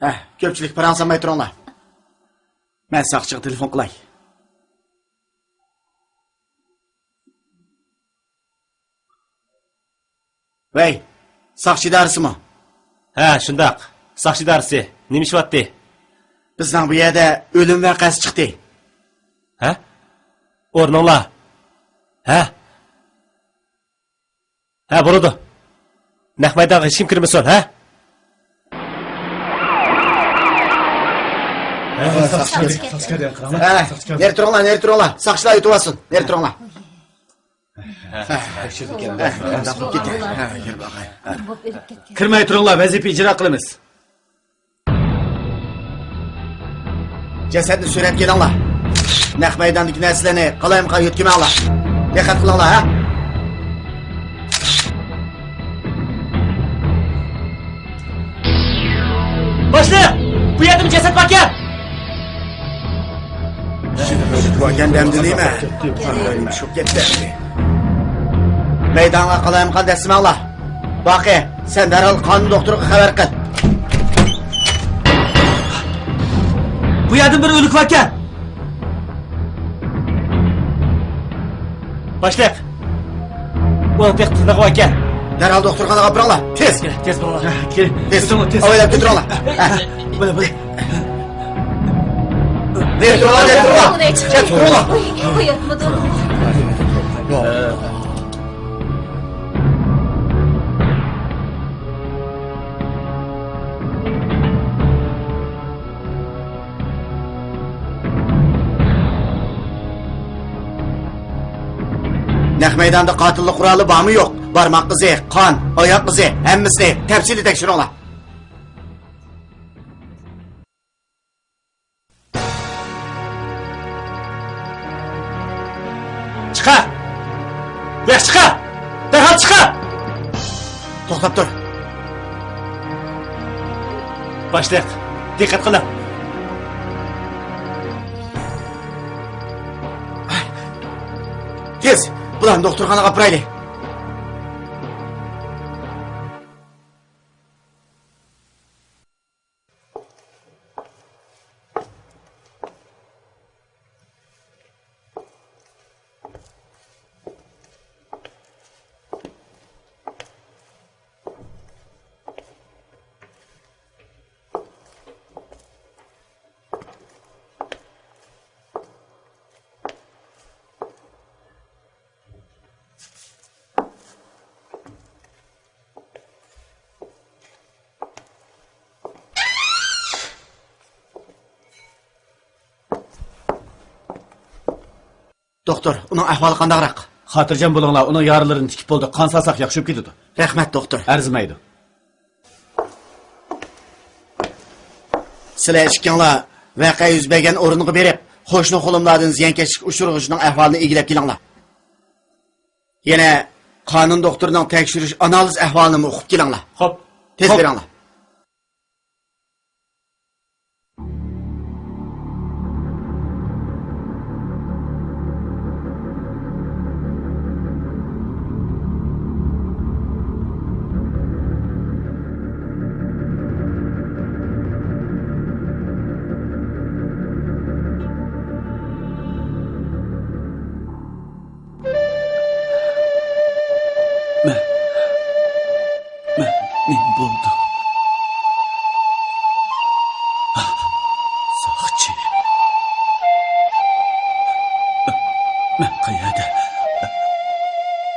ھە، كۆپچىلىك پاراڭ سالماي تۇرۇڭلار. مەن ساقچىغا تېلېفون قىلاي. ۋەي، ساقچى ئىدارىسىمۇ؟ ھە، شۇنداق. ساقچى ئىدارىسى. نېمە ئىش بارتتى؟ بىزنىڭ بۇ يەردە ئۆلۈم ۋەقەسى چىقتى. ھە؟ ئورنۇڭلار. ھە؟ ھە، بولىدۇ. نەق مەيدانغا ھېچكىم كىرمىسۇن، ھە؟ ھە، نېرى تۇرۇڭلار، نېرى تۇرۇڭلار. ساقچىلار يۆتۈۋالسۇن. نېرى تۇرۇڭلار. كىرمەي تۇرۇڭلار، ۋەزىپە ئىجرا قىلىمىز. جەسەتنى سۈرەتكە ئېلىڭلار. نەق مەيداندىكى نەرسىلەرنى قالايمىقان يۆتكىمەڭلار. دىققەت قىلىڭلار، ھە؟ باشلىق! بۇ يەردىمۇ جەسەت باركەن! باركەن دەمدىلىمە. شۇ كەتتى. مەيدانغا قالايمىقان دەسسىمەڭلار. باقى، سەن دەرھال قان دوختۇرىغا خەۋەر قىل. بۇ يەردىمۇ بىر ئۆلۈك باركەن. باشلىق، ئۇنىڭ تېخى تىنىقى باركەن. دەرھال دوختۇرخانىغا ئاپىرىڭلار، تېز! تېز بولۇڭلار. تېز! ئاۋايلاپ كۆتۈرۈڭلار. بولە، بولە. نېرى تۇرۇڭلار، نېرى تۇرۇڭلار. كەتتى، تۇرۇڭلار. نەق مەيداندا قاتىللىق قورالى بارمۇ يوق؟ بارماق ئىزى، قان، ئاياق ئىزى، ھەممىسىنى تەپسىلىي تەكشۈرۈڭلار. چىقار! بۇياق چىقار! دەرھال چىقار! توختاپ تۇر! باشلىق، دىققەت قىلىڭ! تېز! بۇلارنى دوختۇرخانىغا ئاپىرايلى! دوختۇر، ئۇنىڭ ئەھۋالى قانداقراق؟ خاتىرجەم بولۇڭلار، ئۇنىڭ يارىلىرىنى تىكىپ بولدۇق، قان سالساق ياخشىلىنىپ كېتىدۇ. رەھمەت، دوختۇر. ئەرزىمەيدۇ. سىلەر ئىككىڭلار ۋەقە يۈز بەرگەن ئورۇنغا بېرىپ، قوشنا قولۇملاردىن زىيانكەشلىك ئۇچرىغۇچىنىڭ ئەھۋالىنى ئىگىلەپ كېلىڭلار. يەنە قانۇن دوختۇرىنىڭ تەكشۈرۈش ئانالىز ئەھۋالىنىمۇ ئۇقۇپ كېلىڭلار. خوپ. تېز خوپ. بېرىڭلار. مەن، مەن نېمە بولدۇم؟ ساقچى. مەن قەيەردە؟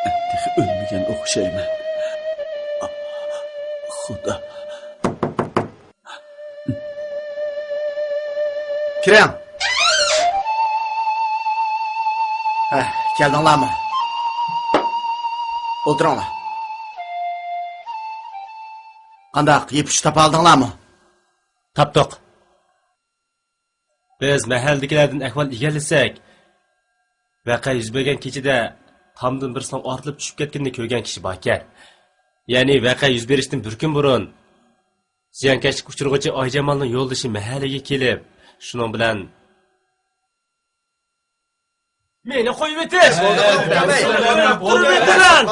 مەن تېخى ئۆلمىگەن ئوخشايمەن. خۇدا. كىرىڭ. ھە، كەلدىڭلارمۇ؟ ئولتۇرۇڭلار. قانداق، يىپ ئۇچۇش تاپالدىڭلارمۇ؟ تاپتۇق. بىز مەھەللىدىكىلەردىن ئەھۋال ئىگىلىسەك، ۋەقە يۈز بەرگەن كېچىدە تامدىن بىرسىنىڭ ئارتىلىپ چۈشۈپ كەتكىنىنى كۆرگەن كىشى باركەن. يەنى ۋەقە يۈز بېرىشتىن بىر كۈن بۇرۇن زىيانكەشلىك ئۇچرىغۇچى ئايجامالنىڭ يولدىشى مەھەللىگە كېلىپ، شۇنىڭ بىلەن مېنى قويۇۋېتىڭ! قويۇۋېتىڭ! قويۇۋېتىڭ!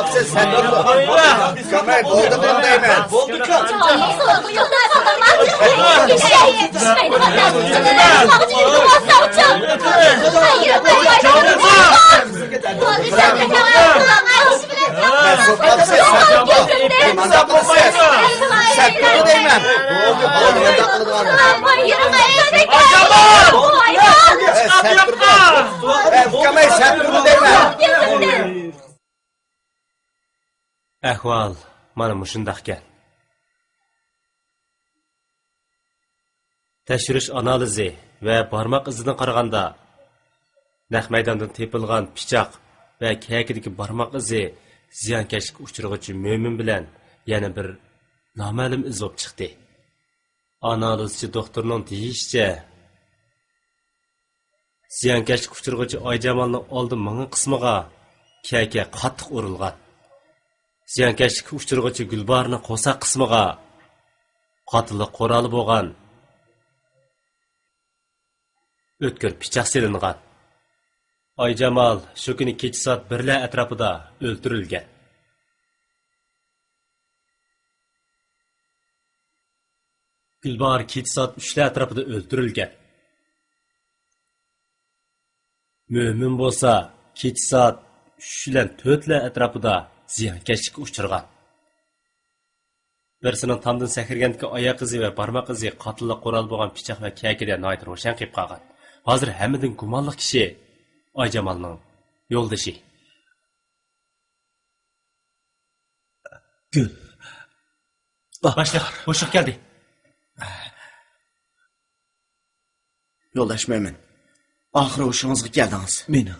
بولدى، بولدى دەيمەن. ئەھۋال مانا مۇشۇنداقكەن. تەكشۈرۈش ئانالىزى ۋە بارماق ئىزىدىن قارىغاندا، نەق مەيداندىن تېپىلغان پىچاق ۋە كەكىدىكى بارماق ئىزى زىيانكەشلىككە ئۇچرىغۇچى مۆمىن بىلەن يەنە بىر نامەلۇم ئىز بولۇپ چىقتى. ئانالىزچى دوختۇرنىڭ دېيىشىچە، زىيانكەشلىككە ئۇچرىغۇچى ئايجامالنىڭ ئالدى مېڭە قىسمىغا كەكە قاتتىق ئۇرۇلغان. زىيانكەشلىككە ئۇچرىغۇچى گۈلبارنىڭ قورساق قىسمىغا قاتىللىق قورالى بولغان ئۆتكۈر پىچاق سېلىنغان. ئايجامال شۇ كۈنى كېچە سائەت بىرلەر ئەتراپىدا ئۆلتۈرۈلگەن. گۈلباھار كېچە سائەت ئۈچلەر ئەتراپىدا ئۆلتۈرۈلگەن. مۆمىن بولسا كېچە سائەت ئۈچ بىلەن تۆتلەر ئەتراپىدا زىيانكەشلىككە ئۇچرىغان. بىرسىنىڭ تامدىن سەكرىگەندىكى ئاياق ئىزى ۋە بارماق ئىزى قاتىللىق قورالى بولغان پىچاق ۋە كەكىدە ناھايىتى روشەن قېلىپ قالغان. ھازىر ھەممىدىن گۇمانلىق كىشى ئايجامالنىڭ يولدىشى. گۈل. باشلىق، بوشلۇق كەلدى. يولداش مۆمىن، ئاخىرى ھوشىڭىزغا كەلدىڭىز. مېنىڭ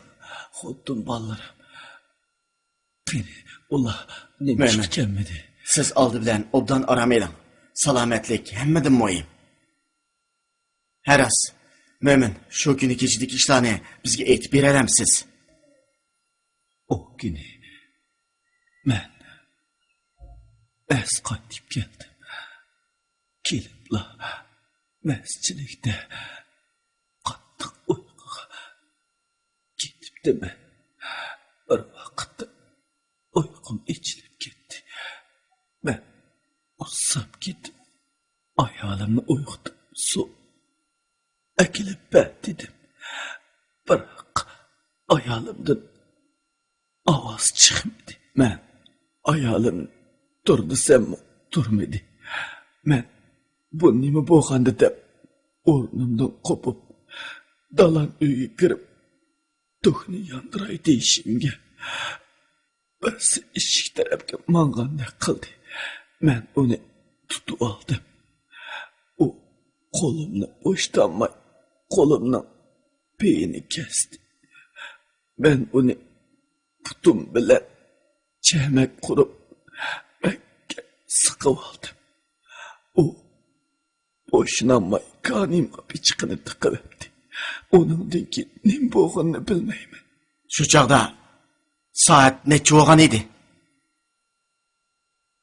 خوتۇن بالىلىرىم. قېنى، ئۇلار نېمە ئىشقا مۆمىن، كەلمىدى؟ سىز ئالدى بىلەن ئوبدان ئارام ئېلىڭ. سالامەتلىك ھەممىدىن مۇھىم. ھە راست، مۆمىن، شۇ كۈنى كېچىدىكى ئىشلارنى بىزگە ئېيتىپ بېرەلەمسىز؟ ئۇ كۈنى مەن ئەس قايتىپ كەلدىم. كېلىپلا مەستچىلىكتە قاتتىق ئۇيقۇغا كېتىپتىمەن. بىر ۋاقىتتا ئۇيقۇم ئېچىلىپ كەتتى. مەن ئۇسساپ كېتىپ، ئايالىمنى ئويغىتىپ، سۇ ئەكېلىپ بەر دېدىم. بىراق ئايالىمدىن ئاۋاز چىقمىدى. مەن ئايالىم تۇر دېسەممۇ تۇرمىدى. مەن بۇ نېمە بولغاندى دەپ ئورنۇمدىن قوپۇپ، دالان ئۆيگە كىرىپ، توكنى ياندۇراي دېيىشىمگە، بىرسى ئىشىك تەرەپكە ماڭغاندەك قىلدى. مەن ئۇنى تۇتۇۋالدىم. ئۇ قولۇمنى بوشىتالماي، قولۇمنىڭ پېيىنى كەستى. مەن ئۇنى پۇتۇم بىلەن چەمەك قۇرۇپ، بەك سىقىۋالدىم. ئۇ بوشىنالماي كانىيىمغا پىچىقىنى تىقىۋەتتى. ئۇنىڭدىن كېيىن نېمە بولغىنىنى بىلمەيمەن. شۇ چاغدا سائەت نەچچە بولغان ئىدى؟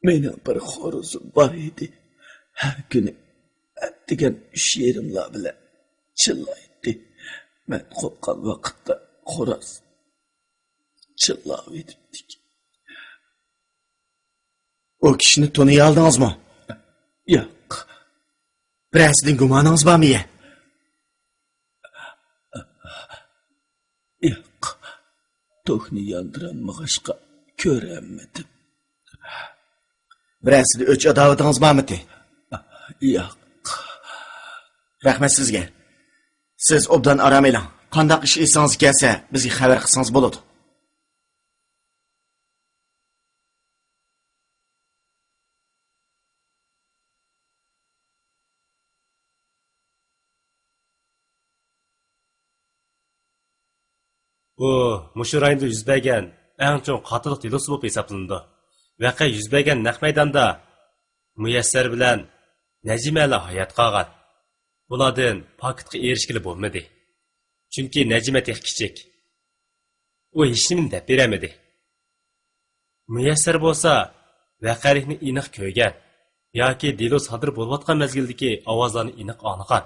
مېنىڭ بىر خورۇزۇم بار ئىدى. ھەر كۈنى ئەتىگەن ئۈچ يېرىملار بىلەن چىللايتتى. مەن قوپقان ۋاقىتتا خوراز چىللاۋېتىپتىكەن. ئۇ كىشىنى تونۇيالدىڭىزمۇ؟ ياق. بىرەرسىدىن گۇمانىڭىز بارمۇ يە؟ ياق. توكنى ياندۇرالمىغاچقا كۆرەلمىدىم. بىرەرسىدە ئۆچ ئاداۋىتىڭىز بارمىدى؟ ياق. رەھمەت سىزگە. سىز ئوبدان ئارام ئېلىڭ. قانداق ئىش ئېسىڭىزگە كەلسە، بىزگە خەۋەر قىلسىڭىز بولىدۇ. بۇ مۇشۇ رايوندا يۈز بەرگەن ئەڭ چوڭ قاتىللىق دېلوسى بولۇپ ھېسابلىنىدۇ. ۋەقە يۈز بەرگەن نەق مەيداندا مۇيەسسەر بىلەن نەجىمەلا ھايات قالغان. بۇلاردىن پاكىتقا ئېرىشكىلى بولمىدى. چۈنكى نەجىمە تېخى كىچىك. ئۇ ھېچنېمىنى دەپ بېرەلمىدى. مۇيەسسەر بولسا ۋەقەلىكنى ئېنىق كۆرگەن ياكى دېلو سادىر بولۇۋاتقان مەزگىلدىكى ئاۋازلارنى ئېنىق ئاڭلىغان.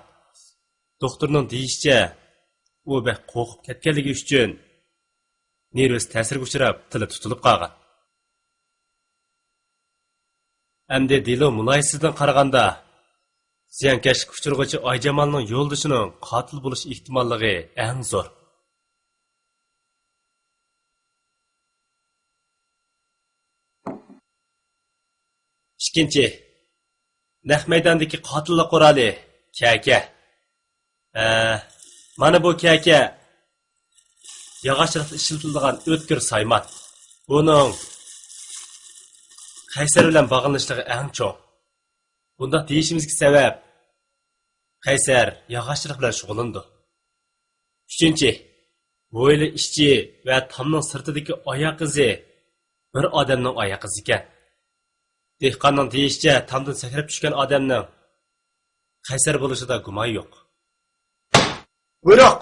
دوختۇرنىڭ دېيىشىچە، ئۇ بەك قورقۇپ كەتكەنلىكى ئۈچۈن نېرۋىسى تەسىرگە ئۇچراپ، تىلى تۇتۇلۇپ قالغان. ئەمدى دېلو مۇلاھىزىسىدىن قارىغاندا، زىيانكەشلىككە ئۇچرىغۇچى ئايجامالنىڭ يولدىشىنىڭ قاتىل بولۇش ئېھتىماللىقى ئەڭ زور. ئىككىنچى، نەق مەيداندىكى قاتىللىق قورالى، كەكە. ھە، مانا بۇ كەكە ياغاچچىلىقتا ئىشلىتىلىدىغان ئۆتكۈر سايمان. بۇنىڭ قەيسەر بىلەن باغلىنىشلىقى ئەڭ چوڭ. بۇنداق دېيىشىمىزگە سەۋەب، قەيسەر ياغاچچىلىق بىلەن شۇغۇللىنىدۇ. ئۈچىنچى، ھويلا ئىچى ۋە تامنىڭ سىرتىدىكى ئاياق ئىزى بىر ئادەمنىڭ ئاياق ئىزى ئىكەن. دېھقاننىڭ دېيىشىچە، تامدىن سەكرەپ چۈشكەن ئادەمنىڭ قەيسەر بولۇشىدا گۇمان يوق. بۇيرۇق!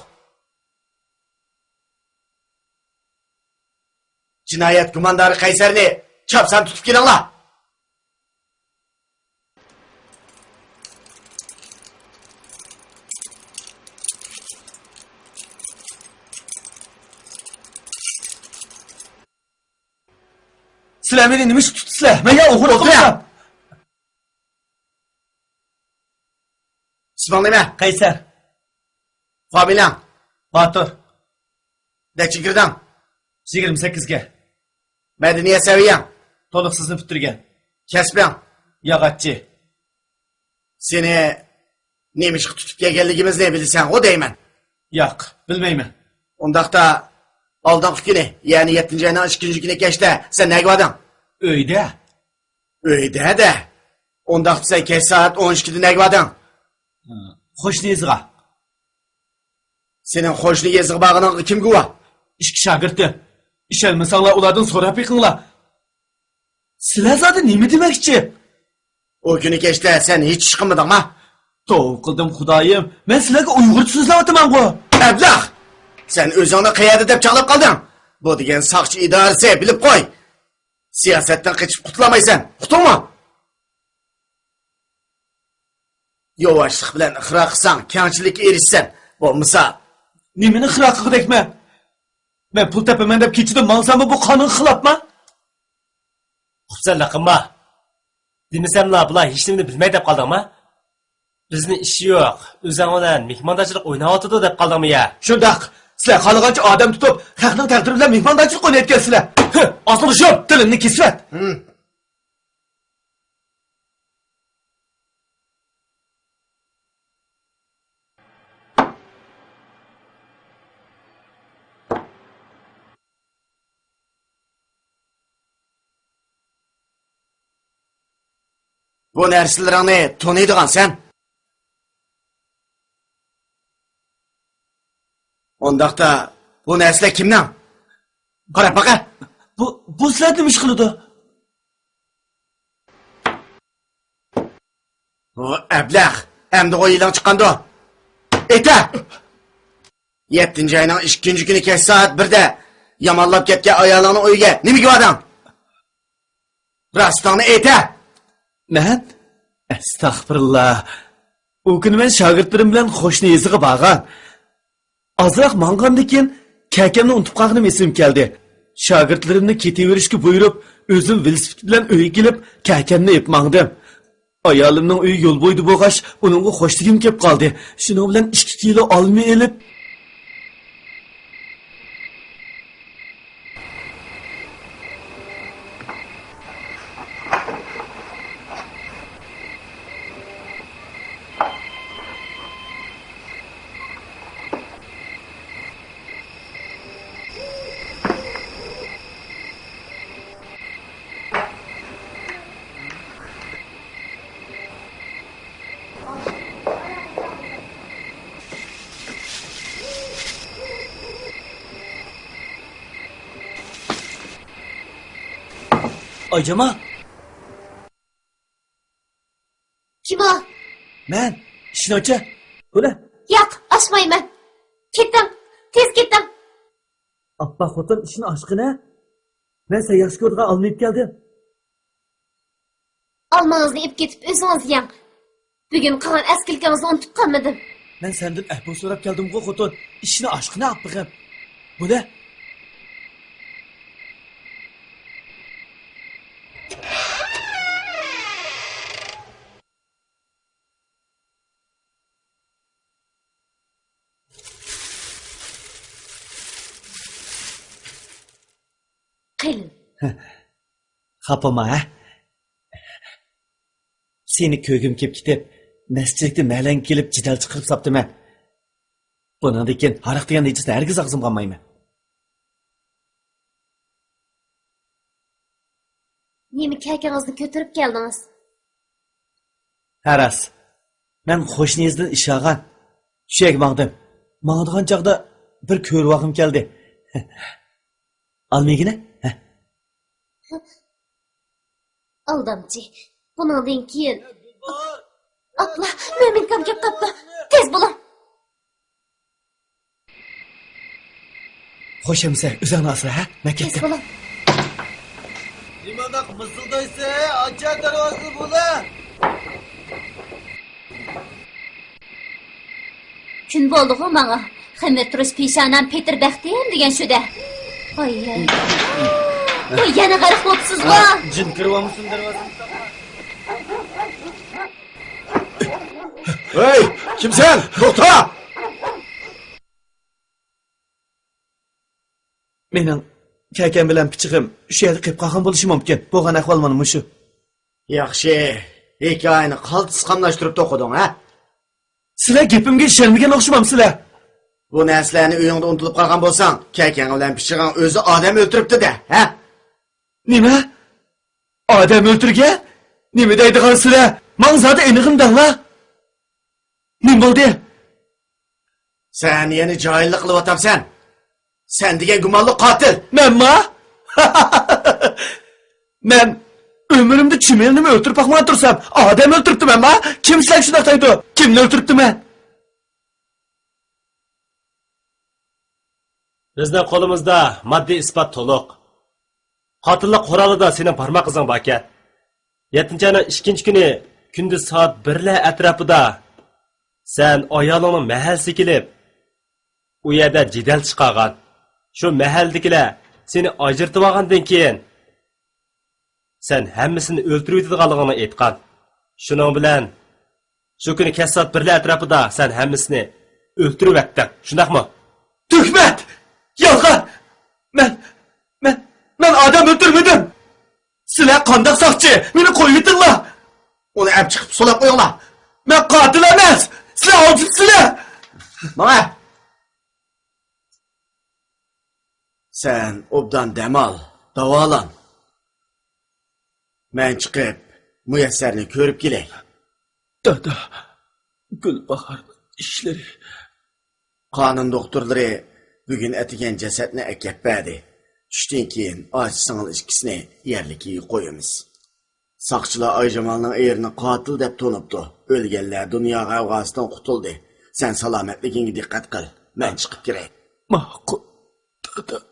جىنايەت گۇماندارى قەيسەرنى چاپسان تۇتۇپ كېلىڭلار! سىلەر مېنى نېمە ئۈچۈن تۇتتىسىلەر؟ مەن يا ئوغرى قىلمىدىم. ئىسمىڭ نېمە؟ قەيسەر. فامىلەڭ؟ باتۇر. نەچچە كىردىڭ؟ يىگىرمە سەككىزگە. مەدەنىيەت سەۋىيەڭ؟ تولۇق سىزنى پۈتتۈرگەن. كەسپىڭ؟ ياغاچچى. سېنى نېمە ئىشقا تۇتۇپ كەلگەنلىكىمىزنى بىلىسەنغۇ دەيمەن. ياق، بىلمەيمەن. ئۇنداقتا ئالدىنقى كۈنى، يەنى يەتتىنچى ئاينىڭ ئىككىنچى كۈنى كەچتە سەن نەگە باردىڭ؟ ئۆيدە. ئۆيدە دە. ئۇنداقتا سەن كەچ سائەت ئون ئىككىدە نەگە باردىڭ؟ قوشنا يېزىغا. سېنىڭ قوشنا يېزىغا بارغىنىڭغا كىم گۇۋاھ؟ ئىككى شاگىرتىم. ئىشەنمىسەڭلار ئۇلاردىن سوراپ بېقىڭلار. سىلەر زادى نېمە دېمەكچى؟ ئۇ كۈنى كەچتە سەن ھېچ ئىش قىلمىدىڭما؟ توۋا قىلدىم خۇدايىم، مەن سىلەرگە ئۇيغۇرچە سۆزلەۋاتىمەنغۇ. ئەبلەخ! سەن ئۆزۈڭنى قەيەردە دەپ چاغلاپ قالدىڭ؟ بۇ دېگەن ساقچى ئىدارىسى، بىلىپ قوي. سىياسەتتىن قېچىپ قۇتۇلالمايسەن. ئۇقتۇڭمۇ؟ ياۋاشلىق بىلەن ئىقرار قىلساڭ، كەڭچىلىككە ئېرىشىسەن. بولمىسا. نېمىنى ئىقرار قىلغۇدەكمەن؟ مەن پۇل تېپىمەن دەپ كېچىدە ماڭساممۇ بۇ قانۇنغا خىلاپما؟ قۇپسەنلىق قىلما. دېمىسەملا بۇلار ھېچنېمىنى بىلمەي دەپ قالدىڭما؟ بىزنى ئىشى يوق، ئۆزەڭ بىلەن مېھماندارچىلىق ئويناۋاتىدۇ دەپ قالدىڭمۇ يا؟ شۇنداق. سىلەر خالىغانچە ئادەم تۇتۇپ، خەقنىڭ تەقدىرى بىلەن مېھماندارچىلىق ئوينايدىكەنسىلەر. ھە، ئاز بولۇشۇپ، تىلىمنى كېسىۋەت. ھىم. بۇ نەرسىلىرىڭنى تونۇيدىغانسەن. ئۇنداقتا بۇ نەرسىلەر كىمنىڭ؟ قاراپ باقە. بۇ، بۇ سىلەرنى نېمە ئىش قىلىدۇ؟ ھو، ئەبلەخ، ئەمدىغۇ ھىيلىڭ چىققاندۇ؟ ئېيتە! يەتتىنچى ئاينىڭ ئىككىنچى كۈنى كەچ سائەت بىردە يامانلاپ كەتكەن ئايالىڭنىڭ ئۆيىگە نېمىگە باردىڭ؟ راستىڭنى ئېيتە! مەن؟ ئەستەغپىرۇللا. ئۇ كۈنى مەن شاگىرتلىرىم بىلەن قوشنا يېزىغا بارغان. ئازراق ماڭغاندىن كېيىن، كەكەمنى ئۇنتۇپ قالغىنىم ئېسىمگە كەلدى. شاگىرتلىرىمنى كېتىۋېرىشكە بۇيرۇپ، ئۆزۈم ۋېلىسىپىت بىلەن ئۆيگە كېلىپ، كەكەمنى ئېلىپ ماڭدىم. ئايالىمنىڭ ئۆيى يول بويىدا بولغاچ، ئۇنىڭغا خوشلىغۇم كېلىپ قالدى. شۇنىڭ بىلەن ئىككى كىلو ئالما ئېلىپ، ئايجامال! كىم ئۇ؟ مەن. ئىشىكنى ئاچە. بۇنى. ياق، ئاچمايمەن. كېتىڭ، تېز كېتىڭ. ئاپپاق خوتۇن، ئىشىكنى ئاچقىنە. مەن سەن ياخشى كۆرىدىغان ئالما ئېلىپ كەلدىم. ئالمىڭىزنى ئېلىپ كېتىپ ئۆزىڭىز يەڭ. بۈگۈن قىلغان ئەسكىلىكىڭىزنى ئۇنتۇپ قالمىدىم. مەن سەندىن ئەپۇ سوراپ كەلدىمغۇ خوتۇن. ئىشىكنى ئاچقىنە ئاپپىغىم. بۇنى. قېلىن. خاپىما، ھە؟ سېنى كۆرگۈم كېلىپ كېتىپ، مەسچىتتە مەلەڭگە كېلىپ جېدەل چىقىرىپ ساپتىمەن. بۇنىڭدىن كېيىن ھاراق دېگەن نىجىسنى ھەرگىز ئاغزىمغا ئالمايمەن. نېمە كەكىڭىزنى كۆتۈرۈپ كەلدىڭىز؟ ھە راست. مەن قوشنا يېزىدىن ئىش ئالغان. شۇ يەرگە ماڭدىم. ماڭىدىغان چاغدا بىر كۆرۈۋالغۇم كەلدى. ئالمىگىنە؟ ھە. ئالدامچى. بۇنىڭدىن كېيىن. ئاپلا، مۆمىنكام كەپ قاپتۇ. تېز بولۇڭ. خوش ئەمىسە، ئۆزۈڭنى ئاسرا، ھە؟ مەن تېز كەتتىم. بولۇڭ. نېمانداق مىزىلدايسەن؟ ئاچا دەرۋازىنى بۇلا! كۈن بولدىغۇ ماڭا. خىزمەت تۇرۇش پېشانەم پېتىر بەختىم دېگەن شۇ-دە. ۋاي، ۋاي. ۋاي، يەنە غەرق بوپسىزغۇ. ھە، جىن كىرىۋالمىسۇن دەرۋازىنى. ھەي، كىمسەن؟ توختا! مېنىڭ كەكەم بىلەن پىچىقىم شۇ يەردە قېلىپ قالغان بولۇشى مۇمكىن. بولغان ئەھۋال مانا مۇشۇ. ياخشى، ھېكايىنى قالتىس قاملاشتۇرۇپ توقۇدۇڭ، ھە؟ سىلەر گېپىمگە ئىشەنمىگەن ئوخشىمامسىلەر؟ بۇ نەرسىلەرنى ئۆيۈڭدە ئۇنتۇلۇپ قالغان بولساڭ، كەكەڭ بىلەن پىچىقىڭ ئۆزى ئادەم ئۆلتۈرۈپتۇ-دە، ھە؟ نېمە؟ ئادەم ئۆلتۈرگەن؟ نېمە دەيدىغانسىلەر؟ ماڭا زادى ئېنىقىنى دەڭلار. نېمە بولدى؟ سەن يەنە جاھىللىق قىلىۋاتامسەن؟ سەن دېگەن گۇمانلىق قاتىل. مەنما؟ مەن ئۆمرۈمدە چۈمۈلىنىمۇ ئۆلتۈرۈپ باقمىغان تۇرسام، ئادەم ئۆلتۈرۈپتىمەنما؟ كىم سىلەرگە شۇنداق دەيدۇ؟ كىمنى ئۆلتۈرۈپتىمەن؟ بىزنىڭ قولىمىزدا ماددىي ئىسپات تولۇق. قاتىللىق قورالىدا سېنىڭ بارماق ئىزىڭ باركەن. يەتتىنچى ئاينىڭ ئىككىنچى كۈنى كۈندۈز سائەت بىرلەر ئەتراپىدا سەن ئايالىڭنىڭ مەھەللىسىگە كېلىپ، ئۇ يەردە جېدەل چىقارغان. شۇ مەھەللىدىكىلەر سېنى ئاجرىتىۋالغاندىن كېيىن، سەن ھەممىسىنى ئۆلتۈرۈۋېتىدىغانلىقىڭنى ئېيتقان. شۇنىڭ بىلەن شۇ كۈنى كەچ سائەت بىرلەر ئەتراپىدا سەن ھەممىسىنى ئۆلتۈرۈۋەتتىڭ، شۇنداقمۇ؟ تۆھمەت! يالغان! مەن، مەن، مەن ئادەم ئۆلتۈرمىدىم! سىلەر قانداق ساقچى؟ مېنى قويۇۋېتىڭلار! ئۇنى ئەپ چىقىپ سولاپ قويۇڭلار! مەن قاتىل ئەمەس! سىلەر ئاۋچىسىلەر! ماڭە! سەن ئوبدان دەم ئال، داۋالان. مەن چىقىپ، مۇيەسسەرنى كۆرۈپ كېلەي. دادا، گۈلباھارنىڭ ئىشلىرى. قانۇن دوختۇرلىرى بۈگۈن ئەتىگەن جەسەتنى ئەكەپ بەردى. چۈشتىن كېيىن ئاچا-سىڭىل ئىككىسىنى يەرلىك يېرىگە قويىمىز. ساقچىلار ئايجامالنىڭ ئېرىنى قاتىل دەپ تونۇپتۇ. ئۆلگەنلەر دۇنيا غەۋغاسىدىن قۇتۇلدى. سەن سالامەتلىكىڭگە دىققەت قىل. مەن چىقىپ كىرەي. ماقۇل، دادا.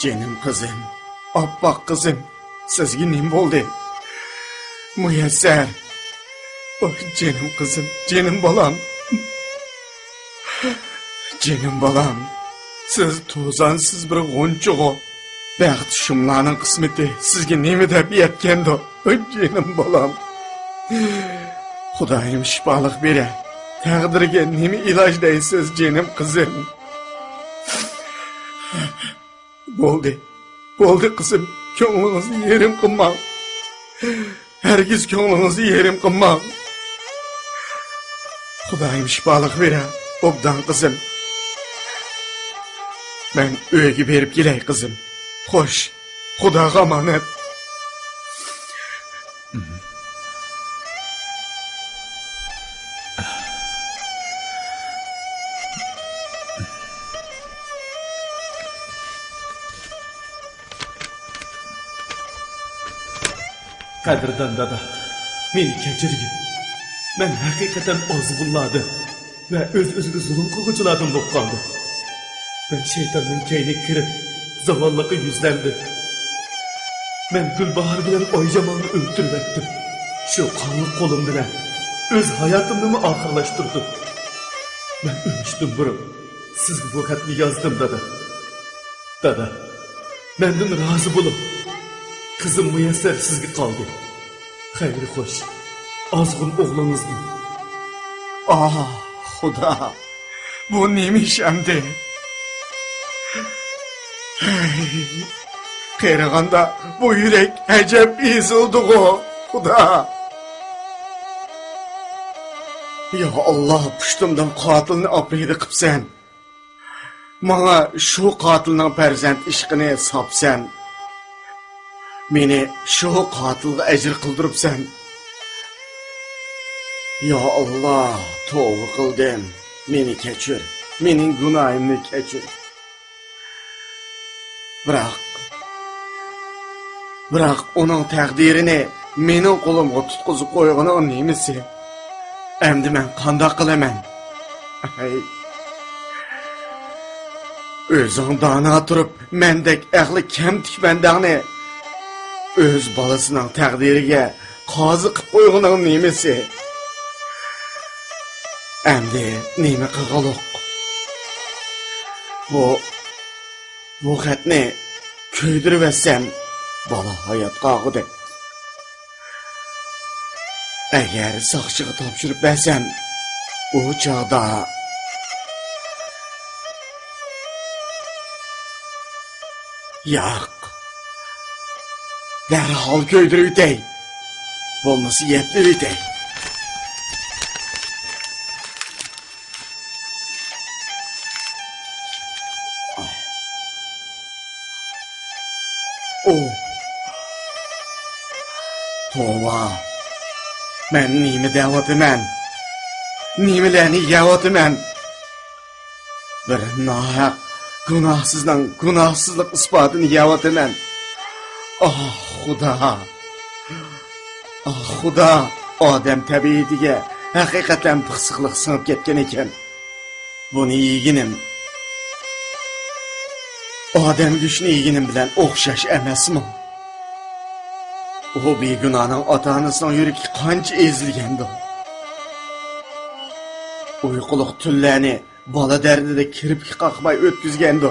جېنىم قىزىم، ئاپئاق قىزىم، سىزگە نېمە بولدى؟ مۇيەسسەر، ئوي، جېنىم قىزىم، جېنىم بالام. جېنىم بالام، سىز توزانسىز بىر غۇنچىغۇ. بەخت شۇملارنىڭ قىسمىتى سىزگە نېمە دەپ يەتكەندۇ؟ ئوي، جېنىم بالام. خۇدايىم شىپالىق بېرە. تەقدىرگە نېمە ئىلاج دەيسىز، جېنىم قىزىم؟ بولدى، بولدى قىزىم، كۆڭلىڭىزنى يېرىم قىلماڭ. ھەرگىز كۆڭلىڭىزنى يېرىم قىلماڭ. خۇدايىم شىپالىق بېرە، ئوبدان قىزىم. مەن ئۆيگە بېرىپ كېلەي قىزىم. خوش، خۇداغا ئامانەت. قەدىردان دادا، مېنى كەچۈرگىن. مەن ھەقىقەتەن ئازغۇنلاردىن ۋە ئۆز-ئۆزىگە زۇلۇم قىلغۇچىلاردىن بولۇپ قالدىم. مەن شەيتاننىڭ كەينىگە كىرىپ، زاۋاللىققا يۈزلەندىم. مەن گۈلباھار بىلەن ئايجامالنى ئۆلتۈرۈۋەتتىم. شۇ قانلىق قولۇم بىلەن ئۆز ھاياتىمنىمۇ ئاخىرلاشتۇردۇم. مەن ئۆلۈشتىن بۇرۇن سىزگە بۇ خەتنى يازدىم، دادا. دادا، مەندىن رازى بولۇڭ. قىزىم مۇيەسسەر سىزگە قالدى. خەير خوش، ئازغۇن ئوغلىڭىزنى. ئاھ، خۇدا، بۇ نېمە ئىش ئەمدى؟ ھەي، قېرىغاندا بۇ يۈرەك ئەجەب ئېزىلدىغۇ، خۇدا. يا ئاللا، پۇشتۇمدىن قاتىلنى ئاپىرىدە قىپسەن. ماڭا شۇ قاتىلنىڭ پەرزەنت ئىشقىنى ساپسەن. مېنى شۇ قاتىلغا ئەجىر قىلدۇرۇپسەن. يا ئاللا، توۋا قىلدىم. مېنى كەچۈر. مېنىڭ گۇناھىمنى كەچۈر. بىراق، بىراق ئۇنىڭ تەقدىرىنى مېنىڭ قولۇمغا تۇتقۇزۇپ قويغىنىڭ نېمىسى؟ ئەمدى مەن قانداق قىلىمەن؟ ھەي. ئۆزۈڭ دانا تۇرۇپ، مەندەك ئەقلى كەمتۈك بەندەڭنى ئۆز بالىسىنىڭ تەقدىرىگە قازى قىپ قويغىنىڭ نېمىسى؟ ئەمدى نېمە قىلغۇلۇق؟ بۇ، بۇ خەتنى كۆيدۈرۈۋەتسەم، بالا ھايات قالغۇدەك. ئەگەر ساقچىغا تاپشۇرۇپ بەرسەم، ئۇ چاغدا، ياق. دەرھال كۆيدۈرۈۋېتەي. بولمىسا يەپلىۋېتەي. ئۇ. توۋا. مەن نېمە دەۋاتىمەن؟ نېمىلەرنى يەۋاتىمەن؟ بىر ناھەق گۇناھسىزنىڭ گۇناھسىزلىق ئىسپاتىنى يەۋاتىمەن. ئاھ، خۇدا! ئاھ، خۇدا! ئادەم تەبىئىتىگە ھەقىقەتەن پىخسىقلىق سىڭىپ كەتكەن ئىكەن. بۇنى يېگىنىم ئادەم گۆشىنى يېگىنىم بىلەن ئوخشاش ئەمەسمۇ؟ ئۇ بىگۇناھنىڭ ئاتا-ئانىسىنىڭ يۈرىكى قانچە ئېزىلگەندۇ؟ ئۇيقۇلۇق تۈنلەرنى بالا دەردىدە كىرپىك قاقماي ئۆتكۈزگەندۇ؟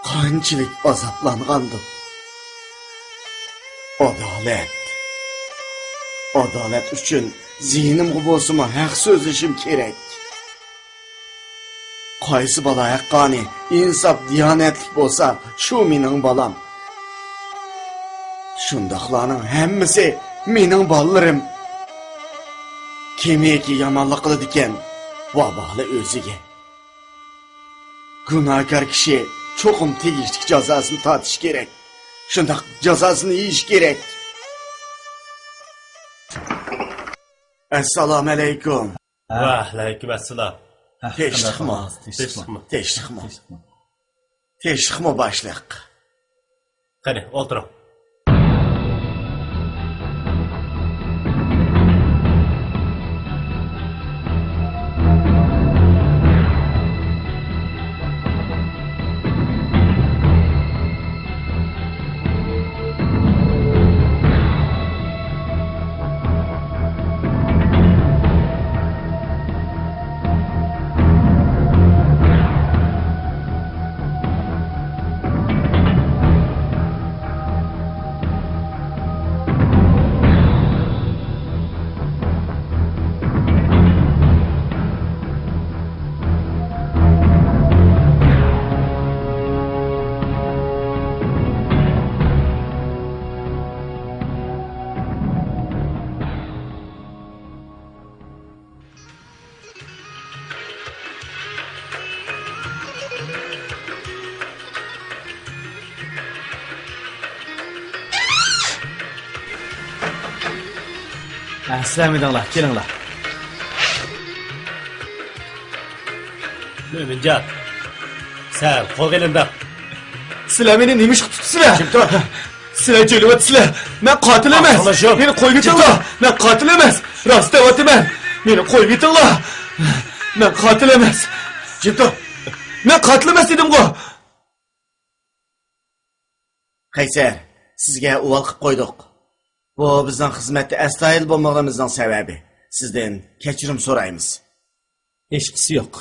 قانچىلىك ئازابلانغاندۇ؟ ئادالەت. ئادالەت ئۈچۈن زىيىنىمغا بولسىمۇ ھەق سۆزلىشىم كېرەك. قايسى بالا ھەققانىي، ئىنساپ، دىيانەتلىك بولسا، شۇ مېنىڭ بالام. شۇنداقلارنىڭ ھەممىسى مېنىڭ بالىلىرىم. كىمكى يامانلىق قىلىدىكەن، ۋاۋالى ئۆزىگە. گۇناھكار كىشى چوقۇم تېگىشلىك جازاسىنى تارتىشى كېرەك. شۇنداق جازاسىنى يېيىشى كېرەك. ئەسسالامۇئەلەيكۇم. ۋەئەلەيكۇم ئەسسالام. تىنچلىقمۇ؟ تىنچلىقمۇ؟ تىنچلىقمۇ؟ تىنچلىقمۇ باشلىق؟ قېنى، ئولتۇرۇڭ. ھە، سىلەرمىدىڭلار؟ كېلىڭلار. مۆمىنجان، سەن قولغا ئېلىندىڭ. سىلەر مېنى نېمىشقا تۇتىسىلەر؟ جىم تۇر. سىلەر جۆيلۈۋاتىسىلەر. مەن قاتىل ئەمەس. ئاڭلىشىم. مېنى قويۇۋېتىڭلار. مەن قاتىل ئەمەس. راست دەۋاتىمەن. مېنى قويۇۋېتىڭلار. مەن قاتىل ئەمەس. جىم تۇر. مەن قاتىل ئەمەس دېدىمغۇ. قەيسەر، سىزگە ئۇۋال قىپ قويدۇق. بۇ بىزنىڭ خىزمەتتە ئەستايىدىل بولمىغىنىمىزنىڭ سەۋەبى. سىزدىن كەچۈرۈم سورايمىز. ھېچقىسى يوق.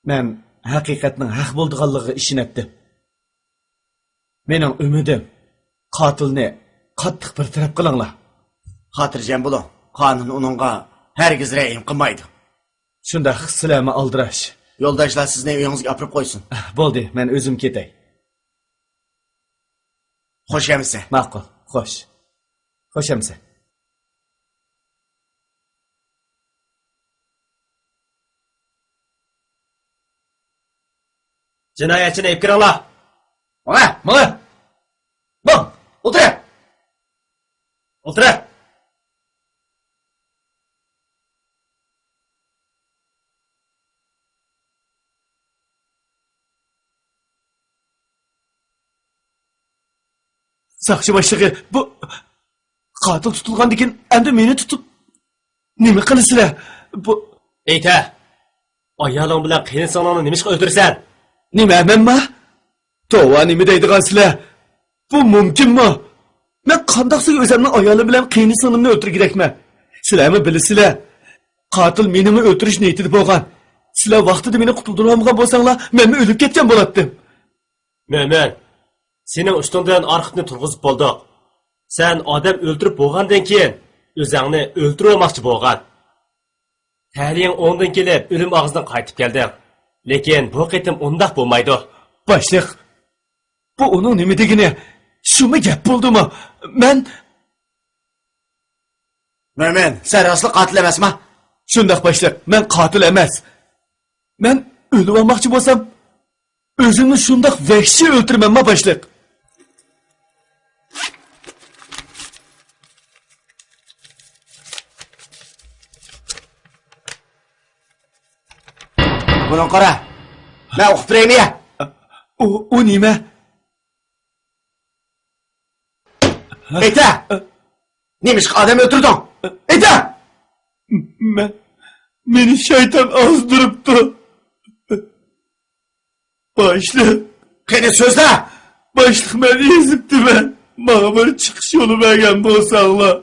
مەن ھەقىقەتنىڭ ھەق بولىدىغانلىقىغا ئىشىنەتتىم. مېنىڭ ئۈمىدىم، قاتىلنى قاتتىق بىر تەرەپ قىلىڭلار. خاتىرجەم بولۇڭ، قانۇن ئۇنىڭغا ھەرگىز رەھىم قىلمايدۇ. شۇنداق، سىلەرمۇ ئالدىراش. يولداشلار سىزنى ئۆيىڭىزگە ئاپىرىپ قويسۇن. بولدى، مەن ئۆزۈم كېتەي. خوش ئەمىسە. ماقۇل، خوش. خوش ئەمىسە. جىنايەتچىنى ئېلىپ كىرىڭلار. ماڭە، ماڭە. ماڭ، ئولتۇر. ئولتۇر. ساقچى باشلىقى، بۇ قاتىل تۇتۇلغاندىكىن ئەمدى مېنى تۇتۇپ نېمە قىلىسىلەر؟ بۇ ئېيتە، ئايالىڭ بىلەن قېيىنسىڭلىڭنى نېمىشقا ئۆلتۈرىسەن؟ نېمە، مەنما؟ توۋا، نېمە دەيدىغانسىلەر؟ بۇ مۇمكىنمۇ؟ مەن قانداقسىگە ئۆزەمنىڭ ئايالى بىلەن قېيىنسىڭلىمنى ئۆلتۈرگۈدەكمەن؟ سىلەرمۇ بىلىسىلەر، قاتىل مېنىمۇ ئۆلتۈرۈش نىيىتىدە بولغان. سىلەر ۋاقتىدا مېنى قۇتۇلدۇرالمىغان بولساڭلار، مەنمۇ ئۆلۈپ كەتكەن بولاتتىم. مۆمىن، سېنىڭ ئۈستۈڭدىن ئارخىپنى تۇرغۇزۇپ بولدۇق. سەن ئادەم ئۆلتۈرۈپ بولغاندىن كېيىن، ئۆزەڭنى ئۆلتۈرۈۋالماقچى بولغان. تەلىيىڭ ئوڭدىن كېلىپ، ئۆلۈم ئاغزىدىن قايتىپ كەلدىڭ. لېكىن بۇ قېتىم ئۇنداق بولمايدۇ. باشلىق، بۇ ئۇنىڭ نېمە دېگىنى؟ شۇمۇ گەپ بولدىمۇ؟ مەن مۆمىن، سەن راستلا قاتىل ئەمەسما؟ شۇنداق، باشلىق، مەن قاتىل ئەمەس. مەن ئۆلۈۋالماقچى بولسام، ئۆزۈمنى شۇنداق ۋەھشىي ئۆلتۈرىمەنما، باشلىق؟ بۇنىڭغا قارا. مەن ئوقۇپ بېرەيمۇ يا؟ ئۇ، ئۇ نېمە؟ ئېيتە! نېمىشقا ئادەم ئۆلتۈردۈڭ؟ ئېيتە! مەن، مېنى شەيتان ئازدۇرۇپتۇ. باشلىق. قېنى سۆزلە! باشلىق، مەن ئېزىپتىمەن. ماڭا بىر چىقىش يولى بەرگەن بولساڭلار.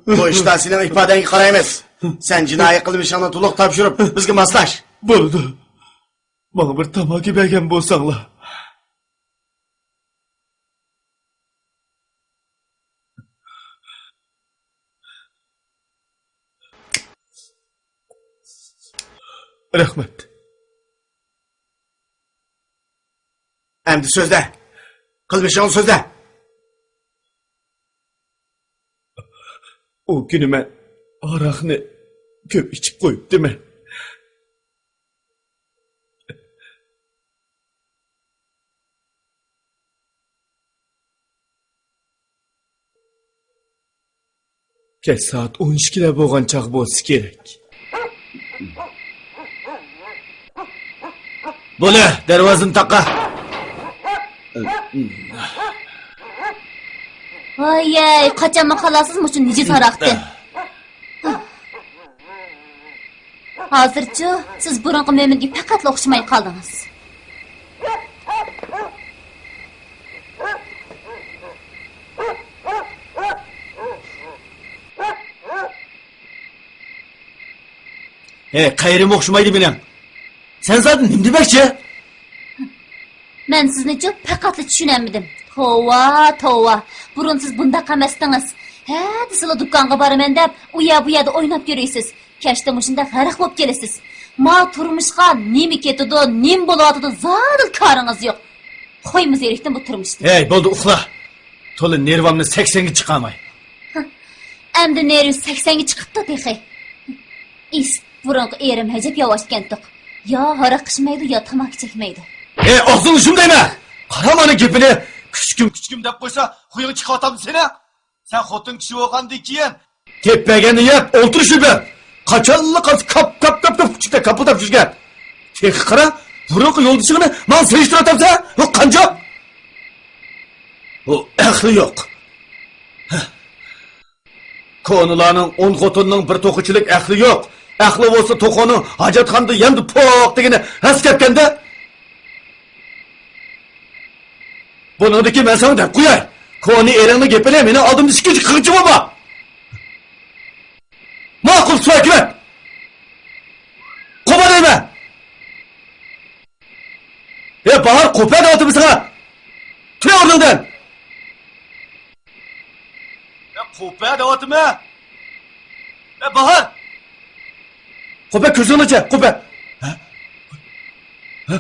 بۇ ئىشتا سېنىڭ ئىپادەڭگە قارايمىز. سەن جىنايى قىلمىشىڭنى تولۇق تاپشۇرۇپ، بىزگە ماسلاش. بولىدۇ. ماڭا بىر تاماكا بەرگەن بولساڭلار. رەھمەت. ئەمدى سۆزلە. قىلمىشىڭنى سۆزلە. ئۇ كۈنى مەن ھاراقنى كۆپ ئىچىپ قويۇپتىمەن. كەچ سائەت ئون ئىككىلەر بولغان چاغ بولسا كېرەك. بولە، دەرۋازىنى تاقا. ۋايەي، قاچانمۇ قالارسىز مۇشۇ نىجىس ھاراقتىن؟ ھازىرچۇ، سىز بۇرۇنقى مۆمىنگە پەقەتلا ئوخشىماي قالدىڭىز. ھەي، قەيرىم ئوخشىمايدۇ مېنىڭ. سەن زادى نېمە دېمەكچى؟ مەن سىزنىچۇ پەقەتلا چۈشىنەلمىدىم. توۋا، توۋا. بۇرۇن سىز بۇنداق ئەمەستىڭىز. ھە دېسىلا دۇكانغا بارىمەن دەپ، ئۇ يەر بۇ يەردە ئويناپ يۈرىسىز. كەچتە مۇشۇنداق غەرق بولۇپ كېلىسىز. ما تۇرمۇشقا نېمە كېتىدۇ، نېمە بولۇۋاتىدۇ، زادىلا كارىڭىز يوق. قويما زېرىكتىن بۇ تۇرمۇشتىن. ھەي، بولدى، ئۇخلا. تولا نېرۋامنى سەكسەنگە چىقارماي. ھە، ئەمدى نېرۋا سەكسەنگە چىقىپتۇ تېخى. ئىس، بۇرۇنقى ئېرىم ئەجەب ياۋاش ئىكەنتۇق. يا ھاراق ئىچمەيدۇ، يا تاماكا چەكمەيدۇ. ھەي، ئاغزىڭنى يۇم دەيمەن! قارا مانا گېپىنى! كۈچۈكۈم، كۈچۈكۈم دەپ قويسا، خۇيۇڭ چىقىۋاتامدۇ سېنىڭ؟ سەن خوتۇن كىشى بولغاندىن كېيىن، تېپىپ بەرگەننى يەپ، ئولتۇرۇشنى بىل. قاچانلا قالسا كاپ، كاپ، كاپ، كاپ، كۈچۈكتە كاپىلداپ يۈرگەن. تېخى قارا، بۇرۇنقى يولدىشىڭنى ماڭا سېلىشتۇرۇۋاتامسەن؟ ھە، قانجۇق! بۇ ئەقلى يوق. كونىلارنىڭ «ئون خوتۇننىڭ بىر توخۇچىلىك ئەقلى يوق. ئەقلى بولسا توخۇنىڭ ھاجەتخانىدا يەمدە پوق» دېگىنى راست گەپكەندە. بۇنىڭدىكى مەن ساڭا دەپ قوياي. كونا ئېرىڭنىڭ گېپىنى مېنىڭ ئالدىمدا ئىككىنچى قىلغۇچى بولما. ماقۇل، سۇ ئەكىۋەت. قوپا دەيمەن. ئە، باھار، قوپە دەۋاتىمەن ساڭا. تۇر ئورنۇڭدىن. ئە، قوپە دەۋاتىمەن. ئە، باھار. قوپە، كۆزۈڭنى ئاچ، قوپە. ھە؟ ھە؟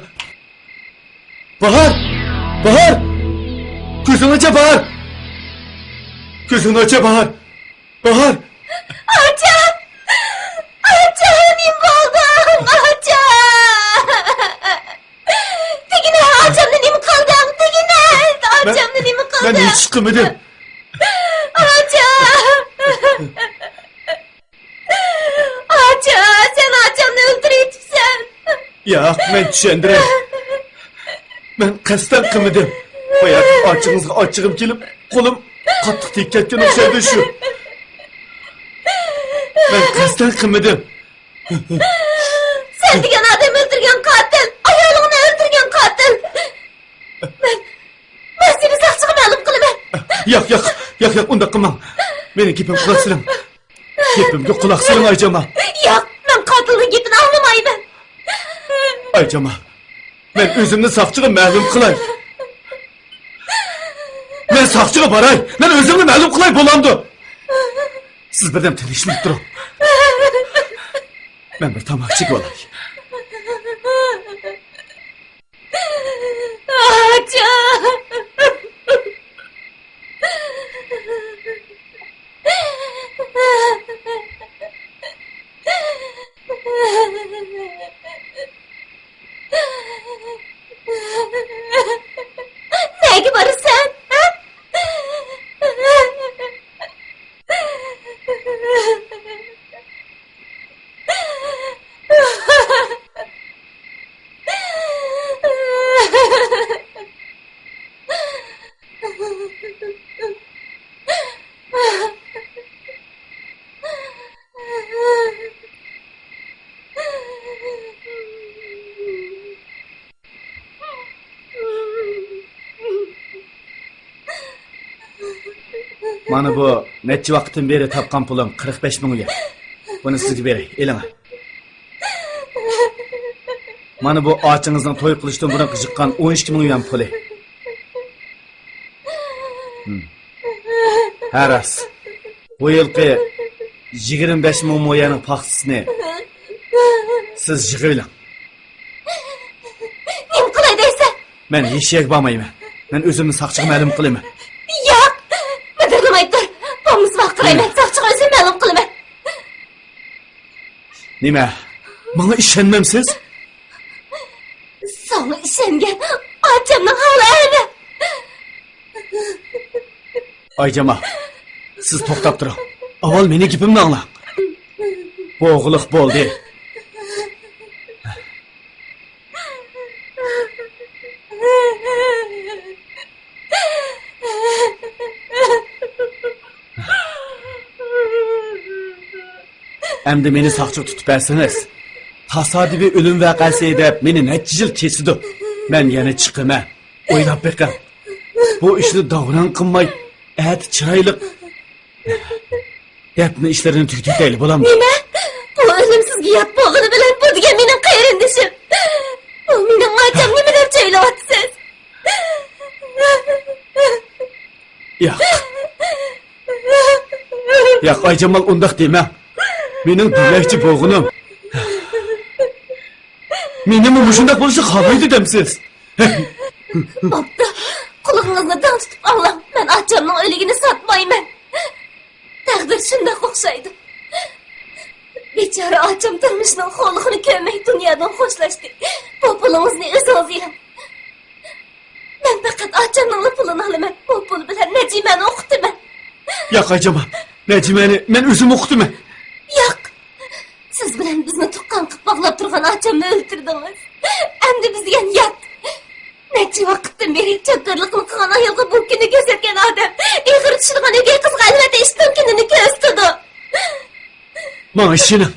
باھار! باھار! كۆزۈڭنى ئاچ، باھار! كۆزۈڭنى ئاچ، باھار! باھار! ئاچام! ئاچام، نېمە بولدۇڭ؟ ئاچام! دېگىنە، ئاچامنى نېمە قىلدىڭ؟ دېگىنە، مەن، ئاچامنى نېمە قىلدىڭ؟ مەن ھېچ قىلمىدىم. ئاچام! ئاچا، سەن ئاچامنى ئۆلتۈرۈۋېتىپسەن. ياق، مەن چۈشەندۈرەي. مەن قەستەن قىلمىدىم. باياقى ئاچىڭىزغا ئاچچىقىم كېلىپ، قولۇم قاتتىق تېگىپ كەتكەن ئوخشايدۇ شۇ. مەن قەستەن قىلمىدىم. سەن دېگەن ئادەم ئۆلتۈرگەن قاتىل، ئايالىڭنى ئۆلتۈرگەن قاتىل. مەن، مەن سېنى ساقچىغا مەلۇم قىلىمەن. ياق، ياق، ياق، ياق، ئۇنداق قىلماڭ. مېنىڭ گېپىمگە قۇلاق سېلىڭ. گېپىمگە قۇلاق سېلىڭ، ئايجامال. ياق، مەن قاتىلنىڭ گېپىنى ئاڭلىمايمەن. ئايجامال، مەن ئۆزۈمنى ساقچىغا مەلۇم قىلاي. مەن ساقچىغا باراي، مەن ئۆزۈمنى مەلۇم قىلاي، بولامدۇ؟ سىز بىردەم تىنچلىنىپ تۇرۇڭ. مەن بىر تاماكا چېكىۋالاي. ئاچا! نەگە بارىسەن؟ ھە؟ مانا بۇ نەچچە ۋاقىتتىن بېرى تاپقان پۇلۇم قىرىق بەش مىڭ يۈەن. بۇنى سىزگە بېرەي، ئېلىڭ. مانا بۇ ئاچىڭىزنىڭ توي قىلىشتىن بۇرۇنقى يىغقان ئون ئىككى مىڭ يۈەن پۇلى. ھىم. ھە، راست. بۇ يىلقى يىگىرمە بەش مىڭ مو يەرنىڭ پاختىسىنى سىز يىغىۋېلىڭ. نېمە قىلاي دەيسەن؟ مەن ھېچ يەرگە بارمايمەن. مەن ئۆزۈمنى ساقچىغا مەلۇم قىلىمەن. ياق! مىدىرلىماي تۇر. بولمىسا ۋارقىرايمەن. ساقچىغا ئۆزۈم نېمە؟ ماڭا ئىشەنمەمسىز؟ ساڭا ئىشەنگەن ئاچامنىڭ ھالى ئەنە. ئايجامال، سىز توختاپ تۇرۇڭ. ئاۋۋال مېنىڭ گېپىمنى ئاڭلاڭ. بولغۇلۇق بولدى. ئەمدى مېنى ساقچىغا تۇتۇپ بەرسىڭىز، تاسادىپىي ئۆلۈم ۋەقەسى دەپ مېنى نەچچە يىل كېسىدۇ. مەن يەنە چىقىمەن. ئويلاپ بېقىڭ. بۇ ئىشنى داۋراڭ قىلماي، ئەتە چىرايلىق دەپنە ئىشلىرىنى تۈگىتىۋېتەيلى، بولامدۇ؟ نېمە؟ بۇ ئۆلۈمسىزگە يات بولغىنى بىلەن بۇ دېگەن مېنىڭ قېرىندىشىم. بۇ مېنىڭ ئاچام نېمە دەپ ئويلاۋاتىسىز؟ ياق. ياق، ئايجامال، ئۇنداق دېمەڭ. مېنىڭ دېمەكچى بولغىنىم، مېنىمۇ مۇشۇنداق بولۇشنى خالايدۇ دەمسىز؟ بوپتۇ، قۇلىقىڭىزنى دىڭ تۇتۇپ ئاڭلاڭ. مەن ئاچامنىڭ ئۆلۈكىنى ساتمايمەن. تەقدىر شۇنداق ئوخشايدۇ. بىچارە ئاچام تۇرمۇشنىڭ خورلۇقىنى كۆرمەي دۇنيادىن خوشلاشتى. بۇ پۇلىڭىزنى ئۆزىڭىز ئېلىڭ. مەن پەقەت ئاچامنىڭلا پۇلىنى ئالىمەن. بۇ پۇل بىلەن نەجىمەنى ئوقۇتىمەن. ياق، ئايجامال، نەجىمەنى مەن ئۆزۈم ئوقۇتىمەن. ياق. سىز بىلەن بىزنى تۇغقان قىلىپ باغلاپ تۇرغان ئاچامنى ئۆلتۈردىڭىز. ئەمدى بىز دېگەن يات. نەچچە ۋاقىتتىن بېرى چاكارلىقنى قىلغان ئايالغا بۇ كۈننى كۆرسەتكەن ئادەم ئېغىر چۈشىدىغان ئۆگەي قىزغا ئەلۋەتتە ئىشتىن كۈنىنى كۆرسىتىدۇ. ماڭا ئىشىنىڭ.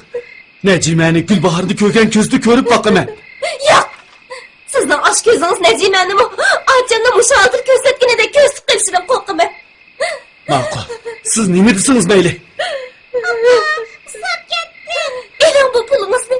نەجىمەنى گۈلباھارنى كۆرگەن كۆزىدە كۆرۈپ باقىمەن. ياق! سىزنىڭ ئاچ كۆزىڭىز نەجىمەنىمۇ ئاچامنى مۇشۇ ھازىر كۆرسەتكىنىدەك كۆرسىتىپ قېلىشىدىن قورقىمەن. ماقۇل. سىز نېمە دېسىڭىز مەيلى. ئاپا، ئۇسساپ كەتتىم. ئېلىڭ بۇ پۇلىڭىزنى.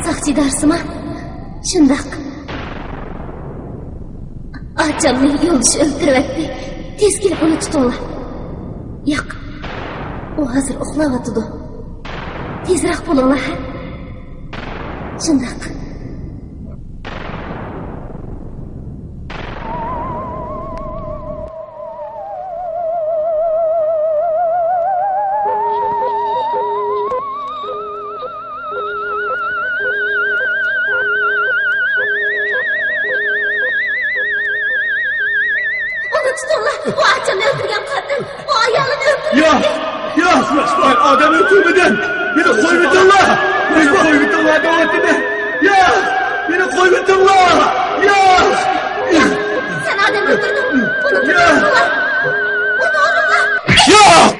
ساقچى ئىدارىسىما؟ شۇنداق. ئاچامنى يولدىشى ئۆلتۈرۈۋەتتى. تېز كېلىپ ئۇنى تۇتۇڭلار. ياق، ئۇ ھازىر ئۇخلاۋاتىدۇ. تېزرەك بولۇڭلار، ھە؟ شۇنداق. ئۇنى تۇتۇڭلار، ئۇ ئاچامنى ئۆلتۈرگەن قاتىل، ئۇ ئايالىنى ئۆلتۈرگەن. ياق، ياق، ياق، مەن ئادەم ئۆلتۈرمىدىم. مېنى قويۇۋېتىڭلار، مېنى قويۇۋېتىڭلار دەۋاتىمەن. ياق، مېنى قويۇۋېتىڭلار. ياق. سەن ئادەم ئۆلتۈردۈڭ. ئۇنى تۇتۇڭلار. ئۇنى ئۇرۇڭلار. ياق!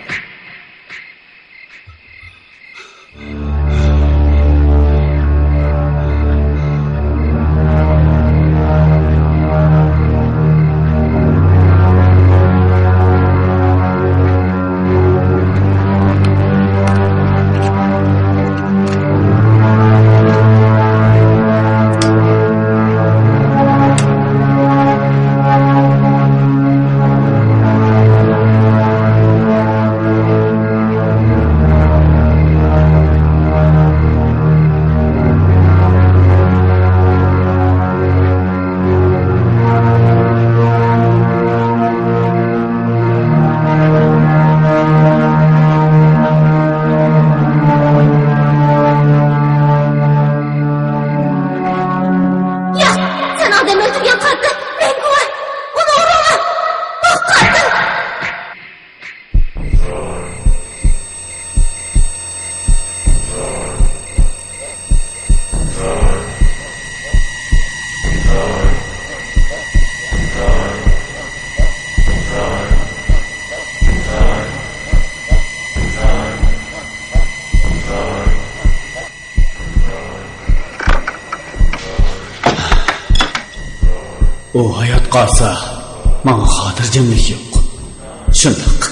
قارىسا، ماڭا خاتىرجەملىك يوق. شۇنداق.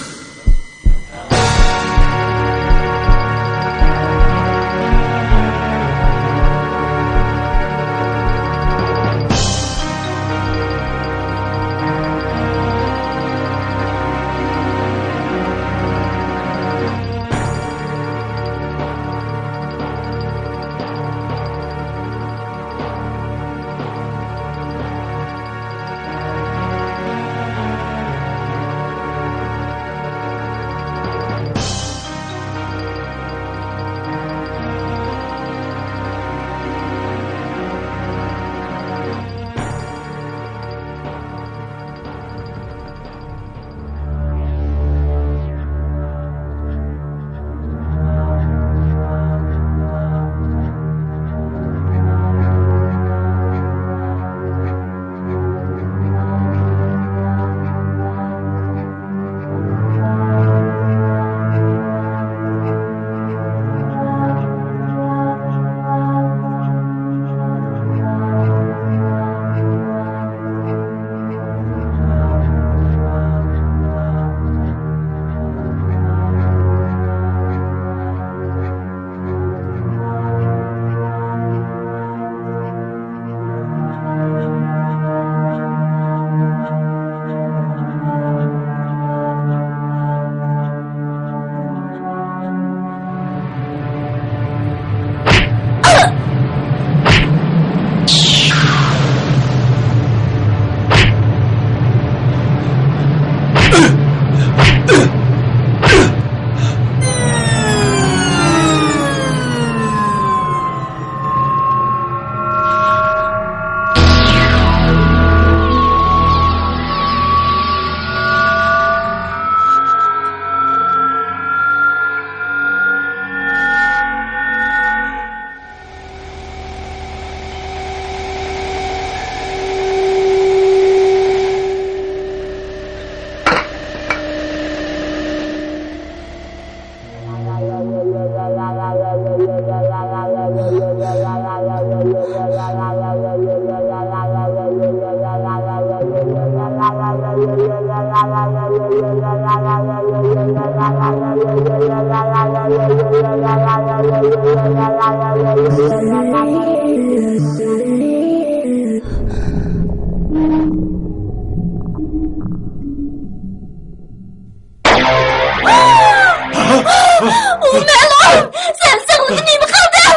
ئۇ مەلئۇن! سەن سىڭلىمنى نېمە قىلدىڭ؟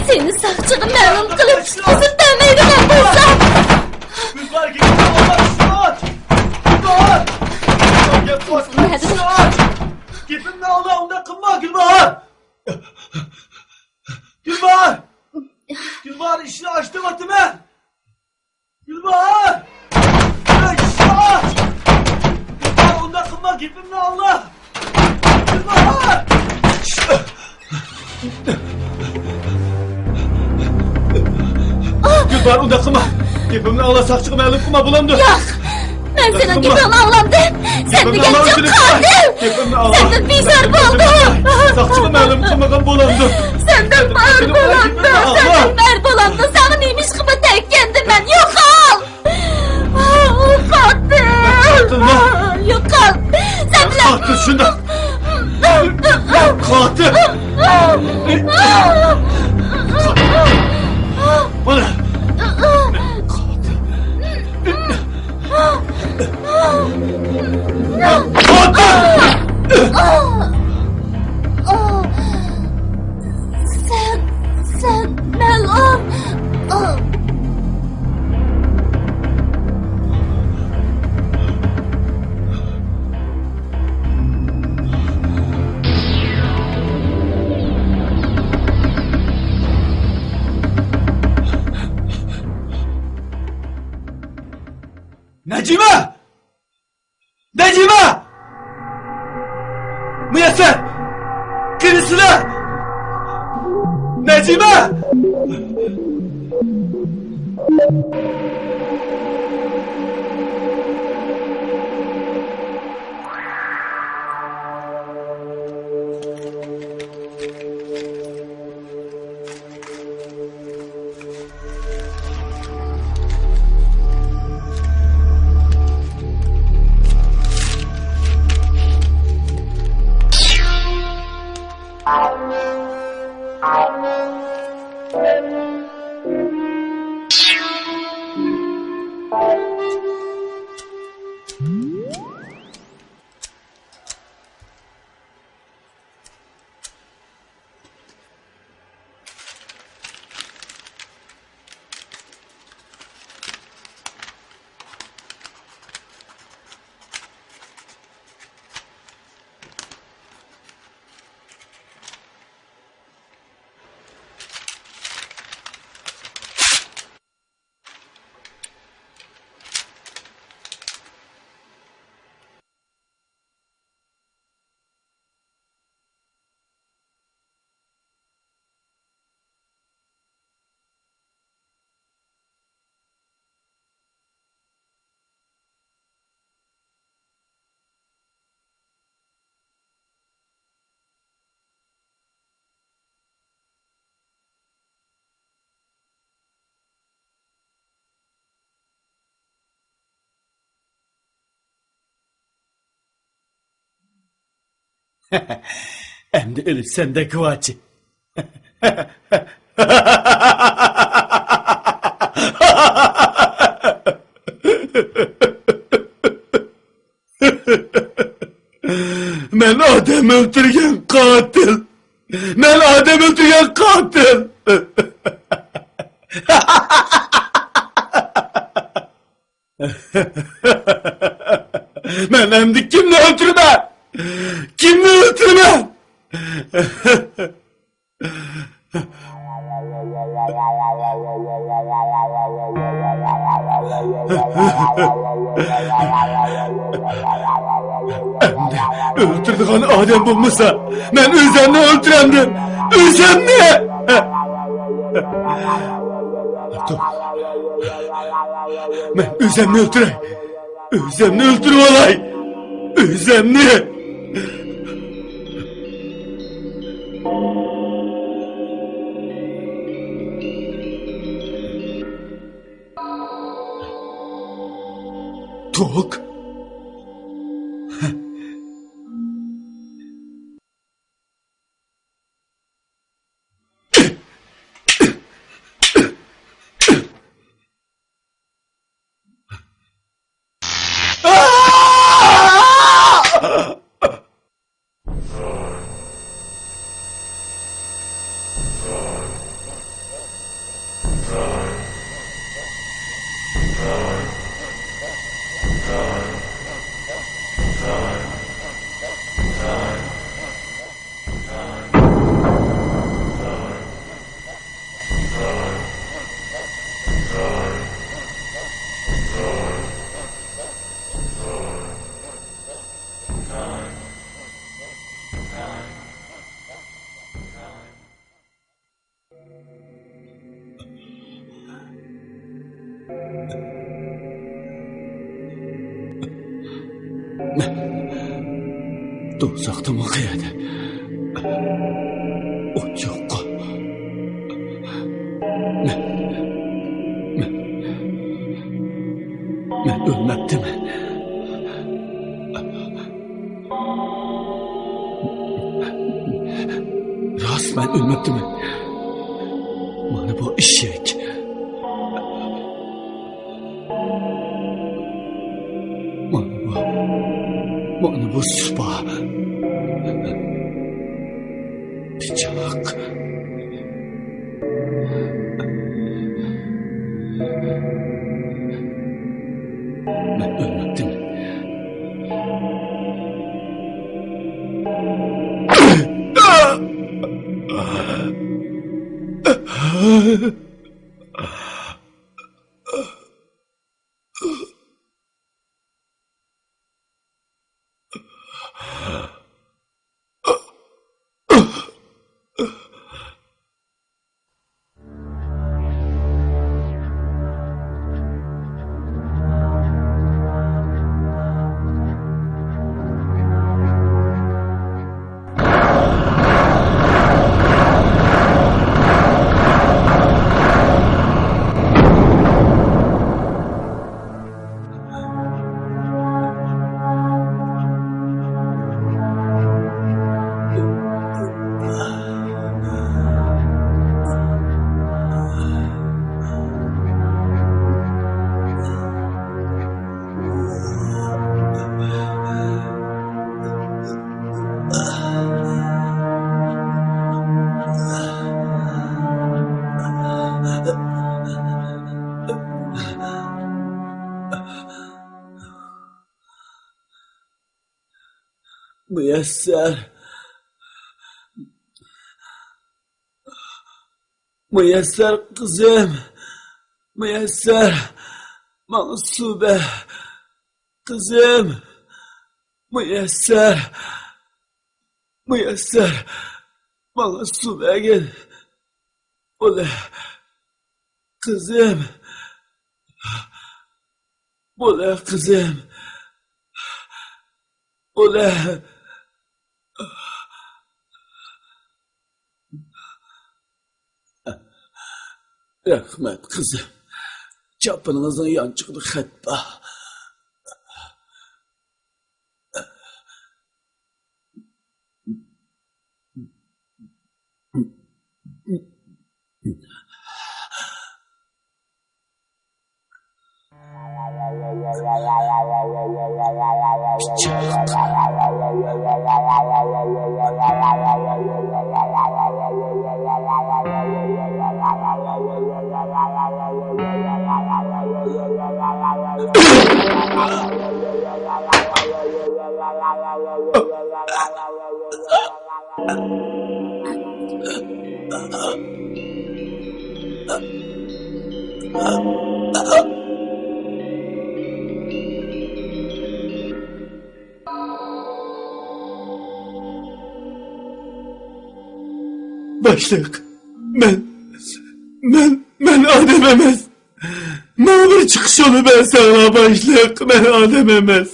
سېنى ساقچىغا مەلۇم قىلىپ، تۇتقۇزۇپ بەرمەيدىغان بولسام. گۈلبار، گېپىمنى ئاڭلا، ئۇنداق قىلما، گۈلبار! گۈلبار! گۈلبار، ئىشىكنى ئاچ دەۋاتىمەن! گۈلباھار! گۈلباھار! گۈلباھار، ئۇنداق قىلما، گېپىمنى ئاڭلا! گۈلباھار! گۈلباھار، ئۇنداق قىلما! گېپىمنى ئاڭلا، ساقچىغا مەلۇم قىلما، بولامدۇ؟ ياق! مەن سېنىڭ گېپىڭنى ئاڭلامدىم! سەندە گەپ جىق، قاتىل! سەندىن بىزار بولدۇم! ساقچىغا مەلۇم قىلمىغان بولامدۇ؟ سەندىن بار بولامدۇ؟ سەندىن بار بولامدۇ؟ ساڭا نېمە ئىشقا بۇ تەگكەندىم مەن؟ يوقال! ئۇ قاتىل! يوقال! سەن بىلەن قاتىل شۇنداق! قاتىل! مانا! قاتىل! سەن، سەن مەلئۇن! نەجىمە! نەجىمە! مۇيەسسەر! قېنى سىلەر؟ نەجىمە! ئەمدى ئۆلۈشسەندەك ۋاچى. مەن ئادەم ئۆلتۈرگەن قاتىل. مەن ئادەم ئۆلتۈرگەن قاتىل. مەن ئەمدى كىمنى ئۆلتۈرىمەن؟ كىمنى ئۆلتۈرىمەن؟ ئەمدى ئۆلتۈرىدىغان ئادەم بولمىسا، مەن ئۆزۈمنى ئۆلتۈرەمدىم. ئۆزۈمنى! توق. مەن ئۆزۈمنى ئۆلتۈرەي. ئۆزۈمنى ئۆلتۈرۈۋالاي. ئۆزۈمنى. توك. دوزاختىمۇ قەيەردە؟ ئوت يوققۇ. مەن، مەن، مەن ئۆلمەپتىمەن. راست، مەن ئۆلمەپتىمەن. مانا بۇ ئىشىك. مانا بۇ، مانا بۇ سۇپا. پىچاق. مەن ئۆلمەپتىمەن. مۇيەسسەر. مۇيەسسەر قىزىم. مۇيەسسەر. ماڭا سۇ بەر. قىزىم. مۇيەسسەر. مۇيەسسەر. ماڭا سۇ بەرگىن. بولە. قىزىم. بولە، قىزىم. بولە. رەھمەت، قىزىم. چاپىنىڭىزنىڭ يانچۇقىدا خەت بار. باشلىق، مەن، مەن، مەن ئادەم ئەمەس. ماڭا بىر چىقىش يولى بەرسەڭلار، باشلىق، مەن ئادەم ئەمەس.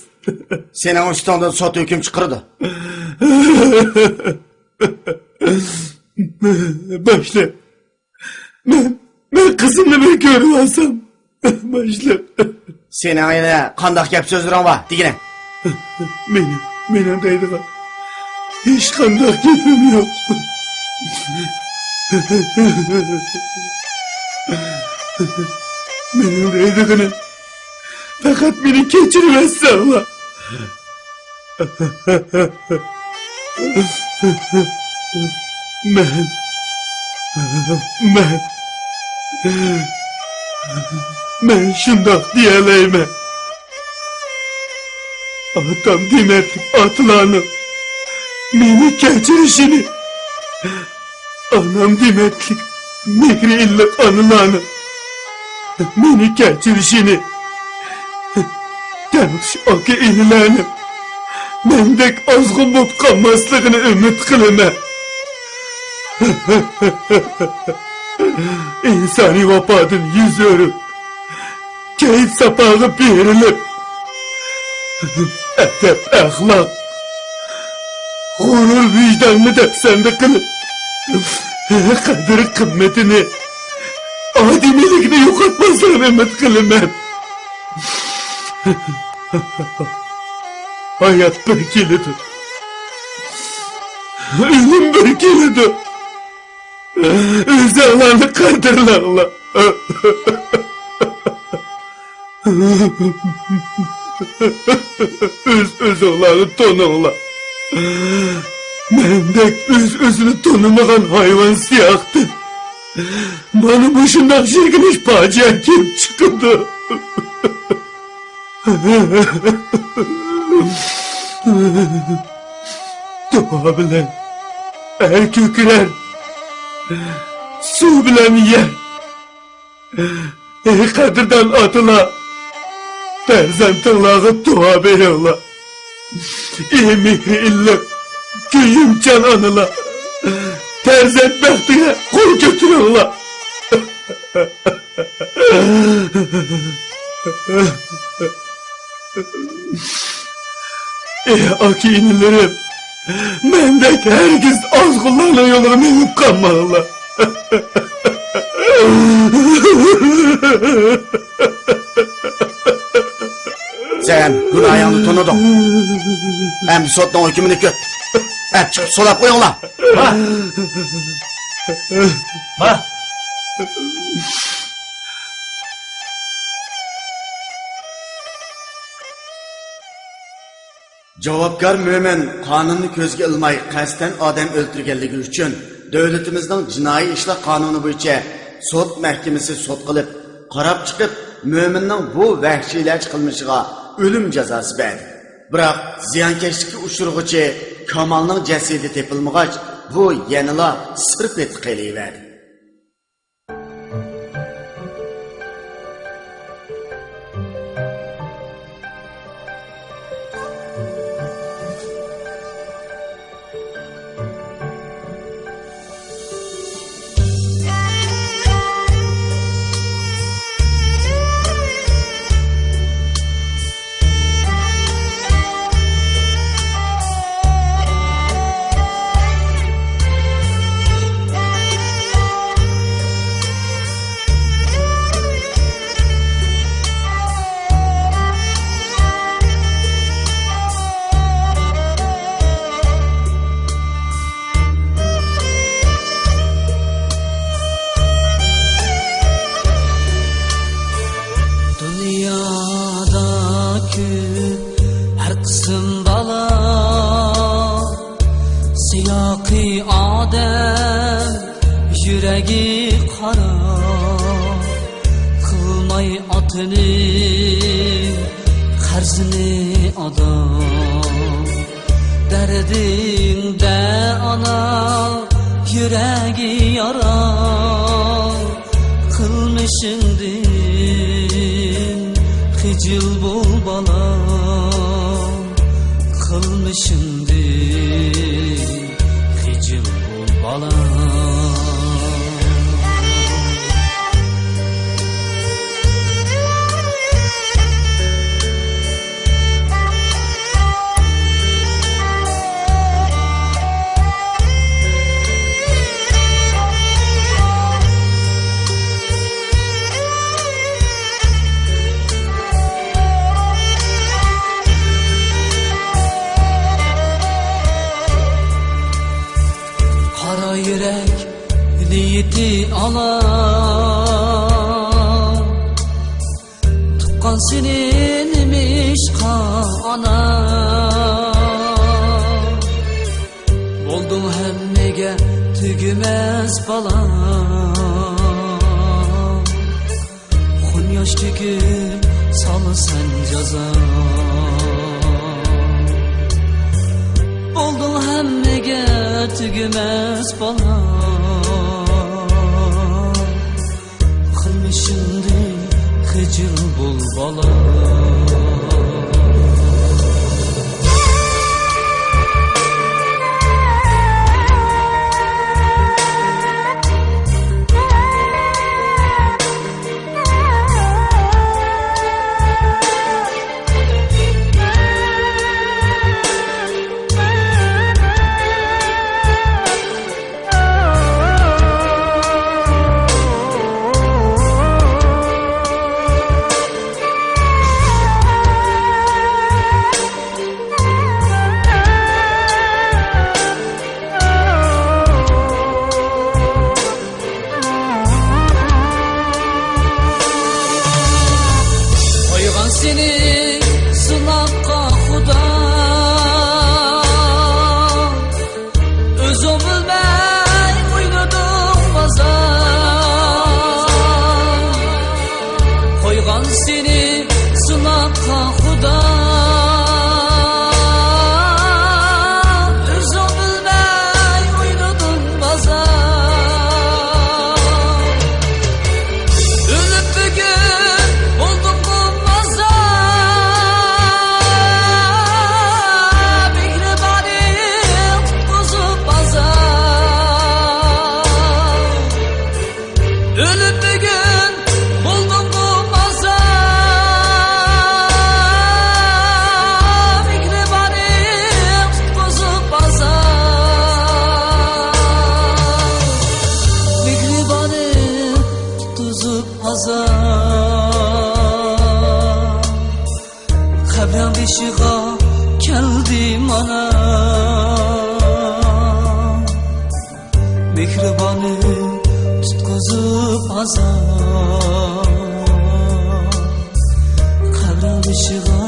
سېنىڭ ئۈستۈڭدىن سوت ھۆكۈم چىقىرىدۇ. باشلىق، مەن، مەن قىزىمنى بىر كۆرۈۋالسام، باشلىق. سېنىڭ يەنە قانداق گەپ سۆزلىرىڭ بار، دېگىنە؟ مېنىڭ، مېنىڭ دەيدىغان ھېچقانداق گېپىم يوق. مېنىڭ دەيدىغىنىم، پەقەت مېنى كەچۈرۈۋەتسەڭلار. مەن، مەن، مەن شۇنداق دېيەلەيمەن. ئاتام دېمەتلىك ئاتىلارنىڭ مېنى كەچۈرۈشىنى، ئانام دېمەتلىك مېھرى ئىللىق ئانىلارنىڭ مېنى كەچۈرۈشىنى، تەڭتۇش ئاكا-ئىنىلەرنىڭ مەندەك ئازغۇن بولۇپ قالماسلىقىنى ئۈمىد قىلىمەن. ئىنسانىي ۋاپادىن يۈز ئۆرۈپ، كەيپ ساپاغا بېرىلىپ، ئەدەپ-ئەخلاق، غۇرۇر-ۋىجداننى دەپسەندە قىلىپ، قەدىر-قىممىتىنى، ئادىمىيلىكىنى يوقاتماسلىقىنى ئۈمىد قىلىمەن. ھايات بىر كېلىدۇ. ئۆلۈم بىر كېلىدۇ. ئۆزۈڭلارنى قەدىرلەڭلار. ئۆز-ئۆزۈڭلارنى تونۇڭلار. مەندەك ئۆز-ئۆزىنى تونۇمىغان ھايۋان سىياقتىن مانا مۇشۇنداق جىركىلىش پاجىئە كېلىپ چىقىدۇ. دۇئا بىلەن ئەر كۆكىرەر، سۇ بىلەن يەر. ئەي قەدىردان ئاتىلار، پەرزەنتىڭلارغا دۇئا بېرىڭلار. ئەي مېھرى ئىللىق، كۆيۈمچان ئانىلار، پەرزەنت بەختىگە قول كۆتۈرۈڭلار. ئەي ئاكا-ئىنىلىرىم، مەندەك ھەرگىز ئازغۇنلارنىڭ يولىغا مېڭىپ قالماڭلار. سەن گۇناھىڭنى تونۇدۇڭ. ئەمدى سوتنىڭ ھۆكمىنى كۈت. ئەپ چىقىپ سولاپ قويۇڭلار. ۋاھ! ۋاھ! جاۋابكار مۆمىن قانۇننى كۆزگە ئىلماي قەستەن ئادەم ئۆلتۈرگەنلىكى ئۈچۈن دۆلىتىمىزنىڭ جىنايى ئىشلار قانۇنى بويىچە سوت مەھكىمىسى سوت قىلىپ، قاراپ چىقىپ، مۆمىننىڭ بۇ ۋەھشىيلەرچە قىلمىشىغا ئۆلۈم جازاسى بەردى. بىراق زىيانكەشلىككە ئۇچرىغۇچى كامالنىڭ جەسىتى تېپىلمىغاچ، بۇ يەنىلا سىر پېتى قېلىۋەردى. ھەر قىسىم بالا، سىياقى ئادەم، يۈرەكى قارا، قىلماي ئاتىنى قەرزىنى ئادا. دەردىڭدە ئانا يۈرەكى يارا، قىلمىشىڭدىن خىجىل بول بالام، قىلمىشىڭدىن خىجىل بول بالام. قارا يۈرەك نىيىتى ئالا، تۇغقان سېنى نېمىشقا ئانا؟ بولدۇڭ ھەممىگە تۈگىمەس بالا، خۇن ياش تۆكۈپ سالىسەن جازا. بولدۇڭ ھەممىگە تۈگىمەس بالا، قىلمىشىڭدىن خىجىل بول بالا. قويغان سېنى سىناققا خۇدا، ئۆزۈڭ بىلمەي ئوينىدىڭ بازار. قويغان سېنى سىناققا خۇدا، ئۆزۈڭ بىلمەي ئوينىدىڭ بازار. ئۆلۈپ بۈگۈن بولدۇڭغۇ مازار، مېھرىبانىڭ تۇتقۇزۇپ ئازار. ئۆلۈپ بۈگۈن بولدۇڭغۇ مازار، مېھرىبانىڭ تۇتقۇزۇپ ئازار. مېھرىبانىڭ تۇتقۇزۇپ ئازار. قەبرەڭ بېشىغا كەلدى مانا، مېھرىبانىڭ تۇتقۇزۇپ ئازار. قەبرەڭ بېشىغا